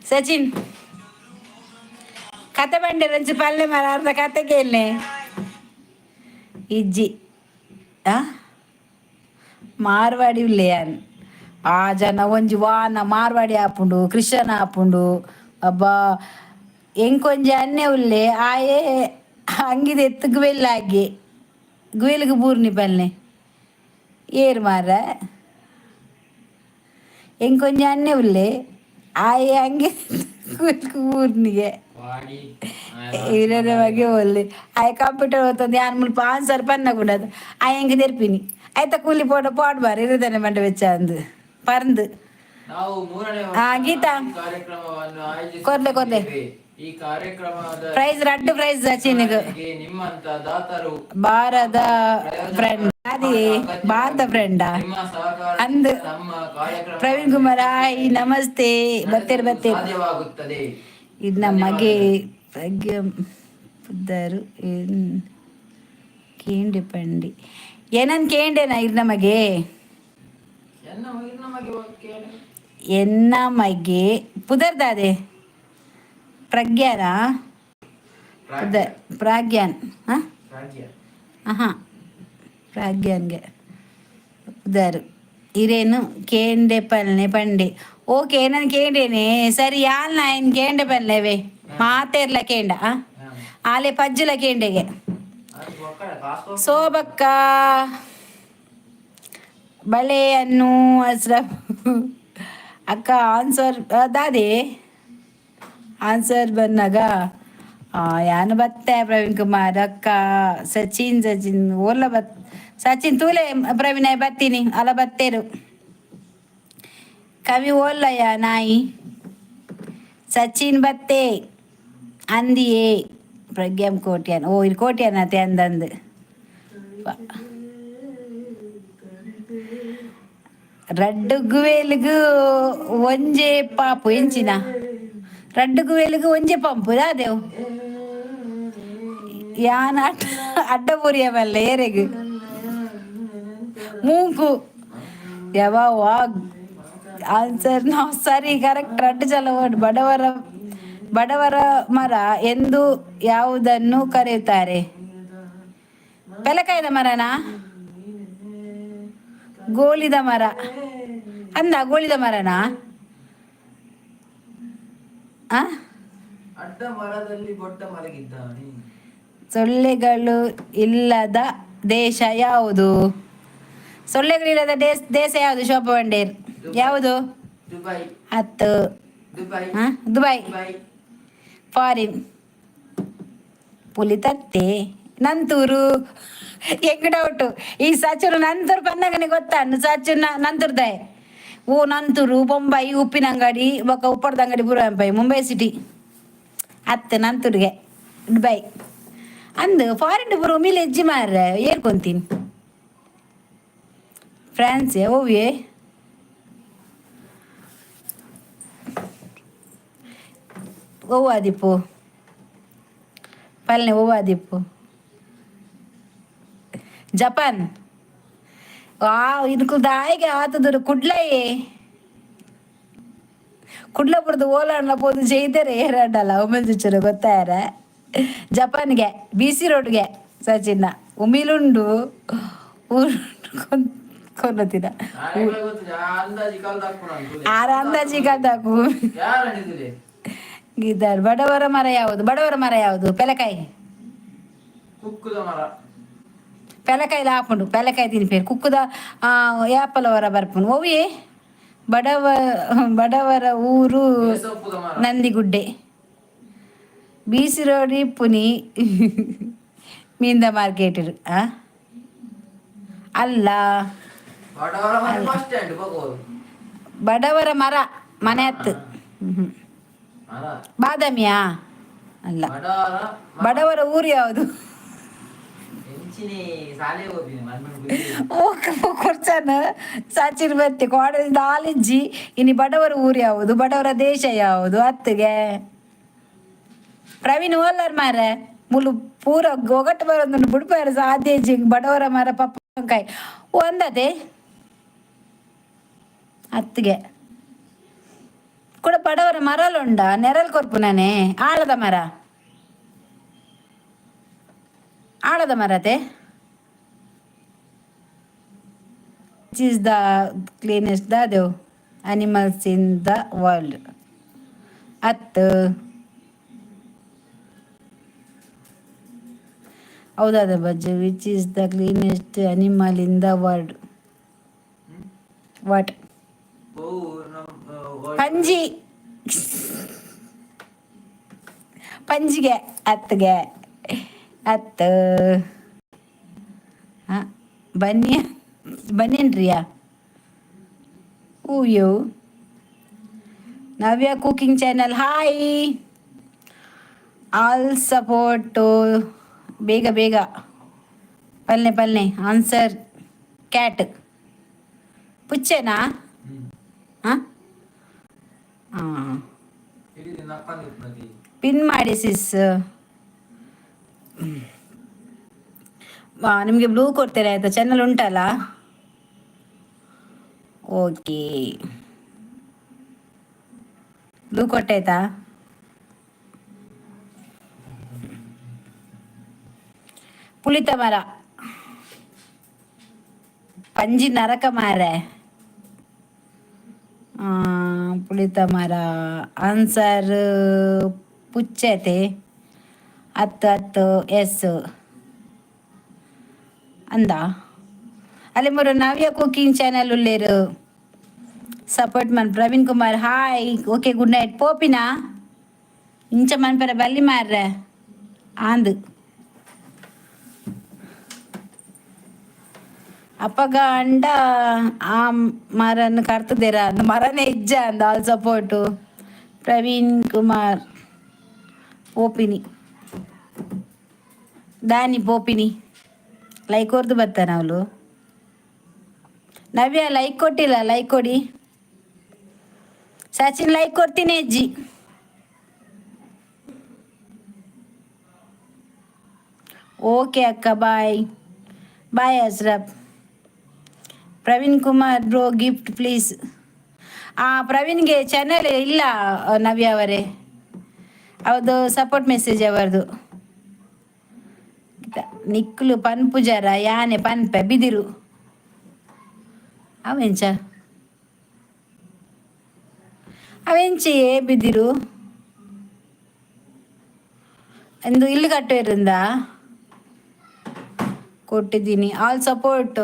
ಸಚಿನ್, ಕತೆ ಬಂಡೆ ಪಲ್ಲೆ ಮರ ಅರ್ಧ ಕತೆ ಕೇಳನೆ ಇಜ್ಜಿ. ಆ ಮಾರ್ವಾಡಿ ಉಲ್ಲೆಯಾನ್ ಆ ಜನ ಒಂಜಿ ವಾನ ಮಾರ್ವಾಡಿ ಆಪುಂಡು, ಕ್ರಿಶ್ಚಿಯನ್ ಆಪುಂಡು. ಅಬ್ಬಾ, ಎಂಕೊಂಜಿ ಅನ್ನೆ ಉಲ್ಲೆ. ಆಯೆ ಅಂಗಿದೆ ಎತ್ತು ಗುವೆಲ್ಲಾಗಿ ಗುವೆಲ್ಗ್ ಬೂರ್ನಿ ಪಲ್ಲೆ ಏರ್ ಮಾರ. ಎಂಕೊಂಜಿ ಅನ್ನೆ ಉಲ್ಲೆ, ಆಯೆ ಅಂಗಿ ಗುವೆಲ್ಗ್ ಬೂರ್ನಿಗೆ. ವಾಡಿ. ಇರರೆ ಬಗ್ಗೆ ಒಲ್ಲೆ. ಆಯ್ ಕಂಪ್ಯೂಟರ್ ಓದ್ತಂದು ಯಾನ್ ಮುಲ್ಪ ಆನ್ಸರ್ ಪನ್ನ ಕೂಡದು. ಆಯ್ ಎಂಕ್ ತೆರ್ಪಿನಿ ಆಯ್ತ ಕೂಲಿ ಪೋಟ ಪಾಡ್ ಬಾರ್ ಇರದನೆ ಮಂಡ ವೆಚ್ಚ ಅಂದು ಪರಂದು. ನಾವು ಮೂರನೇ ಆ, ಗೀತಾ. ಈ ಕಾರ್ಯಕ್ರಮವನ್ನು ಕೊರ್ಲೆ, ಕೊರ್ಲೆ. ಆಯೋಜಿಸಿದ್ದೇವೆ. ಈ ಕಾರ್ಯಕ್ರಮದ ಪ್ರೈಸ್ ರಡ್ಡು ಪ್ರೈಸ್ ಸಚಿನ್ಗ್. ನಿಮ್ಮಂತ ದಾತರು ಭಾರತ ಫ್ರೆಂಡ್ ಅದೇ ಭಾರತ ಫ್ರೆಂಡಾ? ನಿಮ್ಮ ಸಹಕಾರ ಅಂದ್ ನಮ್ಮ ಕಾರ್ಯಕ್ರಮ ಪ್ರವೀಣ್ ಕುಮಾರ್, ಹಾಯ್, ನಮಸ್ತೆ. ಬತ್ತೇರು ಬತ್ತೇರು. ಸಾಧ್ಯವಾಗುತ್ತದೆ. ಇದು ನಮ್ಮ ಮಗೆ ಪ್ರಜ್ಞ ಪುದ್ದರು ಕೇಂಡೆ ಪಂಡಿ ಏನನ್ ಕೇಂಡೆನಾ ಇರ್ ನಮಗೆ. ಎನ್ನ ನಮಗೆ ಕೇಳಿ. ಎನ್ನ ಮಗೆ ಪುದರ್ದಾದೆ ಪ್ರಜ್ಞಾನ ಪುದ ಪ್ರಾಗ್ಯಾನ್ ಹಾಂ. ಪ್ರಾಜ್ಯ. ಆಹಾ, ಪ್ರಾಗ್ಯಾನ್ಗೆ ಪುದರು ಇರೇನು ಕೇಂಡೆ ಪಲ್ನೆ ಪಂಡೆ. ಓಕೆ, ನಾನು ಕೇಂಡೇನೆ. ಸರಿ, ಯಾಲ್ ನಾಯನ್ ಕೇಂಡೆ ಪಲ್ಲೆವೆ ಮಾತೇರ್ಲ ಕೇಂಡ. ಆ ಆಲೆ ಪಜ್ಜುಲ ಕೇಂಡೆಗೆ. ಸೋಬಕ್ಕ ಬಳೆಯನ್ನು ಅಸ್ರಫ್ ಅಕ್ಕ. ಆನ್ಸರ್ ದಾದೆ? ಆನ್ಸರ್ ಬಂದಾಗ ಯಾನು ಬತ್ತೆ. ಪ್ರವೀಣ್ ಕುಮಾರ್ ಅಕ್ಕ, ಸಚಿನ್, ಸಚಿನ್ ಓಲ್ಲ ಬತ್? ಸಚಿನ್ ತೂಲೆ. ಪ್ರವೀಣ್ ಬತ್ತೀನಿ ಅಲ್ಲ, ಬತ್ತೇರು. ಕವಿ ಓಲ್ಲಯ್ಯ ನಾಯಿ. ಸಚಿನ್ ಬತ್ತೆ ಅಂದಿಯೇ. ಪ್ರಜ್ಞಾಮ್ ಕೋಟ್ಯಾನ್. ಓ, ಇದು ಕೋಟ್ಯಾನ್ ಅತೆ ಅಂದಂದು. ರಡ್ಡು ಗುವೇಲ್ಗು ಒಂಜೆ ಪಾಪು ಎಂಚಿನ? ರಡ್ಡು ಗುವೇಲ್ಗು ಒಂಜೆ ಪಂಪು ದಾದೇವು? ಯಾನ ಅಡ್ಡಪುರಿಯ ಬಲ್ಲೆ ಏರೆಗ್? ಮೂಂಕು ಯಾವ? ಆನ್ಸರ್ ನಾವು ಸರಿ, ಕರೆಕ್ಟ್. ರಡ್ಡು ಜಲ. ಬಡವರ ಬಡವರ ಮರ ಎಂದು ಯಾವುದನ್ನು ಕರೆಯುತ್ತಾರೆ? ಪೆಲಕಾಯಿದ ಮರನಾ? ಗೋಲಿದ ಮರ ಅಂದ, ಗೋಲಿದ ಮರನಾ? ಆ ಅಡ್ಡ ಮರದಲ್ಲಿ ಬೊಡ್ಡ ಮಲಗಿದ್ದಾನೆ. ಸೊಳ್ಳೆಗಳು ಇಲ್ಲದ ದೇಶ ಯಾವುದು? ಸೊಳ್ಳೆಗಳಿಲ್ಲದ ದೇಶ ದೇಶ ಯಾವುದು? ಶೋಭಾ ಬಂಡೇರ್, ಯಾವುದು? ದುಬೈ. 10. ದುಬೈ. ಹಾ, ದುಬೈ. ದುಬೈ. ಫಾರಿನ್. ಪುಲಿ ತತ್ತೆ ನಂತೂರು. ಎಂಗ್ ಡೌಟು ಈ ಸಚಿರು? ನಂತೂರು ಪನ್ನಗನೆ ಗೊತ್ತಾನು ಸಚಿನ ನಂತೂರ್ದಾಯ್. ಓ, ನಂತೂರು, ಬೊಂಬೈ, ಉಪ್ಪಿನಂಗಡಿ ಬೊಕ್ಕ ಉಪ್ಪಡ್ದ ಅಂಗಡಿ ಪೂರ ಮುಂಬೈ ಸಿಟಿ ಅತ್ತೆ. ನಂತೂರಿಗೆ ದುಬೈ ಅಂದು. ಫಾರಿನ್ ಪೂರ ಉಮಿಲ್ ಹೆಜ್ಜಿ ಮಾರ್ರೆ. ಏರ್ಕೊಂತೀನಿ ಫ್ರಾನ್ಸ್ ಓವಿಯೇ. ಓವಾದಿಪ್ಪು ಪಲ್ನೆ, ಓವಾದಿಪ್ಪು ಜಪಾನ್. ಆ ಇದಕ್ಕೆ ದಾಯಿಗೆ ಆತದರು ಕುಡ್ಲಯೇ. ಕುಡ್ಲ ಬುಡ್ದು ಓಲಾಂಡ್ಲ ಪೋದು ಜೈದರೆ ಏರಾಡಲ್ಲ ಉಮಿಲ್ ಚುಚ್ಚರು ಗೊತ್ತಾರ. ಜಪಾನ್ಗೆ ಬಿ ಸಿ ರೋಡ್ಗೆ ಸಚಿನ್ನ ಉಮಿಲುಂಡು ಊರು ಕೊನ್ನತಿನ. ಆರೆಗ್ಲ ಗೊತ್ತಿದೆ, ಆ ಅಂದಾಜಿ ಕಲ್ದು ಹಾಕ್ಕೊಡು ಅಂತ. ಆರ ಅಂದಾಜಿ ಕಲ್ದಾಕು. ಯಾರು ಹೇಳಿದಿರಿ? ಗಿದ್ದಾರ್. ಬಡವರ ಮರ ಯಾವುದು? ಬಡವರ ಮರ ಯಾವುದು? ಪೆಲಕಾಯಿ. ಕುಕ್ಕುದ ಮರ. ಪೆಲಕಾಯಿ ಆಪುಂಡು, ಪೆಲಕಾಯಿ ತಿನ್ಪೇರು. ಕುಕ್ಕುದ ಯಾಪಲ ಹೊರ ಬರ್ಪುಂಡು. ಓವಿಯೇ ಬಡವ ಬಡವರ ಊರು? ಸೊಪ್ಪುದ ಮರ. ನಂದಿಗುಡ್ಡೆ. ಬೀಸಿ ರೋಡ್ ಪುನಿ ಮೀಂದ ಮಾರ್ಕೆಟ್. ಆ ಅಲ್ಲ. ಬಡವರ ಮನೆ ಬಸ್ ಸ್ಟ್ಯಾಂಡ್ ಹೋಗೋದು. ಬಡವರ ಮರ ಮನೆ ಹತ್ತು. ಹ್ಮ್. ಮರ. ಬಾದಾಮಿಯಾ? ಅಲ್ಲ. ಬಡವರ ಮರ. ಬಡವರ ಊರು ಯಾವುದು? ಎಂಚಿನಿ ಸಾಲೆ ಹೋಗ್ತೀನಿ ಮನ್ಮನ್. ಓ ಕೊರ್ಚನ ಸಾಚಿರ್ ಬತ್ತೆ ಕಾಲೇಜ್ ನಾಲೆಜ್ಜಿ. ಇನಿ ಬಡವರ ಊರು ಯಾವುದು? ಬಡವರ ದೇಶ ಯಾವುದು? ಅತ್ತಿಗೆ ಪ್ರವೀಣ್ ಓಲ್ಲರ್ ಮಾರೆ. ಮುಲು ಪೂರ ಒಗಟ್ಟು ಬರೋದನ್ನು ಬುಡ್ಪಾರ ಸಾಧ್ಯ ಇಜ್ಜಿ. ಬಡವರ ಮರ ಪಪ್ಪಂಕಾಯಿ ಒಂದದೆ ಅತ್ತಿಗೆ ಕೂಡ. ಬಡವರ ಮರಲುಂಡ ನೆರಲ್ ಕೊರ್ಪು ನಾನೇ. ಆಳದ ಮರ, ಆಳದ ಮರತೆ. Which is the cleanest the animals in the world? ಹತ್ತು. ಹೌದಾದ ಬಜ್ಜು? Which is the cleanest animal in the world? What? ಪಂಜಿ. ಪಂಜಿಗೆ ಹತ್ತಿಗೆ ಹತ್ತು. ಹಾಂ, ಬನ್ನಿ ಬನ್ನಿನ್ರಿಯಾ? ಹೂಯು Navya cooking channel, hi. All support. ಬೇಗ ಬೇಗ ಪಲ್ನೆ ಪಲ್ನೆ. Answer cat. ಪುಚ್ಚೆನಾ? ಹಾಂ ಹಾಂ. ಪಿನ್ ಮಾಡಿ ಸಿಸ್. ನಿಮಗೆ ಬ್ಲೂ ಕೊಡ್ತೇನೆ, ಆಯಿತಾ? ಚಾನಲ್ ಉಂಟಲ್ಲ? Okay, blue ಕೊಟ್ಟಾಯ್ತಾ? ಪುಳಿತ ಮರ. ಪಂಜಿ ನರಕ ಮಾರೆ. ಪುಳಿತ ಮರ ಆನ್ಸರ್ ಪುಚ್ಚತೆ. 10 10. ಎಸ್. ಅಂದ ಅಲ್ಲಿ ಮೂರು ನವ್ಯ ಕುಕಿಂಗ್ ಚಾನೆಲ್ ಉಲ್ಲೇರು. ಸಪೋರ್ಟ್ ಮನ್ Praveen Kumar, hi, okay, good night. ಪೋಪಿನಾ ಇಂಚ ಮನ್ಪರ ಬಲ್ಲಿ ಮಾರ್ರೆ ಆಂದು. ಅಪ್ಪಗ ಅಂಡ ಆ ಮರನ್ ಕರ್ತದೇರ ಅಂದ ಮರನೇ ಇಜ್ಜ ಅಂದ. ಆಲ್ ಸಪೋರ್ಟು ಪ್ರವೀಣ್ ಕುಮಾರ್. ಪೋಪಿನಿ ದಾನಿ ಪೋಪಿನಿ ಲೈಕ್ ಕೊರ್ದು ಬರ್ತಾನ ಅವಳು. ನವ್ಯ ಲೈಕ್ ಕೊಟ್ಟಿಲ್ಲ, ಲೈಕ್ ಕೊಡಿ. ಸಚಿನ್ ಲೈಕ್ ಕೊಡ್ತೀನಿ ಅಜ್ಜಿ. ಓಕೆ ಅಕ್ಕ, bye bye. Ashraf Praveen Kumar bro, gift please. ಆ ಪ್ರವೀಣ್ಗೆ ಚಾನೆಲ್ ಇಲ್ಲ ನವ್ಯ ಅವರೇ, ಅವದು ಸಪೋರ್ಟ್ ಮೆಸೇಜ್ ಅವರದು. ನಿಕ್ಲು ಪನ್ಪುಜಾರ ಯಾನೆ ಪನ್ಪೆ ಬಿದಿರು ಅವೆಂಚ ಅವೆಂಚಿ ಬಿದಿರು ಎಂದು ಇಲ್ಲಿ ಕಟ್ಟುವಿರಿಂದ ಕೊಟ್ಟಿದ್ದೀನಿ. ಆಲ್ ಸಪೋರ್ಟ್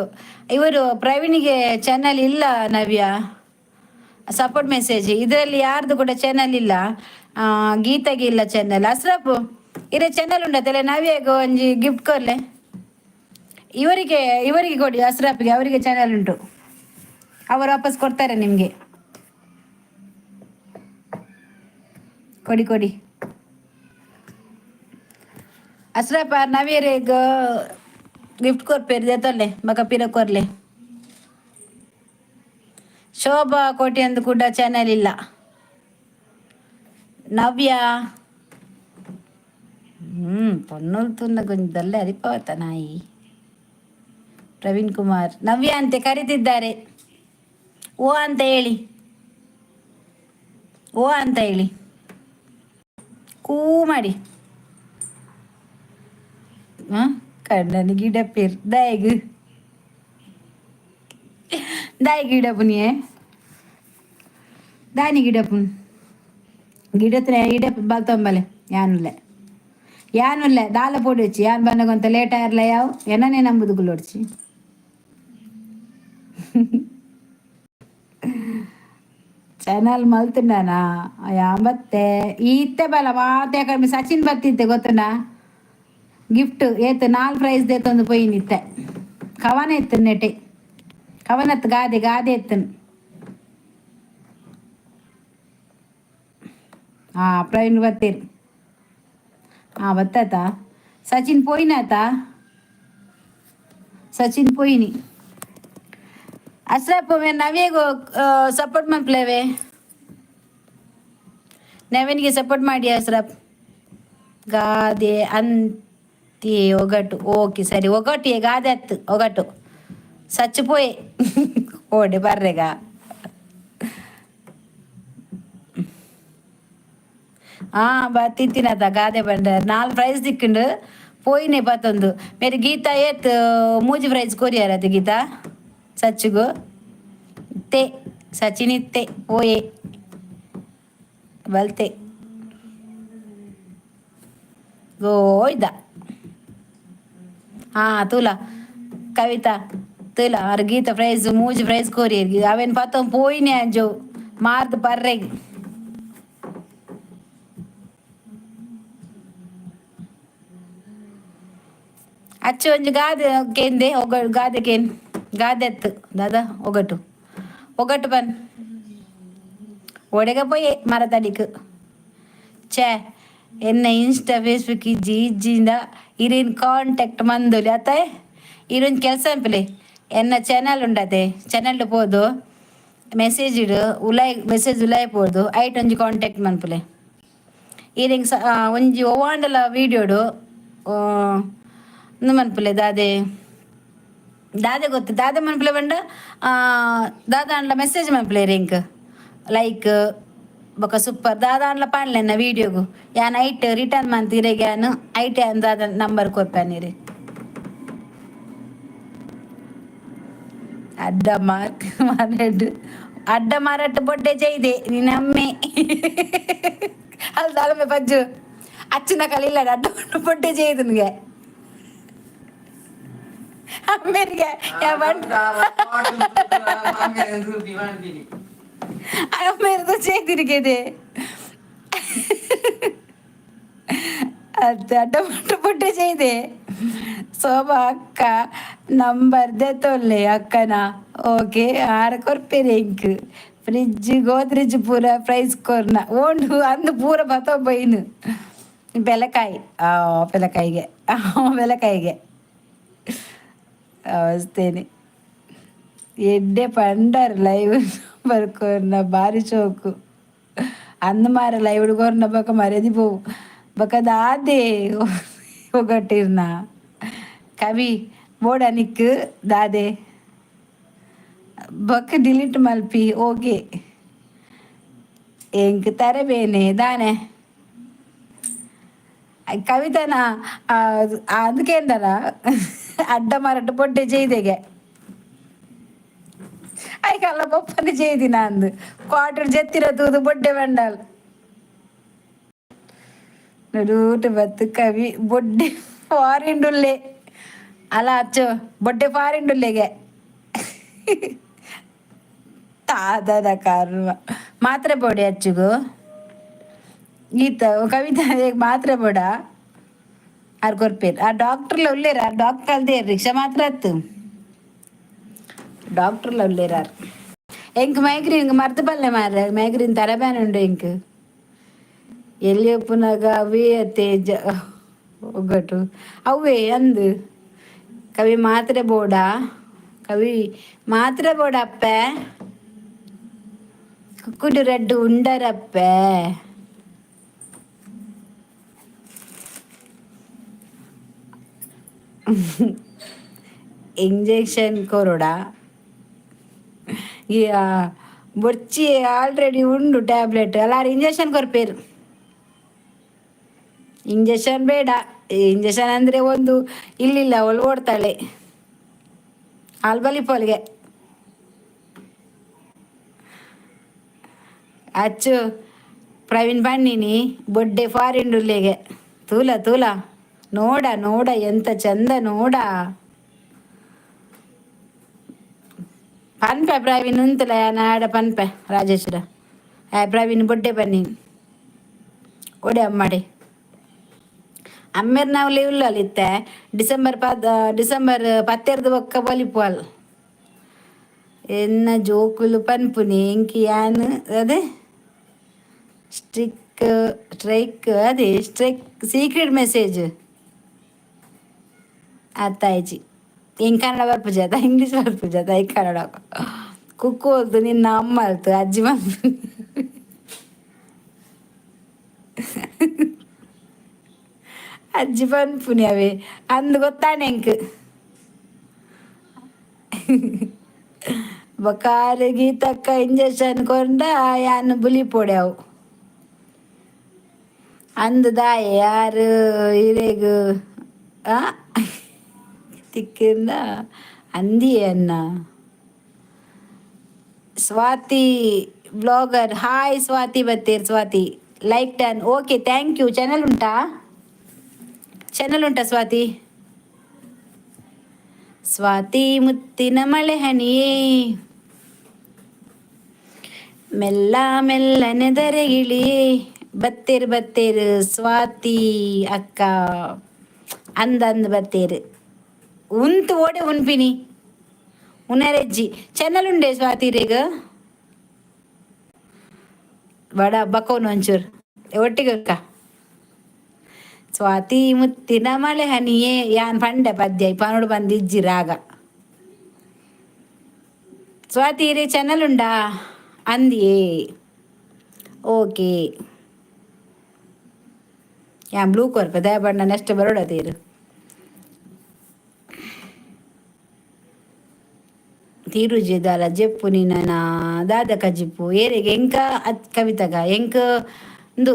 ಇವರು ಪ್ರವೀಣಿಗೆ ಚಾನಲ್ ಇಲ್ಲ ನವ್ಯ, ಸಪೋರ್ಟ್ ಮೆಸೇಜ್. ಇದರಲ್ಲಿ ಯಾರ್ದು ಕೂಡ ಚಾನಲ್ ಇಲ್ಲ. ಗೀತಾಗೆ ಇಲ್ಲ ಚಾನಲ್. ಅಸ್ರಫ್ ಇರೇ ಚಾನಲ್ ಉಂಡತ್ತಲ್ಲ ನವ್ಯಾಗ ಒಂಜಿ ಗಿಫ್ಟ್ ಕೊರ್ಲೆ. ಇವರಿಗೆ ಇವರಿಗೆ ಕೊಡಿ, ಅಸ್ರಫ್ಗೆ, ಅವರಿಗೆ ಚಾನಲ್ ಉಂಟು. ಅವರು ವಾಪಸ್ ಕೊಡ್ತಾರೆ ನಿಮಗೆ. ಕೊಡಿ ಕೊಡಿ ಅಸ್ರಫ್. ನವ್ಯರಿಗೆ ಗಿಫ್ಟ್ ಕೊರ್ಪೇರು ದೇತೊಲ್ಲೆ ಬಕ ಪಿರ ಕೊರ್ಲೆ. ಶೋಭಾ ಕೋಟಿ ಅಂದು ಕೂಡ ಚಾನಲ್ ಇಲ್ಲ. ನವ್ಯ ಪೊನ್ನೊಲ್ತುನ್ನ ಗೊಂಜದಲ್ಲೇ ಅರಿಪವತ ನಾಯಿ. ಪ್ರವೀಣ್ ಕುಮಾರ್ ನವ್ಯ ಅಂತೆ ಕರೀತಿದ್ದಾರೆ. ಓ ಅಂತ ಹೇಳಿ, ಓ ಅಂತ ಹೇಳಿ, ಕೂ ಮಾಡಿ. ಹಾಂ, ಕಣ್ಣನ ಗಿಡ ಪೇರ್ ದಾಯಗ್ ದಾಯ ಗಿಡಪುನಿಯೇ ದಾನಿ ಗಿಡಪುನ್ ಗಿಡತ್ರ ಇಡ ಬಾಲ್ತೊಂಬಲೆ ಯಾನುಲ್ಲೆ ಯಾನುಲ್ಲೆ ದಾಲ ಪೊಡಿ ಯಾನ್ ಬಂದಗೊಂತ ಲೇಟ್ ಆರ್ಲ ಯಾವ ಎನ್ನನೇ ನಂಬುದು ಗುಲ್ಲೊಡ್ಚಿ. ಚಾನಲ್ ಮಲ್ತುಂಡನಾ ಯಾಂಬತ್ತೆ ಇತ್ತೆ ಬಲ ಮಾತೆ ಕಮ್ಮಿ. ಸಚಿನ್ ಬತ್ತಿತ್ತೆ ಗೊತ್ತುಂಡಾ? ಗಿಫ್ಟ್ ಏತ್ ನಾಲ್ ಪ್ರೈಸ್ ದೇತೊಂದು ಪೋಯಿನಿತ್ತೆ. ಕವನ ಇತ್ತು ನೆಟೆ ಕವನತ್ ಗಾದೆ ಗಾದೆ ಎತ್ತನ್. ಹಾ ಪ್ರವೀಣ್ ಬತ್ತೀರ್. ಹಾ ಬತ್ತಾತ. ಸಚಿನ್ ಪೋಯಿನಾತ? ಸಚಿನ್ ಪೋಯಿನಿ. ಅಸ್ರಪ್ಪ ನವಿಯಗು ಸಪೋರ್ಟ್ ಮನ್ಪ್ಲೇವೆ. ನವೀನ್ಗೆ ಸಪೋರ್ಟ್ ಮಾಡಿ ಅಸ್ರಫ್. ಗಾದೆ ಅಂತಿ ಒಗಟು. ಓಕೆ ಸರಿ, ಒಗಟು ಗಾದೆ ಅತ್ತು ಒಗಟು ಸಚ್ಚು ಪೋಯೆ ಓಡೆ ಬರ್ರೆಗ. ಹಾ ಬತ್ತಿತ್ತಿನತ ಗಾದೆ ಬಂಡ ನಾಲ್ ಪ್ರೈಸ್ ದಿಕ್ಕಿಂಡು ಪೋಯಿನೆ ಪತ್ತೊಂದು. ಮೇರೆ ಗೀತಾ ಏತ್ ಮೂಜಿ ಪ್ರೈಸ್ ಕೊರಿಯಾರತೆ ಗೀತಾ ಸಚ್ಚುಗು ಇತ್ತೆ ಸಚಿನ್ ಇತ್ತೆ ಪೋಯೆ ಬಲ್ತೆ ಗೋಯ್ದ. ಹಾ ತೂಲ ಕವಿತಾ ತೂಲ ಆರ್ ಗೀತಾ ಪ್ರೈಸ್ ಮೂಜಿ ಪ್ರೈಸ್ ಕೊರಿಯರ್ ಅವೇನು ಪತ್ತೊಂದು ಪೋಯಿನೆ ಅಂಜು ಮಾರ್ದು ಪರ್ರೆಗ್. ಅಚ್ಚು ಒಂಜಿ ಗಾದೆ ಕೇಂದೆ ಒಗ ಗಾದೆ ಕೇನ್ ಗಾದೆ ಅತ್ತು ದಾದಾ ಒಗಟು ಒಗಟು ಬನ್ ಒಡೆಗ ಪೋಯೆ ಮರತಡಿಕ್. ಛೇ ಎನ್ನ ಇನ್ಸ್ಟಾ ಫೇಸ್ಬುಕ್ ಇಜ್ಜಿ ಇಜ್ಜಿಂದ ಇರಿನ್ ಕಾಂಟ್ಯಾಕ್ಟ್ ಮಂದೊಲಿ ಅತ್ತ. ಇರೊಂಜಿ ಕೆಲಸ ಅನ್ಪಲೆ, ಎನ್ನ ಚಾನಲ್ ಉಂಡತೆ ಚಾನಲ್ ಪೋದು ಮೆಸೇಜ್ ಇಡು ಉಲಾಯ್ ಮೆಸೇಜ್ ಉಲಾಯ್ ಪೋದು ಐಟ್ ಒಂಜಿ ಕಾಂಟ್ಯಾಕ್ಟ್ ಮನ್ಪುಲೆ. ಇರಿಂಗ್ ಸ ಒಂಜಿ ಒವಾಂಡಲ ವೀಡಿಯೋಡು ಉಂದು ಮನ್ಪುಲೆ. ದಾದೆ ದಾದೆ ಗೊತ್ತು ದಾದೆ ಮನ್ಪುಲೆ ಪಂಡ ದಾದ ಆಂಡಲ ಮೆಸೇಜ್ ಮನ್ಪುಲೆ ರಿಂಕ್ ಲೈಕ್ ಬೊಕ ಸೂಪರ್ ದಾದ ಆಂಡಲ ಪಾಡ್ಲೆ ಎನ್ನ ವೀಡಿಯೋಗು. ಯಾನ್ ಐಟ್ ರಿಟರ್ನ್ ಮಂತ್ ಇರೆಗ್ ಯಾನ್ ಐಟ್ ಯಾನ್ ದಾದ ನಂಬರ್ ಕೊರ್ಪೆನ್ ಇರೆ. ಅಡ್ಡ ಮಾರ್ಕ್ ಮಾರಡ್ ಅಡ್ಡ ಮಾರಟ್ಟು ಬೊಡ್ಡೆ ಜೈದೆ ನಿನ್ನಮ್ಮೆ ಅಲ್ ದಾಲಮೆ ಪಜ್ಜು ಅಚ್ಚಿನ ಕಲಿಲ್ಲ ಅಡ್ಡ ಬೊಡ್ಡೆ ಜೈದನ್ಗೆ. ಅಮ್ಮೆರಿಗೆ. ಅಮ್ಮೆರ್ದು ಚೇತಿರಿಗೆದೆ ಅದು ಅಡ್ಡ ಪುಟ್ಟ ಪುಟ್ಟ ചെയ്ದೆ. ಶೋಭಾ ಅಕ್ಕ ನಂಬರ್ ದೆತೊಲ್ಲೆ ಅಕ್ಕನ. ಓಕೆ, ಆರ್ ಕೊರ್ಪೆರೆ ಎಂಕ್. ಫ್ರಿಜ್ ಗೋದ್ರೇಜ್ ಪೂರ ಪ್ರೈಸ್ ಕೊರ್ನ ಓಂಡು ಅಂದು ಪೂರ ಬತ್ತೊ ಬೈನು. ಬೆಲಕಾಯಿ, ಬೆಲಕಾಯಿಗೆ ಬೆಲಕಾಯಿಗೆ ಅವಸ್ಥೆನೆ. ಎಡ್ಡೆ ಪಂಡರ್ ಲೈವ್ ಬರ್ಕೊರ್ನ ಬಾರಿ ಶೋಕು ಅಂದ್ ಮಾರ. ಲೈವ್ ಕೊರ್ನ ಬೊಕ ಮರ್ಯಾದಿ ಪೋವು. ಬೊಕ ದಾದೆ ಒಗಟ್ಟಿರ್ನ ಕವಿ ಬೋಡ ನಿಕ್ ದಾದೆ ಬೊಕ ಡಿಲೀಟ್ ಮಲ್ಪಿ. ಓಕೆ, ಎಂಕ್ ತರಬೇನೆ ದಾನೆ ಕವಿತನ అందుకేందన ಅಡ್ಡ ಮರಟ್ ಪೊಟ್ಟೆ ചെയ്തಗೆ ಐಕಲ್ಲ ಬೊಪ್ಪನೆ ചെയ്ದಿನ ಅಂದು ಕ್ವಾರ್ಟರ್ ಜೆತ್ತಿರ ತೂದು ಬೊಡ್ಡೆ ಬಂಡಲ್ ನಡೂಟ ಬತ್ತು. ಕವಿ ಬೊಡ್ಡೆ ಫಾರಿಂಡುಲ್ಲೆ ಅಲ್ಲ ಅಚ್ಚು, ಬೊಡ್ಡೆ ಫಾರಿಂಡುಲ್ಲೆಗೆ ತಾದದ ಕರ್ಮ. ಮಾತ್ರೆ ಬೋಡಿ ಅಚ್ಚುಗು ಈತ ಕವಿತಾ ಮಾತ್ರೆ ಬೋಡ. ಆರ್ ಕೊರ್ಪೇರು. ಆ ಡಾಕ್ಟರ್ಲ ಉಲ್ಲೇರ? ಆ ಡಾಕ್ಟರ್ ಅಲ್ದೇ ರಿಕ್ಷಾ ಮಾತ್ರ ಅತ್ತು. ಡಾಕ್ಟರ್ಲ ಉಲ್ಲೇರಾರ್. ಎಂಕ್ ಮೈಗ್ರೇನ್ ಮರ್ತು ಬಲ್ಲೆ ಮಾರ್ರೆ. ಮೈಗ್ರೇನ್ ತರಬೇನ ಉಂಡು ಎಂಕ್. ಎಲ್ಲಿ ಉಪ್ಪುನಾಗ ಅವೇ ತೇಜ ಒಗ್ಗಟ್ಟು ಅವೇ ಅಂದು. ಕವಿ ಮಾತ್ರೆ ಬೋಡ, ಕವಿ ಮಾತ್ರೆ ಬೋಡ ಅಪ್ಪೆ. ಕುಕ್ಕುಡು ರೆಡ್ ಉಂಡರಪ್ಪೆ. ಇಂಜೆಕ್ಷನ್ ಕೊರೊಡ? ಈ ಬೊರ್ಚಿ, ಆಲ್ರೆಡಿ ಉಂಡು ಟ್ಯಾಬ್ಲೆಟ್ ಅಲ್ಲ. ಇಂಜೆಕ್ಷನ್ ಕೊರ್ಪೇರು. ಇಂಜೆಕ್ಷನ್ ಬೇಡ. ಇಂಜೆಕ್ಷನ್ ಅಂದರೆ ಒಂದು ಇಲ್ಲಿಲ್ಲ, ಅವಳು ಓಡ್ತಾಳೆ ಆಲ್ಬಲಿ ಪೋಲ್ಗೆ. ಅಚ್ಚು ಪ್ರವೀಣ್ ಬನ್ನಿನಿ ಬೊಡ್ಡೆ ಫಾರಿನ್. ತೂಲ ತೂಲ, ನೋಡ ನೋಡ, ಎಂತ ಚಂದ ನೋಡ. ಪನ್ಪೆ ಪ್ರವೀಣ್ ಉಂತಲ ನಾಡ ಪನ್ಪೆ ರಾಜೇಶ್ವರ. ಆ ಪ್ರವೀಣ್ ಬೊಡ್ಡೆ ಬನ್ನಿ ಒಡೆ ಅಮ್ಮಾಡಿ. ಅಮ್ಮೇರ್ ನಾವು ಇತ್ತೆ ಡಿಸೆಂಬರ್ ಪದ್ ಡಿಸೆಂಬರ್ ಪತ್ತೆರ್ದು ಬೊಕ್ಕ ಬಲಿಪುವಲ್. ಎನ್ನ ಜೋಕುಲು ಪನ್ಪುನಿ ಎಂಕ್ ಯಾನ್ ಅದೇ ಸ್ಟ್ರಿಕ್ ಸ್ಟ್ರೈಕ್, ಅದೇ strike secret message ಅತ್ತಾಯ್ಚಿ. ಎಂಕ್ ಕನ್ನಡ ಬರ್ಪುಜಿ ಅತ್ತ, ಇಂಗ್ಲೀಷ್ ಬರ್ಪುಜಿ ಅತ್ತ, I Kannada. ಕುಕ್ಕು ಹೋಲ್ತು ನಿನ್ನ ಅಮ್ಮ ಅಲ್ತು ಅಜ್ಜಿ ಮಲ್ಪುನಿ. ಅಜ್ಜಿ ಪನ್ಪುನಿ ಅವೇ ಅಂದ್ ಗೊತ್ತಾಣೆ ಎಂಕ್. ಬೊಕ ಗೀತಕ್ಕ ಇಂಜೆಕ್ಷನ್ ಕೊಂಡ ಯಾನ್ ಬುಲಿಪೊಡೆ ಅವು ಅಂದ್ ದಾಯೆ ಯಾರು ಇರೆಗ್ ಆ ತಿಕ್ಕಿಂದ ಅಂದಿ ಅನ್ನ. Swathi blogger, hi Swathi. ಬತ್ತೀರ್ Swathi. Like done, okay, thank you. Channel ಉಂಟಾ? ಚಾನಲ್ ಉಂಟಾ ಸ್ವಾತಿ? ಸ್ವಾತಿ ಮುತ್ತಿನ ಮಳೆ ಹನಿಯೇ, ಮೆಲ್ಲ ಮೆಲ್ಲನೆ ಧರೆಗಿಳಿಯೇ. ಬತ್ತೇರು ಬತ್ತೇರು ಸ್ವಾತಿ ಅಕ್ಕ. ಅಂದ ಅಂದ್ ಬತ್ತೇರು. ಉಂತು ಓಡೆ ಉನ್ಪಿನಿ ಉನರೆಜ್ಜಿ. ಚಾನಲ್ ಉಂಡೆ ಸ್ವಾತಿ ರೇಗ? ಬಡ ಬಕೋನು ಒಂಚೂರು ಒಟ್ಟಿಗೆ ಅಕ್ಕ. ಸ್ವಾತಿ ಮುತ್ತಿನ ಮಳೆ ಹನಿಯೇ. ಯಾನ್ ಪಂಡೆ ಪದ್ಯ ಪನೋಡು ಬಂದಿಜ್ಜಿ ರಾಗ. ಸ್ವಾತಿ ರೇ ಚಾನಲ್ ಉಂಡಾ ಅಂದಿಯೇ? ಓಕೆ, ಯಾನ್ ಬ್ಲೂ ಕೊರ್ಪೆ ದಯ ಬಣ್ಣ. ನೆಕ್ಸ್ಟ್ ಬರೋಡ ತೀರು ತೀರುಜಿ ದಾಲ ಜೆಪ್ಪು ನಿನ್ನ ದಾದ ಕಜಿಪ್ಪು ಏರೆಗೆ ಎಂಕ ಅತ್ ಕವಿತಗ ಎಂಕ ಇಂದು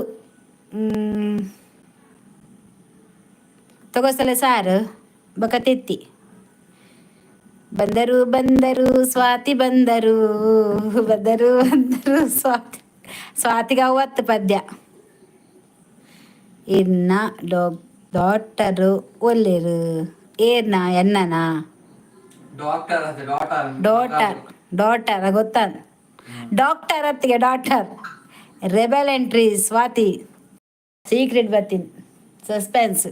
ತೊಗೊಸಲೆ ಸಾರು ಬೊಕ ತೆತ್ತಿ. ಬಂದರು ಬಂದರು ಸ್ವಾತಿ ಬಂದರು, ಬಂದರು ಬಂದರು ಸ್ವಾತಿ. ಸ್ವಾತಿಗೆ ಅವತ್ತು ಪದ್ಯ. ಇನ್ನ ಡಾಟರು ಒಲ್ಲೆರು? ಏರ್ನ ಎನ್ನನಾ? ಡಾಕ್ಟರ್ ಅದೇ ಡಾಟರ್. ಡಾಟರ್, ಡಾಟರ್ ಗೊತ್ತ? ಡಾಕ್ಟರ್ ಅತ್ತಿಗೆ daughter. Rebel entry Swati. Secret ಬತ್ತೀನಿ, ಸಸ್ಪೆನ್ಸ್.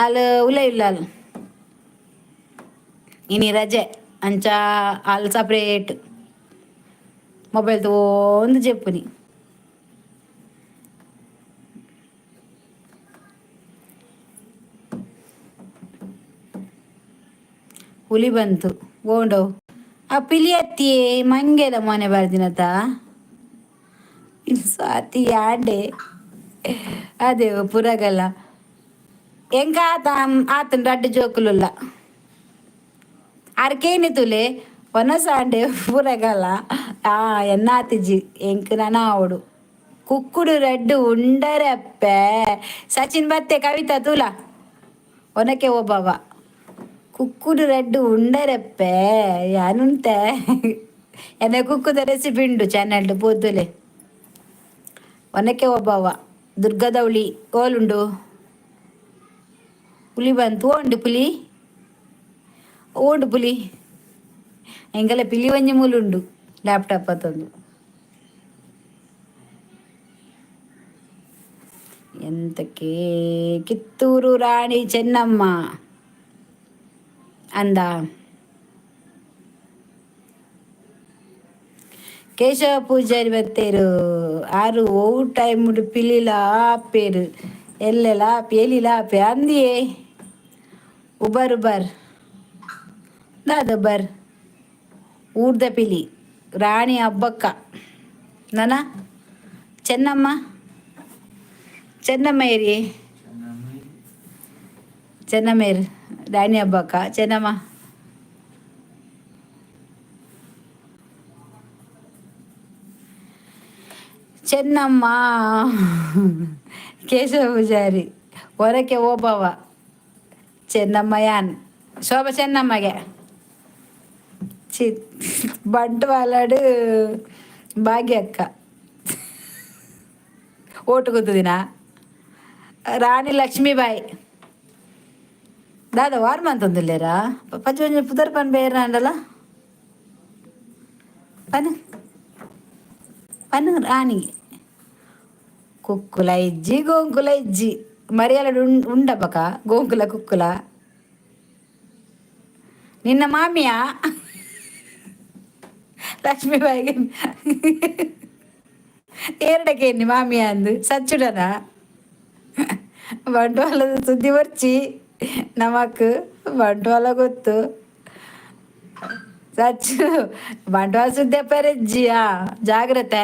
ಅಲ್ಲಿ ಉಲ್ಲ ಇಲ್ಲ ಅಲ್ಲಿ. ಇನಿ ರಜೆ ಅಂಚ ಅಲ್ಲಿ ಸಪ್ರೇಟ್ ಮೊಬೈಲ್ ತಗೊಂಡು ಜೆಪ್ಪುನಿ. ಹುಲಿ ಬಂತು ಓಂಡವು. ಆ ಪಿಲಿ ಅತ್ತಿಯೇ ಮಂಗೆದ ಮೊನೆ ಬರ್ದಿನತ. ಸ್ವಾತಿ ಯಾಂಡೆ ಅದೇ ಪುರಗಲ್ಲ ಎಂಕ ಆತ ಆತನ ರಡ್ಡು ಜೋಕುಲುಲ್ಲ ಅರ್ಕೇನಿ ತುಲೆ ಒನಸಾಂಡೆ ಪುರಗಲ್ಲ. ಆ ಎನ್ನಾತಿಜಿ ಎಂಕ್ ನನ ಆವಡು. ಕುಕ್ಕುಡು ರಡ್ಡು ಉಂಡರಪ್ಪೆ. ಸಚಿನ್ ಬತ್ತೆ, ಕವಿತಾ ತೂಲ. ಒನಕೆ ಓಬವ್ವ ಕುಕ್ಕುಡು ರಡ್ಡು ಉಂಡರಪ್ಪೆ. ಯಾನುಂತೆ ಎನ್ನ ಕುಕ್ಕುದ ರೆಸಿಪಿ ಉಂಡು ಚಾನೆಲ್ಡ್ ಪೋತುಲೆ. ಒನಕೆ ಓಬವ್ವ, ದುರ್ಗದೌಳಿ ಓಲುಂಡು. ಹುಲಿ ಬಂತು. ಓಂಡು ಪುಲಿ, ಓಂಡು ಪುಲಿ. ಎಂಕಲ ಪಿಲಿ ಒಂಜಿ ಮೂಲುಂಡು ಲ್ಯಾಪ್ಟಾಪ್ ಅತ್ತೊಂದು. ಎಂತಕ್ಕೆ ಕಿತ್ತೂರು ರಾಣಿ ಚೆನ್ನಮ್ಮ ಅಂದ. ಕೇಶವ ಪೂಜಾರಿ ಬತ್ತೇರು. ಆರು ಓ ಟೈಮ್ ಪಿಲಿಲ ಆಪೇರು ಎಲ್ಲೆಲ್ಲ ಆಪೆ ಎಲಿಲ ಆಪೆ ಅಂದಿಯೇ. ಉಬರ್ ಉಬರ್ ದಾದ ಉಬರ್ ಊರ್ದ ಪಿಲಿ. ರಾಣಿ ಹಬ್ಬಕ್ಕ ನಾನ ಚೆನ್ನಮ್ಮ, ಚೆನ್ನಮ್ಮ ಏರಿ, ಚೆನ್ನಮ್ಮ ಏರು. ರಾಣಿ ಹಬ್ಬಕ್ಕ ಚೆನ್ನಮ್ಮ. ಚೆನ್ನಮ್ಮ, ಕೇಶವ ಪೂಜಾರಿ, ಹೊರಕ್ಕೆ ಓಬವ್ವ, ಚೆನ್ನಮ್ಮ ಯಾನ್ ಶೋಭ ಚೆನ್ನಮ್ಮಗೆ ಚಿ ಬಂಟ್ವಾಳಡು ಭಾಗ್ಯಕ್ಕ ಓಟು ಗೊತ್ತದಿನ. ರಾಣಿ ಲಕ್ಷ್ಮೀಬಾಯಿ ದಾದ ವಾರ್ ಮಂತೊಂದುಲ್ಲೇರಾ? ಪಂಚ ಒಂಜಿ ಪುದರ್ ಪನ್ ಬೇರಾಂಡಲ. ಪನ್ ಪನ್ ರಾಣಿ. ಕುಕ್ಕುಲ ಇಜ್ಜಿ, ಗೋಂಕುಲ ಇಜ್ಜಿ. ಮರಿಯಲಡು ಉಂಡಪಕ ಗೋಂಕುಲ ಕುಕ್ಕುಲ. ನಿನ್ನ ಮಾಮಿಯ ಲಕ್ಷ್ಮೀಬಾಯಿಗೆ ಏರಡಕ್ಕೆ ಮಾಮಿಯ ಅಂದು ಸಚ್ಚುಡನ. ಬಂಟ್ವಾಳದ ಸುದ್ದಿ ಬರ್ಚಿ ನಮಕ್. ಬಂಟ್ವಾಳ ಗೊತ್ತು ಸಚ್ಚು. ಬಂಟ್ವಾಳ ಸುದ್ದಿ ಪೆರೆಜ್ಜಿಯಾ? ಜಾಗ್ರತೆ.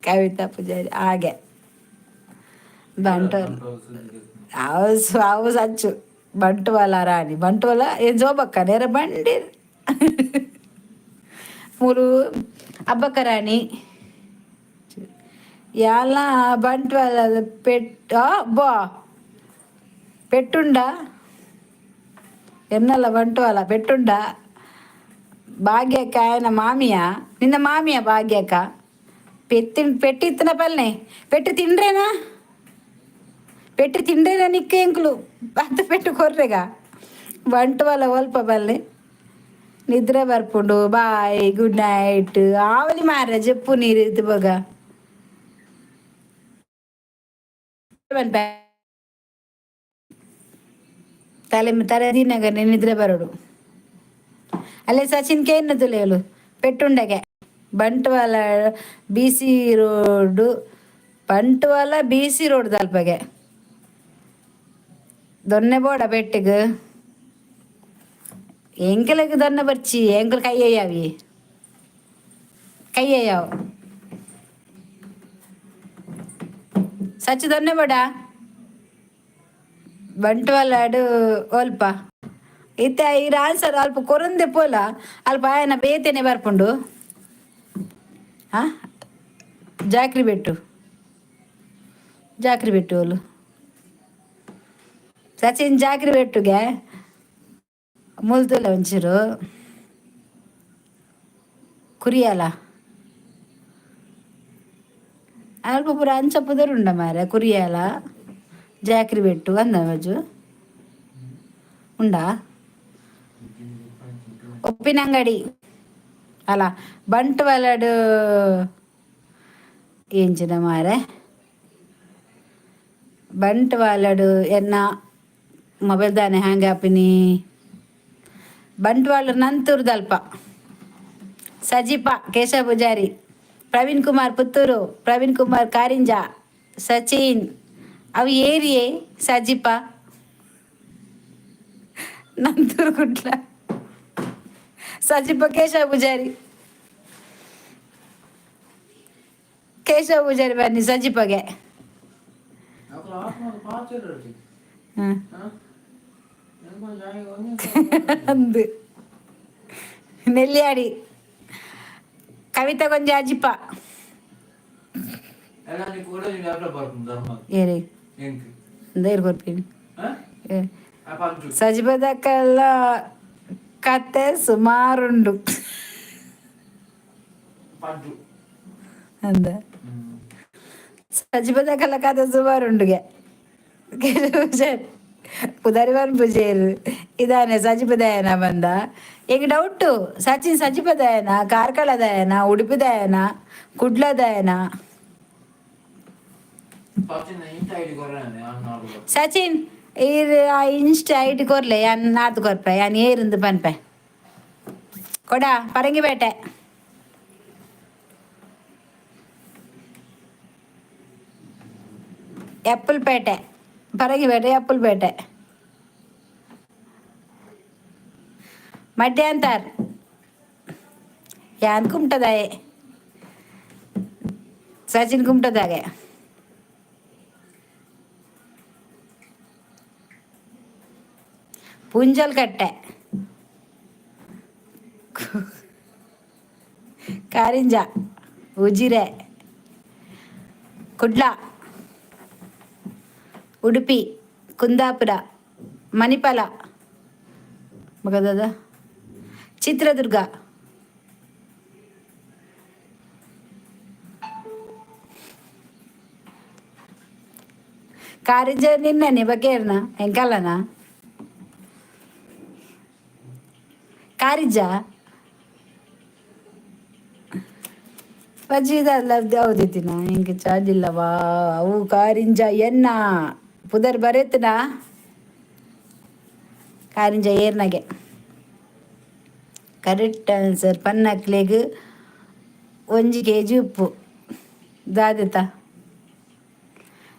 ಕವಿತಾ ಪೂಜಾರಿ ಹಾಗೆ ಬಂಟ್ವಾಳ ಅವು ಅವು ಸಚ್ಚು. ಬಂಟ್ವಾಳ ರಾಣಿ ಬಂಟ್ವಾಳ ಏನ್ ಜೋಬಕ್ಕ ನೇರ ಬಂಡಿ ಮೂರು. ಅಬ್ಬಕ್ಕ ರಾಣಿ ಯಾಲ ಬಂಟ್ವಾಳ ಪೆಟ್ ಬಾ ಪೆಟ್ಟುಂಡ ಎನ್ನಲ್ಲ ಬಂಟ್ವಾಳ ಪೆಟ್ಟುಂಡ. ಭಾಗ್ಯಕ್ಕ ఆయన ಮಾಮಿಯ, ನಿನ್ನ ಮಾಮಿಯ ಭಾಗ್ಯಕ್ಕ. ಪೆತ್ತಿ పెట్టిత్తన పల్లె పెట్టి తిండ్రేనా? పెట్టి తిండ్రేనా నిక్క ఎంకులు అంత పెట్టు కొర్రెగా. ಬಂಟ್ವಾಳ ಒಲ್ಪ ಬಲ್ಲೆ. ನಿದ್ರೆ ಬರ್ಪುಂಡು. Boy, good night. ಆವಲಿ ಮಾರ್ರೆ ಜೆಪ್ಪು ನೀರು ಇದು ಬಗ. ತಲೆ ತಲೆ ದಿನಗ ನಿದ್ರೆ ಬರೋಡು. ಅಲ್ಲೇ ಸಚಿನ್ ಕೇನ್ ತುಲೇಲು ಪೆಟ್ಟುಂಡಗೆ. Bantwal B C road, Bantwal B C road ದಲ್ಪಗೆ ದೊನ್ನೆ ಬೋಡ ಪೆಟ್ಟಿಗ್. ಎಂಕಲೆಗ್ ದೊನ್ನೆ ಬರ್ಚಿ. ಎಂಕಲ್ ಕೈ ಅಯ್ಯಾವಿ ಕೈ ಅಯ್ಯಾವು. ಸಚ್ಚು ದೊನ್ನೆ ಬೋಡ ಬಂಟ್ವಾಳಡ್ ಒಲ್ಪ ಇತ್ತೆ ಈರ್ ಆನ್ಸರ್ ಅಲ್ಪ ಕೊರಂದೆ ಪೋಲ. ಅಲ್ಪ ಆಯನ ಬೇತೆನೆ ಬರ್ಪುಂಡು. ಆ ಜಾಕ್ರಿ ಬೆಟ್ಟು, ಜಾಕ್ರಿ ಬೆಟ್ಟು ಓಲು ಸಚಿನ್ ಜಾಕ್ರಿ ಬೆಟ್ಟುಗೆ ಮುಲ್ತುಲ ಒಂಚೂರು ಕುರಿಯಲ. ಅಲ್ಪ ಪೂರ ಅಂಚ ಪುದರುಂಡ ಮಾರೆ. ಕುರಿಯಲ ಜಾಕ್ರಿ ಬೆಟ್ಟು ಅಂದ ಬಜ್ಜು ಉಂಡಾ? ಉಪ್ಪಿನಂಗಡಿ ಅಲ್ಲ, ಬಂಟ್ವಾಳಡ್ ಎಂಚಿನ ಮಾರೆ, ಬಂಟ್ವಾಳಡ್ ಎನ್ನ ಮೊಬೈಲ್ ದಾನೆ ಹ್ಯಾಂಗ್ ಆಪಿನಿ? ಬಂಟ್ವಾಳ ನಂತೂರ್ದಲ್ಪ. ಸಜಿಪ ಕೇಶವ ಪೂಜಾರಿ, ಪ್ರವೀಣ್ ಕುಮಾರ್ ಪುತ್ತೂರು, ಪ್ರವೀಣ್ ಕುಮಾರ್ ಕಾರಿಂಜ, ಸಚಿನ್ ಅವು ಏರಿಯೇ. ಸಜಿಪ ನಂತೂರು ಕುಡ್ಲ. ಸಜಿಪ ಕೇಶವ ಪೂಜಾರಿ, ಕೇಶವ ಪೂಜಾರಿ ಬನ್ನಿ ಸಜಿಪಗೆ. ಅಕುಲು ಆತ್ಮದ ಪಾಚೆರ್. ಹಾಂ. ಹಾ, ಅಂದು ನೆಲ್ಯಾಡಿ ಕವಿತಾ ಗೊಂಜಿ ಅಜಿಪ. ಎಲ್ಲ ನೀ ಕೂಡ ಲ್ಯಾಪ್ಟಾಪ್ ಬರ್ಪುಂಡು ಧರ್ಮ. ಏರಿ? ಎಂಕ್. ಅಂದ ಕೊರ್ಪಿನಿ. ಹಾ, ಆ ಪಂಚು. ಸಜಿಪದಕ್ಕೆಲ್ಲ ಕತೆ ಸುಮಾರುಂಡು. ಪಂಚು. ಅಂದ ಸಜಿಪದಕ್ಕೆಲ್ಲ ಕತೆ ಸುಮಾರುಂಡುಗೆ. ಪುದರಿವನ್ ಪೂಜೆರ್ ಇದಾನೆ ಸಜಿಪದಯನ ಬಂದ. ಈಗ ಡೌಟು, ಸಚಿನ್ ಸಜಿಪದಯನ, ಕಾರ್ಕಳದಯನ, ಉಡುಪಿದಯನ, ಕುಡ್ಲದಯನ? ಸಚಿನ್ ಇಂತ ಐಡಿ ಕೊರ್ರೆ ನಾಡು. ಸಚಿನ್ ಈರ್ ಆ ಇನ್ಸ್ಟ ಐಡಿ ಕೊರ್ಲೆ, ಯಾನ್ ನಾತ್ ಕೊರ್ಪೆ, ಯಾನ್ ಏರಿಂದು ಪನ್ಪೆ. ಕೊಡ. ಪರಂಗಿಪೇಟೆ, ಎಪ್ಪಲ್ಪೇಟೆ, ಪರಂಗಿಪೇಟೆ, ಎಪ್ಪಲ್ಪೇಟೆ, ಮಡ್ಯಾಂತರ್ ಯಾನ್ ಕುಮಟದಾಯೆ, ಸಚಿನ್ ಕುಮಟದಾಗೆ. ಪುಂಜಲ್ಕಟ್ಟೆ, ಕಾರಿಂಜ, ಉಜಿರೆ, ಕುಡ್ಲ, ಉಡುಪಿ, ಕುಂದಾಪುರ, ಮಣಿಪಾಲ, ಮಗದದ ಚಿತ್ರದುರ್ಗ. ಕಾರಿಂಜ ನಿನ್ನನೆ ಬಕೇರ್ನ ಎಂಕಲ್ಲನ ಕಾರಿಂಜ ಬಜ್ಜಿದಲ್ಲ ಯಾವ್ದಿತ್ತಿನ ಎಂಕ್ ಚಾರ್ಜ್ ಇಲ್ಲವಾ? ಅವು ಕಾರಿಂಜ ಎನ್ನ ಪುದರ್ ಬರೆತ್ನಾ? ಕಾರಿಂಜ ಏರ್ನಗೆ ಕರೆಕ್ಟ್ ಆನ್ಸರ್ ಪನ್ನಕ್ಲೆಗ್ 1 ಕೆಜಿ ಉಪ್ಪು ದಾದಿತ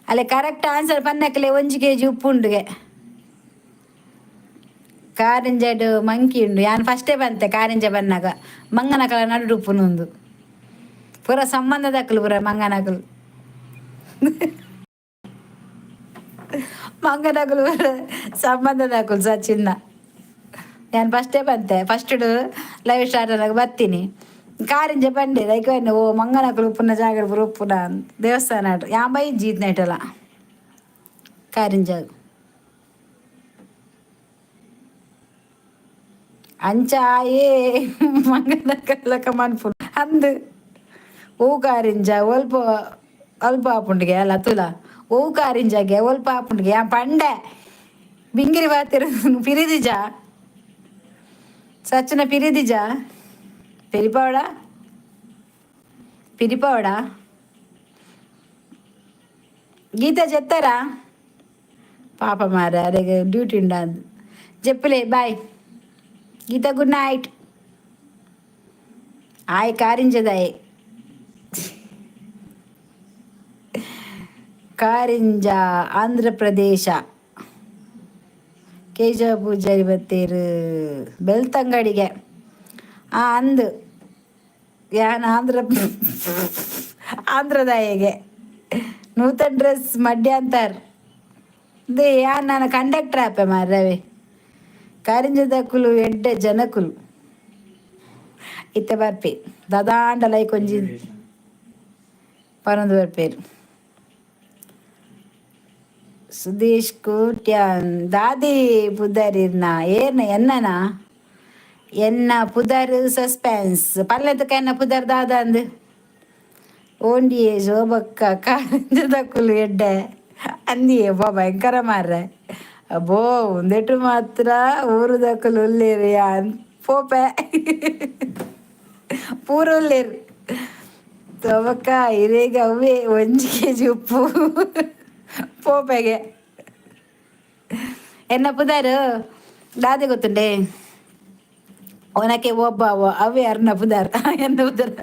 ಅಲ್ಲೇ. ಕರೆಕ್ಟ್ ಆನ್ಸರ್ ಪನ್ನಕ್ಲೆ 1 ಕೆಜಿ ಉಪ್ಪು ಉಂಡುಗೆ. ಕಾರಿಂಜಡ್ ಮಂಕಿ ಉಂಡು. ಯಾನ್ ಫಸ್ಟೇ ಬಂತೆ ಕಾರಿಂಜ ಬನ್ನಾಗ ಮಂಗನಕಲ ನಡು ಉಪ್ಪುನುಂದು. ಪೂರ ಸಂಬಂಧದಕ್ಕಲು, ಪೂರ ಮಂಗನಕಲು, ಮಂಗನಕಲು ಪೂರ ಸಂಬಂಧದಕ್ಕಲು. ಸಚಿನ್ನ ನಾನು ಫಸ್ಟೇ ಬಂತೆ, first live start ಆದಾಗ ಬರ್ತೀನಿ. ಕಾರಿಂಜ ಬಂಡೆ ಲೈಕ್ ಓ ಮಂಗನಕಲು ಉಪ್ಪುನ ಜಾಗಡ್ ಪೂರ ಉಪ್ಪುನ ದೇವಸ್ಥಾನ ಯಾನ್ ಬೈಜಿ ಇತ್ನೈಟಲ ಕಾರಿಂಜ. ಅಂಚ ಆಯೇ ಮಂಗನಕಲಕ ಮನ್ಪುನು ಅಂದ್. ಓ ಕಾರಿಂಜ ಒಲ್ಪ ಅಲ್ಪ ಆಪುಂಡುಗೆ ಅಲ್ಲ ತುಲ. ಓ ಕಾರಿಂಜಗೆ ಒಲ್ಪ ಆಪುಂಡುಗೆ. ಯಾನ್ ಪಂಡೆ ಬಿಂಗಿರಿ ಬಾತಿರ ಪಿರಿದಿಜ ಸಚಿನ ಪಿರಿದಿಜ ಪಿರಿಪಾವಡ ಪಿರಿಪಾವಡ. ಗೀತಾ ಜೆತ್ತಾರಾ? ಪಾಪ ಮಾರ, ಅರೆಗೆ ಡ್ಯೂಟಿ ಉಂಡ ಜೆಪ್ಪಲೆ. Bye Geetha, good night. ಆಯ್ ಕಾರಿಂಜದಾಯೆ. ಕಾರಿಂಜ ಆಂಧ್ರ ಪ್ರದೇಶ. ಕೇಶವ ಪೂಜಾರಿ ಬತ್ತೇರು ಬೆಳ್ತಂಗಡಿಗೆ. ಆ ಅಂದು ಯಾನ್ ಆಂಧ್ರ ಆಂಧ್ರದಾಯಗೆ. ನೂತನ್ ಡ್ರೆಸ್ ಮಡ್ಯಾಂತರ್ they. ಯಾನ್ ನಾನು ಕಂಡಕ್ಟರ್ ಆಪೆ ಮಾರ್ರವೆ. ಕಾರಿಂಜದಕುಲು ಎಡ್ಡೆ ಜನಕುಲು. ಇತ್ತೆ ಬರ್ಪೆ ದಾದಾಂಡ ಲೈಕ್ ಒಂಜಿ ಪನೊಂದು ಬರ್ಪೇರು. ಸುದೇಶ್ ಕೋಟ್ಯಾನ್ ದಾದಿ ಪುದರಿರ್ನ ಏರ್ನ ಎನ್ನನ ಎನ್ನ ಪುದರ್ ಸಸ್ಪೆನ್ಸ್ ಪಲ್ಲೆದಕ್ಕ ಎನ್ನ ಪುದರ್ ದಾದ ಅಂದ್ ಓಂಡಿಯೇ ಶೋಭಕ್ಕ. ಕಾರಿಂಜದಕುಲು ಎಡ್ಡೆ. ಅಂದಿ ಎವ್ವ ಭಯಂಕರ ಮಾರ್ರೆ. ಅಬ್ಬೋ, ಉಂದೆಟು ಮಾತ್ರ ಊರುದಕುಲು ಉಲ್ಲೇರು, ಯಾನ್ ಪೋಪೆ, ಪೂರ ಉಲ್ಲೇರು. ತೋಬಕ್ಕ ಇರೇಗ ಅವೇ 1 ಕೆಜಿ ಉಪ್ಪು ಪೋಪೆಗೆ. ಎನ್ನ ಪುದಾರು ದಾದೆ ಗೊತ್ತುಂಡೆ? ಒನಕೆ ಒಬ್ಬ ಅವೇ ಅರ್ನ ಪುದಾರ್. ಎನ್ನ ಪುದರ್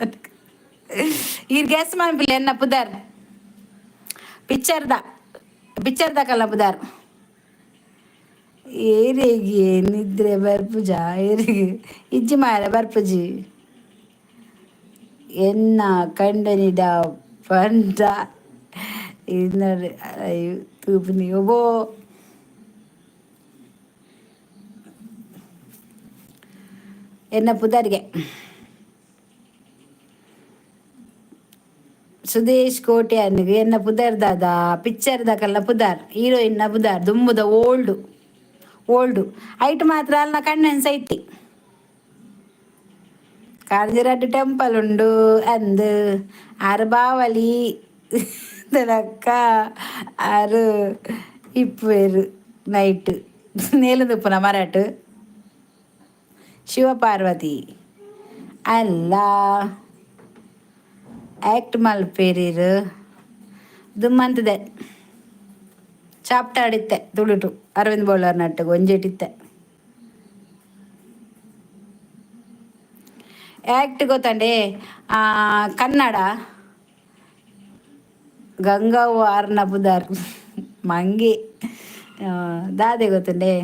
ಈರ್ ಗ್ಯಾಸ್ ಮನ್ಪಿಲ್ಲ. ಎನ್ನ ಪುದರ್ ಪಿಕ್ಚರ್ದ, ಪಿಕ್ಚರ್ದ ಕಲ್ಲ ಪುದರ್. ಏರಿಗೆ ನಿದ್ರೆ ಬರ್ಪುಜ? ಏರಿಗೆ ಇಜ್ಜಿ ಮಾರ, ಬರ್ಪುಜಿ. ಎನ್ನ ಕಂಡನಿಡ ಪಂಡ ಇನ್ನರ್ ತೂಪುನಿ ಒಬ್ಬೋ. ಎನ್ನ ಪುದರ್ಗೆ ಸುದೇಶ್ ಕೋಟೆ ಅನ್ನಗೆ ಎನ್ನ ಪುದರ್ ದಾದ? ಪಿಕ್ಚರ್ ದಕಲ್ನ ಪುದರ್, ಹೀರೋಯಿನ್ನ ಪುದರ್, ದುಂಬುದ ಓಲ್ಡು ಓಲ್ಡು. ಐಟ್ ಮಾತ್ರ ಅಲ್ನ ಕಣ್ಣನ್ ಸೈತಿ. ಕಾಂಜಿರಡ್ಡು ಟೆಂಪಲ್ ಉಂಡು ಅಂದ್. ಆರು ಬಾವಲಿ ತನಕ ಆರು ಇಪ್ಪುವೆರು ನೈಟ್ ನೇಲುದುಪ್ಪುನ ಮರಟ್. ಶಿವಪಾರ್ವತಿ ಅಲ್ಲ, ಆ್ಯಕ್ಟ್ ಮಲ್ಪೇರಿರು ದುಮ್ಮಂತದೆ ಚಾಪ್ಟಾಡಿತ್ತೆ ತುಳುಟು ಅರವಿಂದ್ ಬೋಳಾರ್ ನಟ್ಟುಗು ಒಂಜೆಟಿತ್ತೆ. ಆ್ಯಕ್ಟ್ ಗೊತ್ತಂಡೆ? ಕನ್ನಡ ಗಂಗವ್ವ ಅರ್ನ ಪುದರ್ ಮಂಗಿ. ದಾದೆ ಗೊತ್ತುಂಡೆ?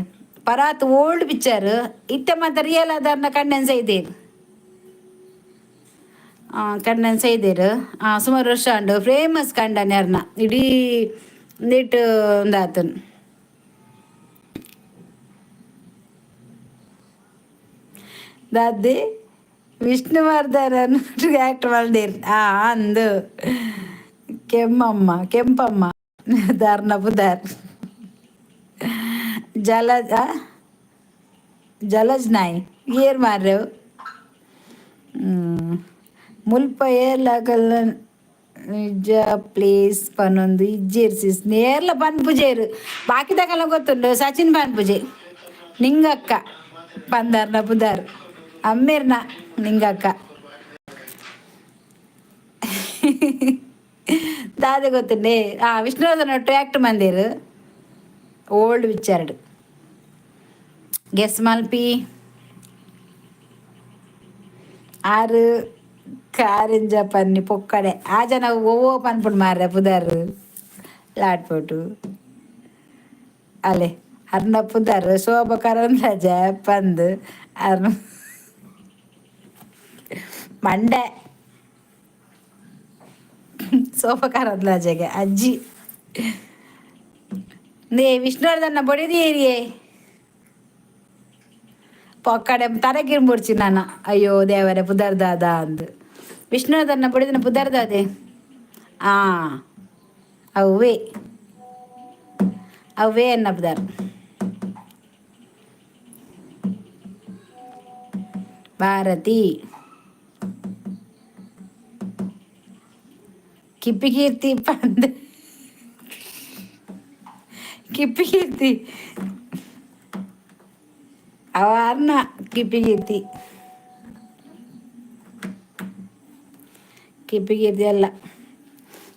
ಪರಾತ್ ಓಲ್ಡ್ ಪಿಕ್ಚರ್ ಇತ್ತೆ ಮಾತ ರಿಯಲ್ ಆದಾರ್ನ ಕಣ್ಣೆನ್ಸ ಇದ್ದೇರು, ಕಣ್ಣನ್ ಸೈದೇರು. ಸುಮಾರು ವರ್ಷ ಉಂಡು. ಫೇಮಸ್ ಕಂಡನೆ ಅರ್ನ ಇಡೀ ನೀಟ್ ಒಂದಾತನ್. ದಾದಿ ವಿಷ್ಣುವರ್ಧನ್ ಆ್ಯಕ್ಟ್ ಮಲ್ದೇರ್. ಅಂದು ಕೆಮ್ಮಮ್ಮ, ಕೆಂಪಮ್ಮ ದಾರ್ನ ಪುದರ್. ಜಲ ಜಲಜ್ ನಾಯಿ ಏರ್ ಮಾರ್ರೆವು. ಮುಲ್ಪ ಏರ್ಲಾಗಲ್ಲ ನಿಜ ಪ್ಲೇಸ್ ಪನೊಂದು ಇಜ್ಜೇರ್ ಸಿಸ್, ನೇರ್ಲ ಪನ್ಪುಜೇರು. ಬಾಕಿದಕಲ್ನ ಗೊತ್ತುಂಡು. ಸಚಿನ್ ಪನ್ಪುಜೆ. ನಿಂಗಕ್ಕ ಪಂದಾರ್ನ ಪುದಾರ್, ಅಮ್ಮೇರ್ನ ನಿಂಗಕ್ಕ. ದಾದೆ ಗೊತ್ತುಂಡೆ? ವಿಷ್ಣುವರ್ಧನ್ ಒಟ್ಟು ಆ್ಯಕ್ಟ್ ಮಂದಿರ್ ಓಲ್ಡ್ ಪಿಕ್ಚರ್ಡ್. ಗೆಸ್ ಮಲ್ಪಿ. ಆರು ಕಾರಿಂಜ ಪನ್ನಿ ಪೊಕ್ಕಡೆ. ಆ ಜನ ಓವೋ ಪನ್ಪುಂಡು ಮಾರ್ರೆ ಪುದರ್ ಲಾಟ್ಪೋಟು. ಅಲೆ ಅರ್ನ ಪುದರ್ ಶೋಭ ಕರಂದ್ಲಾಜೆ ಪಂದ್ ಅರ್ನ ಮಂಡೆ. ಶೋಭಾ ಕರಂದ್ಲಾಜೆಗೆ ಅಜ್ಜಿ ನೇ ವಿಷ್ಣುವರ್ಧನ ಬೊಡೆದಿ ಏರಿಯೇ ಪೊಕ್ಕಡೆ ತರಕಿರ್ ಮುರ್ಚಿ ನಾನು. ಅಯ್ಯೋ ದೇವರೇ, ಪುದರ್ ದಾದ ಅಂದ್. ವಿಷ್ಣುವರ್ಧನ ಬೊಡೆದಿನ ಪುದರ್ ದಾದೆ? ಆ ಅವ್ವೇ, ಅವ್ವೇ ಎನ್ನ ಪುದರ್. ಭಾರತಿ. ಕಿಪ್ಪಿ ಕೀರ್ತಿ ಪಂದ್. ಕಿಪ್ಪಿ ಕೀರ್ತಿ ಅವ ಅರ್ನ ಕಿಪ್ಪಿ ಕೀರ್ತಿ. ಕಿಪ್ಪಿ ಕೀರ್ತಿ ಅಲ್ಲ.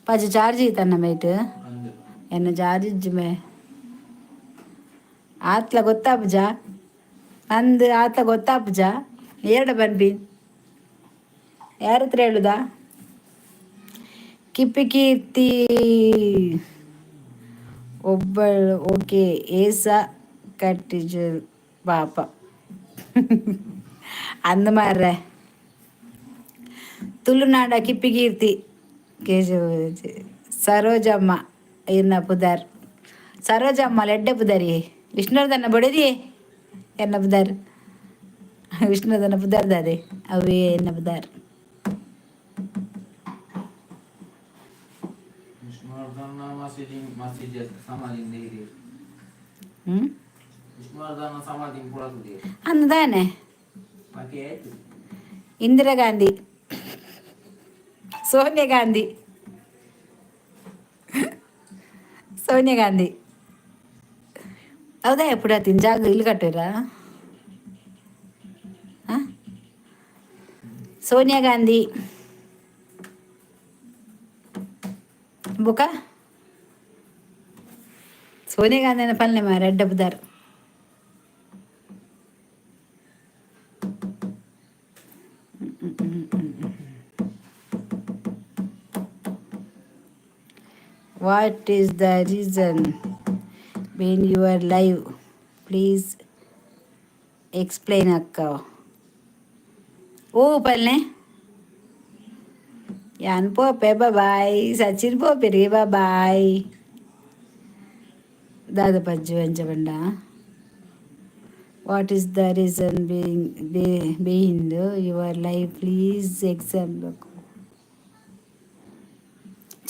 ಪಜ ಚಾರ್ಜ್ ತನ್ನ ಮೇಟ್. ಅಂದು. ಎನ್ನ ಚಾರ್ಜ್ ಇಜ್ಜಿ ಮೇ. ಆತ್ಲ ಗೊತ್ತಾಪುಜ ಅಂದ್? ಆತ್ಲ ಗೊತ್ತಾಪುಜ? ಏರಡ ಪನ್ಪಿ, ಯಾರ ಹತ್ರ ಹೇಳುದಾ? ಕಿಪ್ಪಿ ಕೀರ್ತಿ ಒಬ್ಬಳು. ಓಕೆ, ಏಸ ಕಟ್ಟಿಜು ಪಾಪ ಅಂದ್ ಮಾರ್ರೆ. ತುಳುನಾಡ ಕಿಪ್ಪಿ ಕೀರ್ತಿ ಕೇಶವ ಸರೋಜಮ್ಮ ಎನ್ನ ಪುದರ್. ಸರೋಜಮ್ಮ ಲೆಡ್ಡೆ ಪುದರಿ. ವಿಷ್ಣುವರ್ಧನ ಬೊಡೆದಿ ಎನ್ನ ಪುದರ್. ವಿಷ್ಣುವರ್ಧನ ಪುದರ್ ದಾದೆ? ಅವೇ ಎನ್ನ ಪುದರ್. ವಿಷ್ಣುವರ್ಧನ್ ಮಸೀದಿ ಮಸೀದಿ ಸಮಾಧಿ ಇದೆ. ಹ್ಮ್. ವಿಷ್ಣುವರ್ಧನ ಸಮಾಧಿ ಪೂರ ತೂತಿಗೆ. ಅಂದ್ ದಾನೆ? ಬಾಕಿ ಆಯ್ತು. ಇಂದಿರಾ ಗಾಂಧಿ, ಸೋನಿಯಾ ಗಾಂಧಿ. ಸೋನಿಯಾ ಗಾಂಧಿ. ಹೌದಾ? ಎಪ್ಪುಡ ಜಾಗ ಇಲ್ಲಿ ಕಟ್ಟಿರಾ? ಸೋನಿಯಾ ಗಾಂಧಿ. ಬುಕ ಸೋನಿಯಾ ಗಾಂಧಿ ಪಲ್ಲೆ ಮಾರ ಎಡ್ಡಬುದಾರ್. What is the reason when you are live? Please explain ಅಕ್ಕ. ಓ ಪಲ್ಲೆ ಯಾನ್ ಪೋಪೆ, ಬಾಯ್. ಸಚಿನ್ ಪೋಪೆರಿ, ಬಾಯ್. ದಾದ ಪಜ್ಜು ಅಂಚ ಪಂಡ? What is the reason being behind your live? Please exam.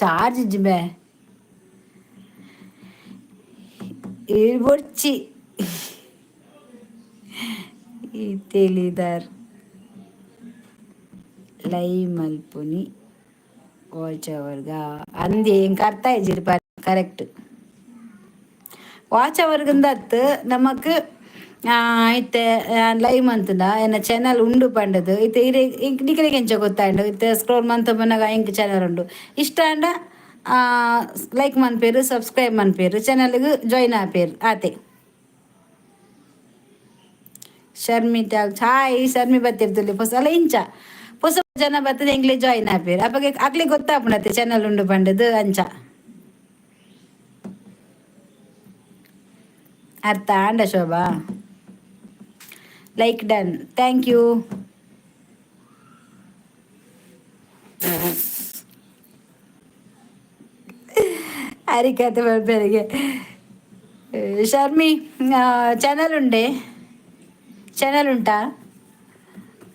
Charge ಇಜ್ಜಿ ಬೇ ಬೊಡ್ಚಿ ಈ ತಿಳಿದಾರ್ ಲೈವ್ ಮಲ್ಪುನಿ ವಾಚ್ ಅವರ್ಗ ಅಂದೆ. ಎಂಕ್ ಅರ್ಥ ಆಯ್ಜಿರ್. ಕರೆಕ್ಟ್. ವಾಚ್ ಅವರ್ಗಂದತ್ತು ನಮಕ್ ಇತ್ತೆ ಲೈವ್ ಮಂತುಂಡ ಎನ್ನ ಚಾನಲ್ ಉಂಡು ಪಂಡದು. ಇತ್ತೆ ಇರೆ ನಿಕಲೆಗ್ ಎಂಚ ಗೊತ್ತಾಂಡು? ಇತ್ತೆ ಸ್ಕ್ರೋಲ್ ಮಂತ್ ಪನ್ನಗ ಎಂಕ್ ಚಾನಲ್ ಉಂಡು. ಇಷ್ಟ ಆಂಡ ಲೈಕ್ ಮನ್ಪೇರು, ಸಬ್ಸ್ಕ್ರೈಬ್ ಮನ್ಪೇರು, ಚಾನಲ್ಗ್ ಜಾಯಿನ್ ಆಪೇರು, ಆತೆ. Sharmi talk, hi Sharmi. ಬತ್ತಿರ್ತುಲ್ಲಿ ಪೊಸ ಅಲ್ಲ ಇಂಚ ಪೊಸ ಜನ ಬತ್ತದ ಎಂಕ್ಲೆ ಜಾಯಿನ್ ಆಪೇರು. ಅಪಗ ಅಕ್ಲೆಗ್ ಗೊತ್ತಾಪುಂಡತ್ತೆ ಚಾನಲ್ ಉಂಡು ಪಂಡದು. ಅಂಚ ಅರ್ಥ ಆಂಡ Shobha? Like done, thank you. ಅರಿಕತೆ ಬರ್ಪೆರಿಗೆ. ಶರ್ಮಿ, ಚಾನಲ್ ಉಂಡೆ? ಚಾನಲ್ ಉಂಟಾ?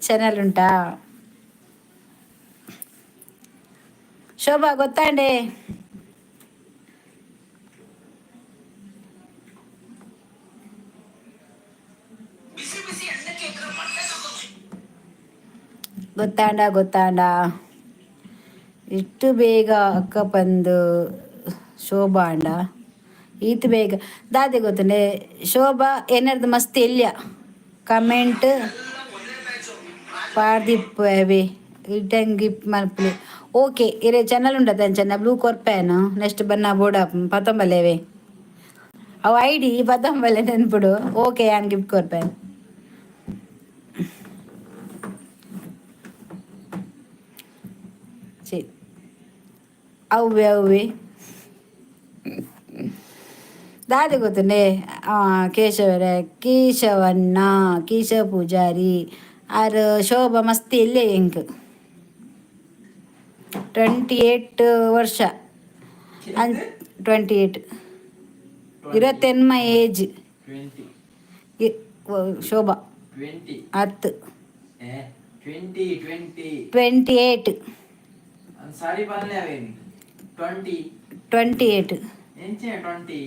ಚಾನಲ್ ಉಂಟಾ? ಶೋಭಾ, ಗೊತ್ತಾಂಡೆ? ಗೊತ್ತಾಂಡ? ಗೊತ್ತಾಂಡ? ಇಷ್ಟು ಬೇಗ ಅಕ್ಕ ಪಂದು ಶೋಭಾ ಅಂಡ. ಈತ್ ಬೇಗ ದಾದೆ ಗೊತ್ತುಂಡೆ? ಶೋಭಾ ಎನ್ನರ್ದು ಮಸ್ತ್ ಎಲ್ಯ ಕಮೆಂಟ್ ಪಾಡ್ದಿಪ್ಪುವೆ. ರಿಟರ್ನ್ ಗಿಫ್ಟ್ ಮಲ್ಪುಲೆ. ಓಕೆ, ಇರೆ ಚಾನಲ್ ಉಂಡತ ಅಂಚನ ಬ್ಲೂ ಕೊರ್ಪೇನು. ನೆಕ್ಸ್ಟ್ ಬನ್ನ ಬೋಡ ಪತೊಂಬಲೇವೆ. ಅವು ಐಡಿ ಪತೊಂಬಲೆ ನೆನ್ಪುಡು. ಓಕೆ, ಯಾನ್ ಗಿಫ್ಟ್ ಕೊರ್ಪೇನು. ಸರಿ, ಅವ್ವೆ ಅವ್ವೆ ದಾದೆ ಗೊತ್ತುಂಡೆ? ಕೇಶವರ ಕೇಶವಣ್ಣ, ಕೇಶವ ಪೂಜಾರಿ ಆರ್ ಶೋಭಾ ಮಸ್ತ್ ಎಲ್ಲೆ ಎಂಕ್. 28 ವರ್ಷ ಅನ್ 28, 28 ಏಜ್. 20. ಶೋಭಾ. 20. ಹತ್ತು. 20, 20. 28. ಸಾರಿ ಪನ್ಲೆ ಅವೇನಿ 20. 28. ಎಂಚೆ 20?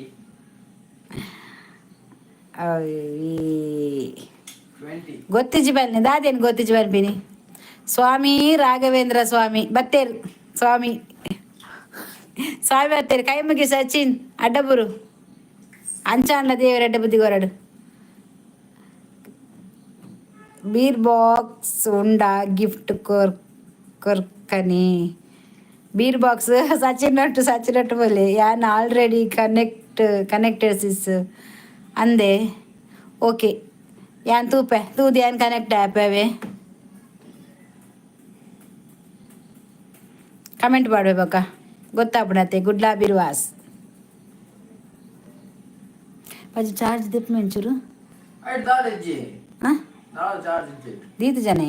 20. ಗೊತ್ತಿಜಿ ಬನ್ನಿ. ದಾದೇನು ಗೊತ್ತಿಜಿ ಬನ್ಪಿನಿ? ಸ್ವಾಮಿ ರಾಘವೇಂದ್ರ ಸ್ವಾಮಿ ಬತ್ತೇರು. ಸ್ವಾಮಿ, ಸ್ವಾಮಿ ಬತ್ತೇರು. ಕೈ ಮುಗಿ ಸಚಿನ್ ಅಡ್ಡಬುರು. ಅಂಚಾಂಡ್ಲ ದೇವರ ಅಡ್ಡ ಬುದ್ಧಿ ಕೊರಡು. ಬೀರ್ ಬಾಕ್ಸ್ ಉಂಡಾ? ಗಿಫ್ಟ್ ಕೊರ್ ಕೊರ್ಕನಿ ಬೀರ್ ಬಾಕ್ಸ್. ಸಚಿನ್ ಒಟ್ಟು, ಸಚಿನ್ ಒಟ್ಟು ಬೋಲೆ. ಯಾನ್ ಆಲ್ರೆಡಿ ಕನೆಕ್ಟೆಡ್ ಸಿಸ್ ಅಂದೆ. ಓಕೆ, ಯಾನ್ ತೂಪೆ ತೂದು ಯಾನ್ ಕನೆಕ್ಟ್ ಆಪೇವೆ. ಕಮೆಂಟ್ ಮಾಡಬೇಕ ಗೊತ್ತಾಪುಣತೆ. ಗುಡ್ಲಾ ಬಿರ್ವಾಸ್ ಪಜಿ ಚಾರ್ಜ್ ದಿಪ್ಪ ಮೆಂಚೂರು. ಐಟ್ ದಾದ ಇಜ್ಜಿ. ಹಾಂ. ದಾದ ಚಾರ್ಜ್ ಇಜ್ಜಿ. ದೀತ ಜನ.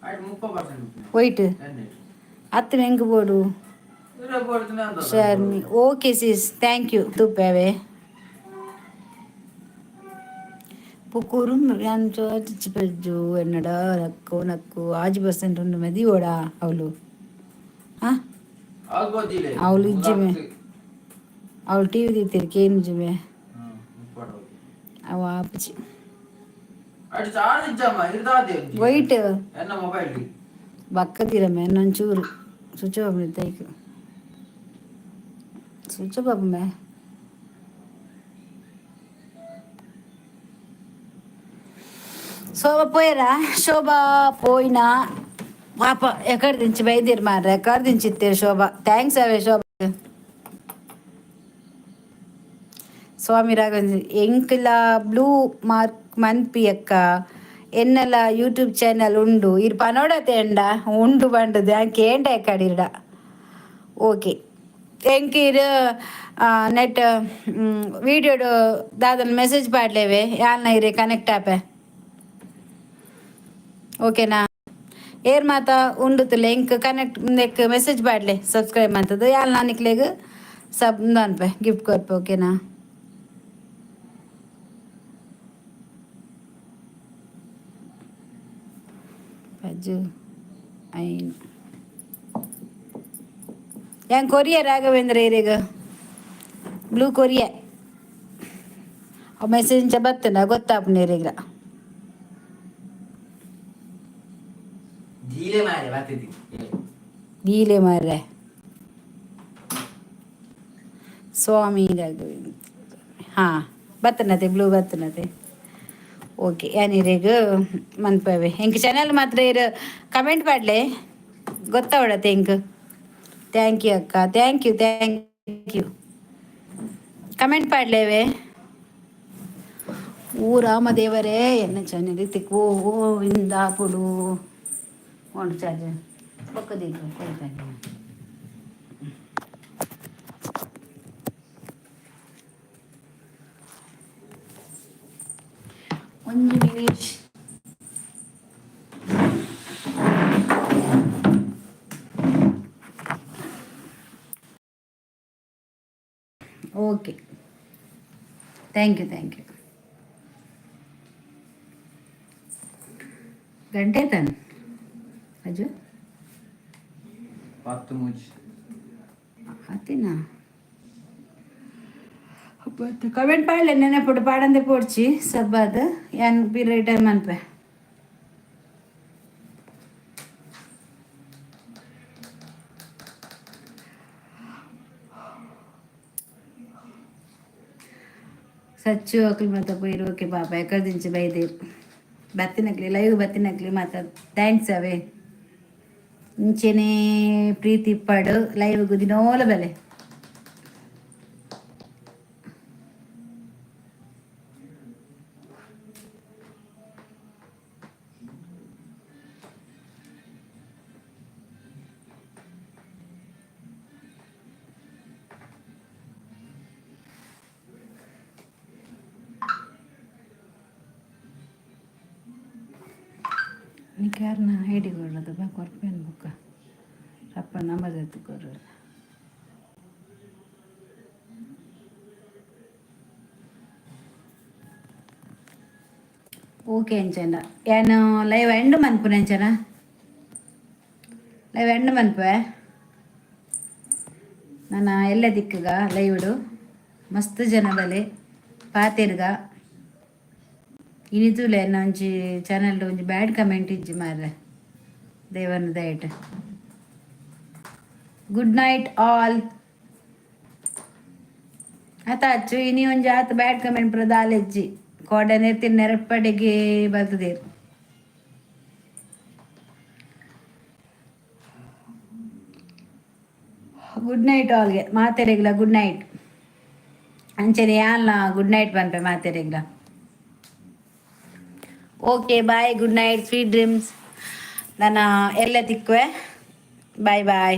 ಐಟ್ 30%. ವೈಟ್. ಅತ್ತು ಮೆಂಗ್ ಬೋಡು. Sharmi, okay sis, thank you. ತೂಪೇವೆ ಪುಕ್ಕೂರು ಯಾನ್ ಪಜ್ಜು ಎನ್ನಡ ನಕ್ಕು ನಕ್ಕು ಆಜಿ ಪರ್ಸೆಂಟ್ ಉಂಡು. ಮೆದಿ ಓಡಾ ಅವಳು. ಹಾಂ, ಅವಳು ಇಜ್ಜಿಮೆ. ಅವಳು ಟಿವಿ ದೀತೀರಿ ಕೇನು ಜಿಮೆ. ಅವ ಆಪುಜಿ. ವೈಟ್. ಬಕ್ಕದಿರಮೆ ಒಂಚೂರು ಸ್ವಿಚ್ ಆಫ್ ತೈಕ್ ಸ್ವಿಚ್ ಆಫ್ ಮೇ. ಶೋಭಾ ಪೋಯರಾ? ಶೋಭಾ ಪೋಯಿನ ಪಾಪ. ಎಕಡೆ ದಿಂಚಿ ಬೈದಿರ್ ಮಾರ್ರೆ, ಎಕಡೆ ದಿಂಚಿತ್ತೇರು ಶೋಭಾ. Thanks ಅವೇ ಶೋಭಾ. ಸ್ವಾಮಿ ರಾಘವೇಂದ್ರ, ಎಂಕ್ಲ ಬ್ಲೂ ಮಾರ್ಕ್ ಮನ್ಪಿ ಅಕ್ಕ, ಎನ್ನಲ ಯೂಟ್ಯೂಬ್ ಚಾನಲ್ ಉಂಡು. ಇರ್ ಪನೋಡತೆ ಎಂಡ ಉಂಡು ಬಂಡದು ಕೇಂಡ ಎಕ್ಕಡಿರ್ಡ. ಓಕೆ, ಎಂಕ್ ಇರ್ ನೆಟ್ ವೀಡಿಯೋಡು ದಾದನ ಮೆಸೇಜ್ ಪಾಡ್ಲೇವೆ, ಯಾಲ್ನ ಇರೆ ಕನೆಕ್ಟ್ ಆಪೆ, ಓಕೆನಾ? ಏರ್ ಮಾತ ಉಂಡುತ್ತಲ್ಲ, ಎಂಕ್ ಕನೆಕ್ಟ್ ನೆಕ್ ಮೆಸೇಜ್ ಪಾಡ್ಲೆ. ಸಬ್ಸ್ಕ್ರೈಬ್ ಅಂತದ್ದು ಯಾಲ್ ನಿಕ್ಲೆಗ್ ಸಬ್ ಅನ್ಪೆ, ಗಿಫ್ಟ್ ಕೊರ್ಪೆ, ಓಕೆನಾ? ಪಜ್ಜು ಐನ್ ಯಾನ್ ಕೊರಿಯ ರಾಘವೇಂದ್ರ ಇರೆಗ್ ಬ್ಲೂ ಕೊರಿಯ ಮೆಸೇಜ್ ಇಂಚ ಬತ್ತುಂಡ ಗೊತ್ತಾಪುಂಡು ಇರೆಗ್ಲ. ದೀಲೆ ಮಾರೆ ಬತ್ತಿದ್ದಿ. ದೀಲೆ ಮಾರ್ರೆ. ಸ್ವಾಮಿ ರಾಘವೇಂದ್ರ, ಹಾಂ, ಬತ್ತನತೆ, ಬ್ಲೂ ಬತ್ತನತೆ. ಓಕೆ, ಯಾನ್ ಇರೆಗ್ ಮನ್ಪವೆ. ಎಂಕ್ ಚಾನಲ್ ಮಾತ್ರ ಇರ್ ಕಮೆಂಟ್ ಪಾಡ್ಲೆ, ಗೊತ್ತಾವಡತೆ ಎಂಕ್. Thank you ಅಕ್ಕ, thank you, thank you. Comment ಪಾಡ್ಲೇವೆ. ಓ ರಾಮದೇವರೇ, ಎನ್ನ ಚಾನಲ್ ತಿಕ್. ಓ ಓ ಇಂದಾಪುಡು ಒಂದು ಚಾರ್ಜ್ ಬೊಕ್ಕದಿಕ್ಕ ಕೊಡ್ತಾನೆ. ಒಂದು ನಿಮಿಷ. Okay, thank you, thank you. ಗಂಟೆ ತಾನೆ ಅಜ್ಜು? 10 ಮೂಜಿ. ಆತಿನ ಕಮೆಂಟ್ ಪಾಡ್ಲೆ, ನೆನಪುಡು ಪಾಡಂದೆ ಪೋಡ್ಚಿ. ಸಬ್ಬಾದ್ ಯಾನ್ ಪಿರ ರಿಟರ್ನ್ ಮನ್ಪೆ. ಸಚ್ಚು ಅಕ್ಲು ಮಾತ ಪೋಯಿರು. ಓಕೆ, ಪಾಪ ಎಕಡೆ ಬೈದೇರು. ಬತ್ತಿನಕ್ಲಿ ಲೈವ್ ಬತ್ತಿನಕ್ಲಿ ಮಾತ thanks ಅವೇ. ಇಂಚೆನೆ ಪ್ರೀತಿ ಇಪ್ಪಾಡು, ಲೈವ್ ದಿನೋಲ ಬೆಲೆ. ನಿಕ್ ಯಾರನ್ನ I D ಕೊಡೋದು ಬಾ, ಕೊರ್ಪೇನು ಬುಕ್ಕ ರಪ್ಪ ನಂಬರ್ ಎತ್ತು ಕೊರು. ಓಕೆ ಅಂಚನ, ಯಾನ್ ಲೈವ್ ಎಂಡ್ ಮನ್ಪುನೆ ಅಂಚನ, ಲೈವ್ ಎಂಡ್ ಮನ್ಪುವೆ ನನ್ನ ಎಲ್ಲ ದಿಕ್ಕುಗ. ಲೈವ್ಡು ಮಸ್ತ್ ಜನ ಬಲೆ ಪಾತೆರ್ಗ. ಇನಿ ತೂಲೆ, ಎನ್ನ ಒಂಜಿ ಚಾನಲ್ ಒಂಜಿ ಬ್ಯಾಡ್ ಕಮೆಂಟ್ ಇಜ್ಜಿ ಮಾರ್ರೆ, ದೇವನ ದಯಟ್. Good night all. ಆತ ಅಚ್ಚು, ಇನಿ ಒಂಜಿ ಆತ್ ಬ್ಯಾಡ್ ಕಮೆಂಟ್ ಪೂರ ದಾಲೆಜ್ಜಿ. ಕೋಡೆ ನೆರ್ತಿನ ನೆರಪಡೆಗೆ ಬರ್ತದೇರು. ಗುಡ್ ನೈಟ್ ಆಲ್ಗೆ, ಮಾತೆರೆಗ್ಲ ಗುಡ್ ನೈಟ್. ಅಂಚನೆ ಯಾನ್ಲ ಗುಡ್ ನೈಟ್ ಪನ್ಪೆ ಮಾತೆರೆಗ್ಲ. Okay, bye, good night, sweet dreams. ನಾನು ಎಲ್ಲ ತಿಕ್ಕುವೆ. Boy boy.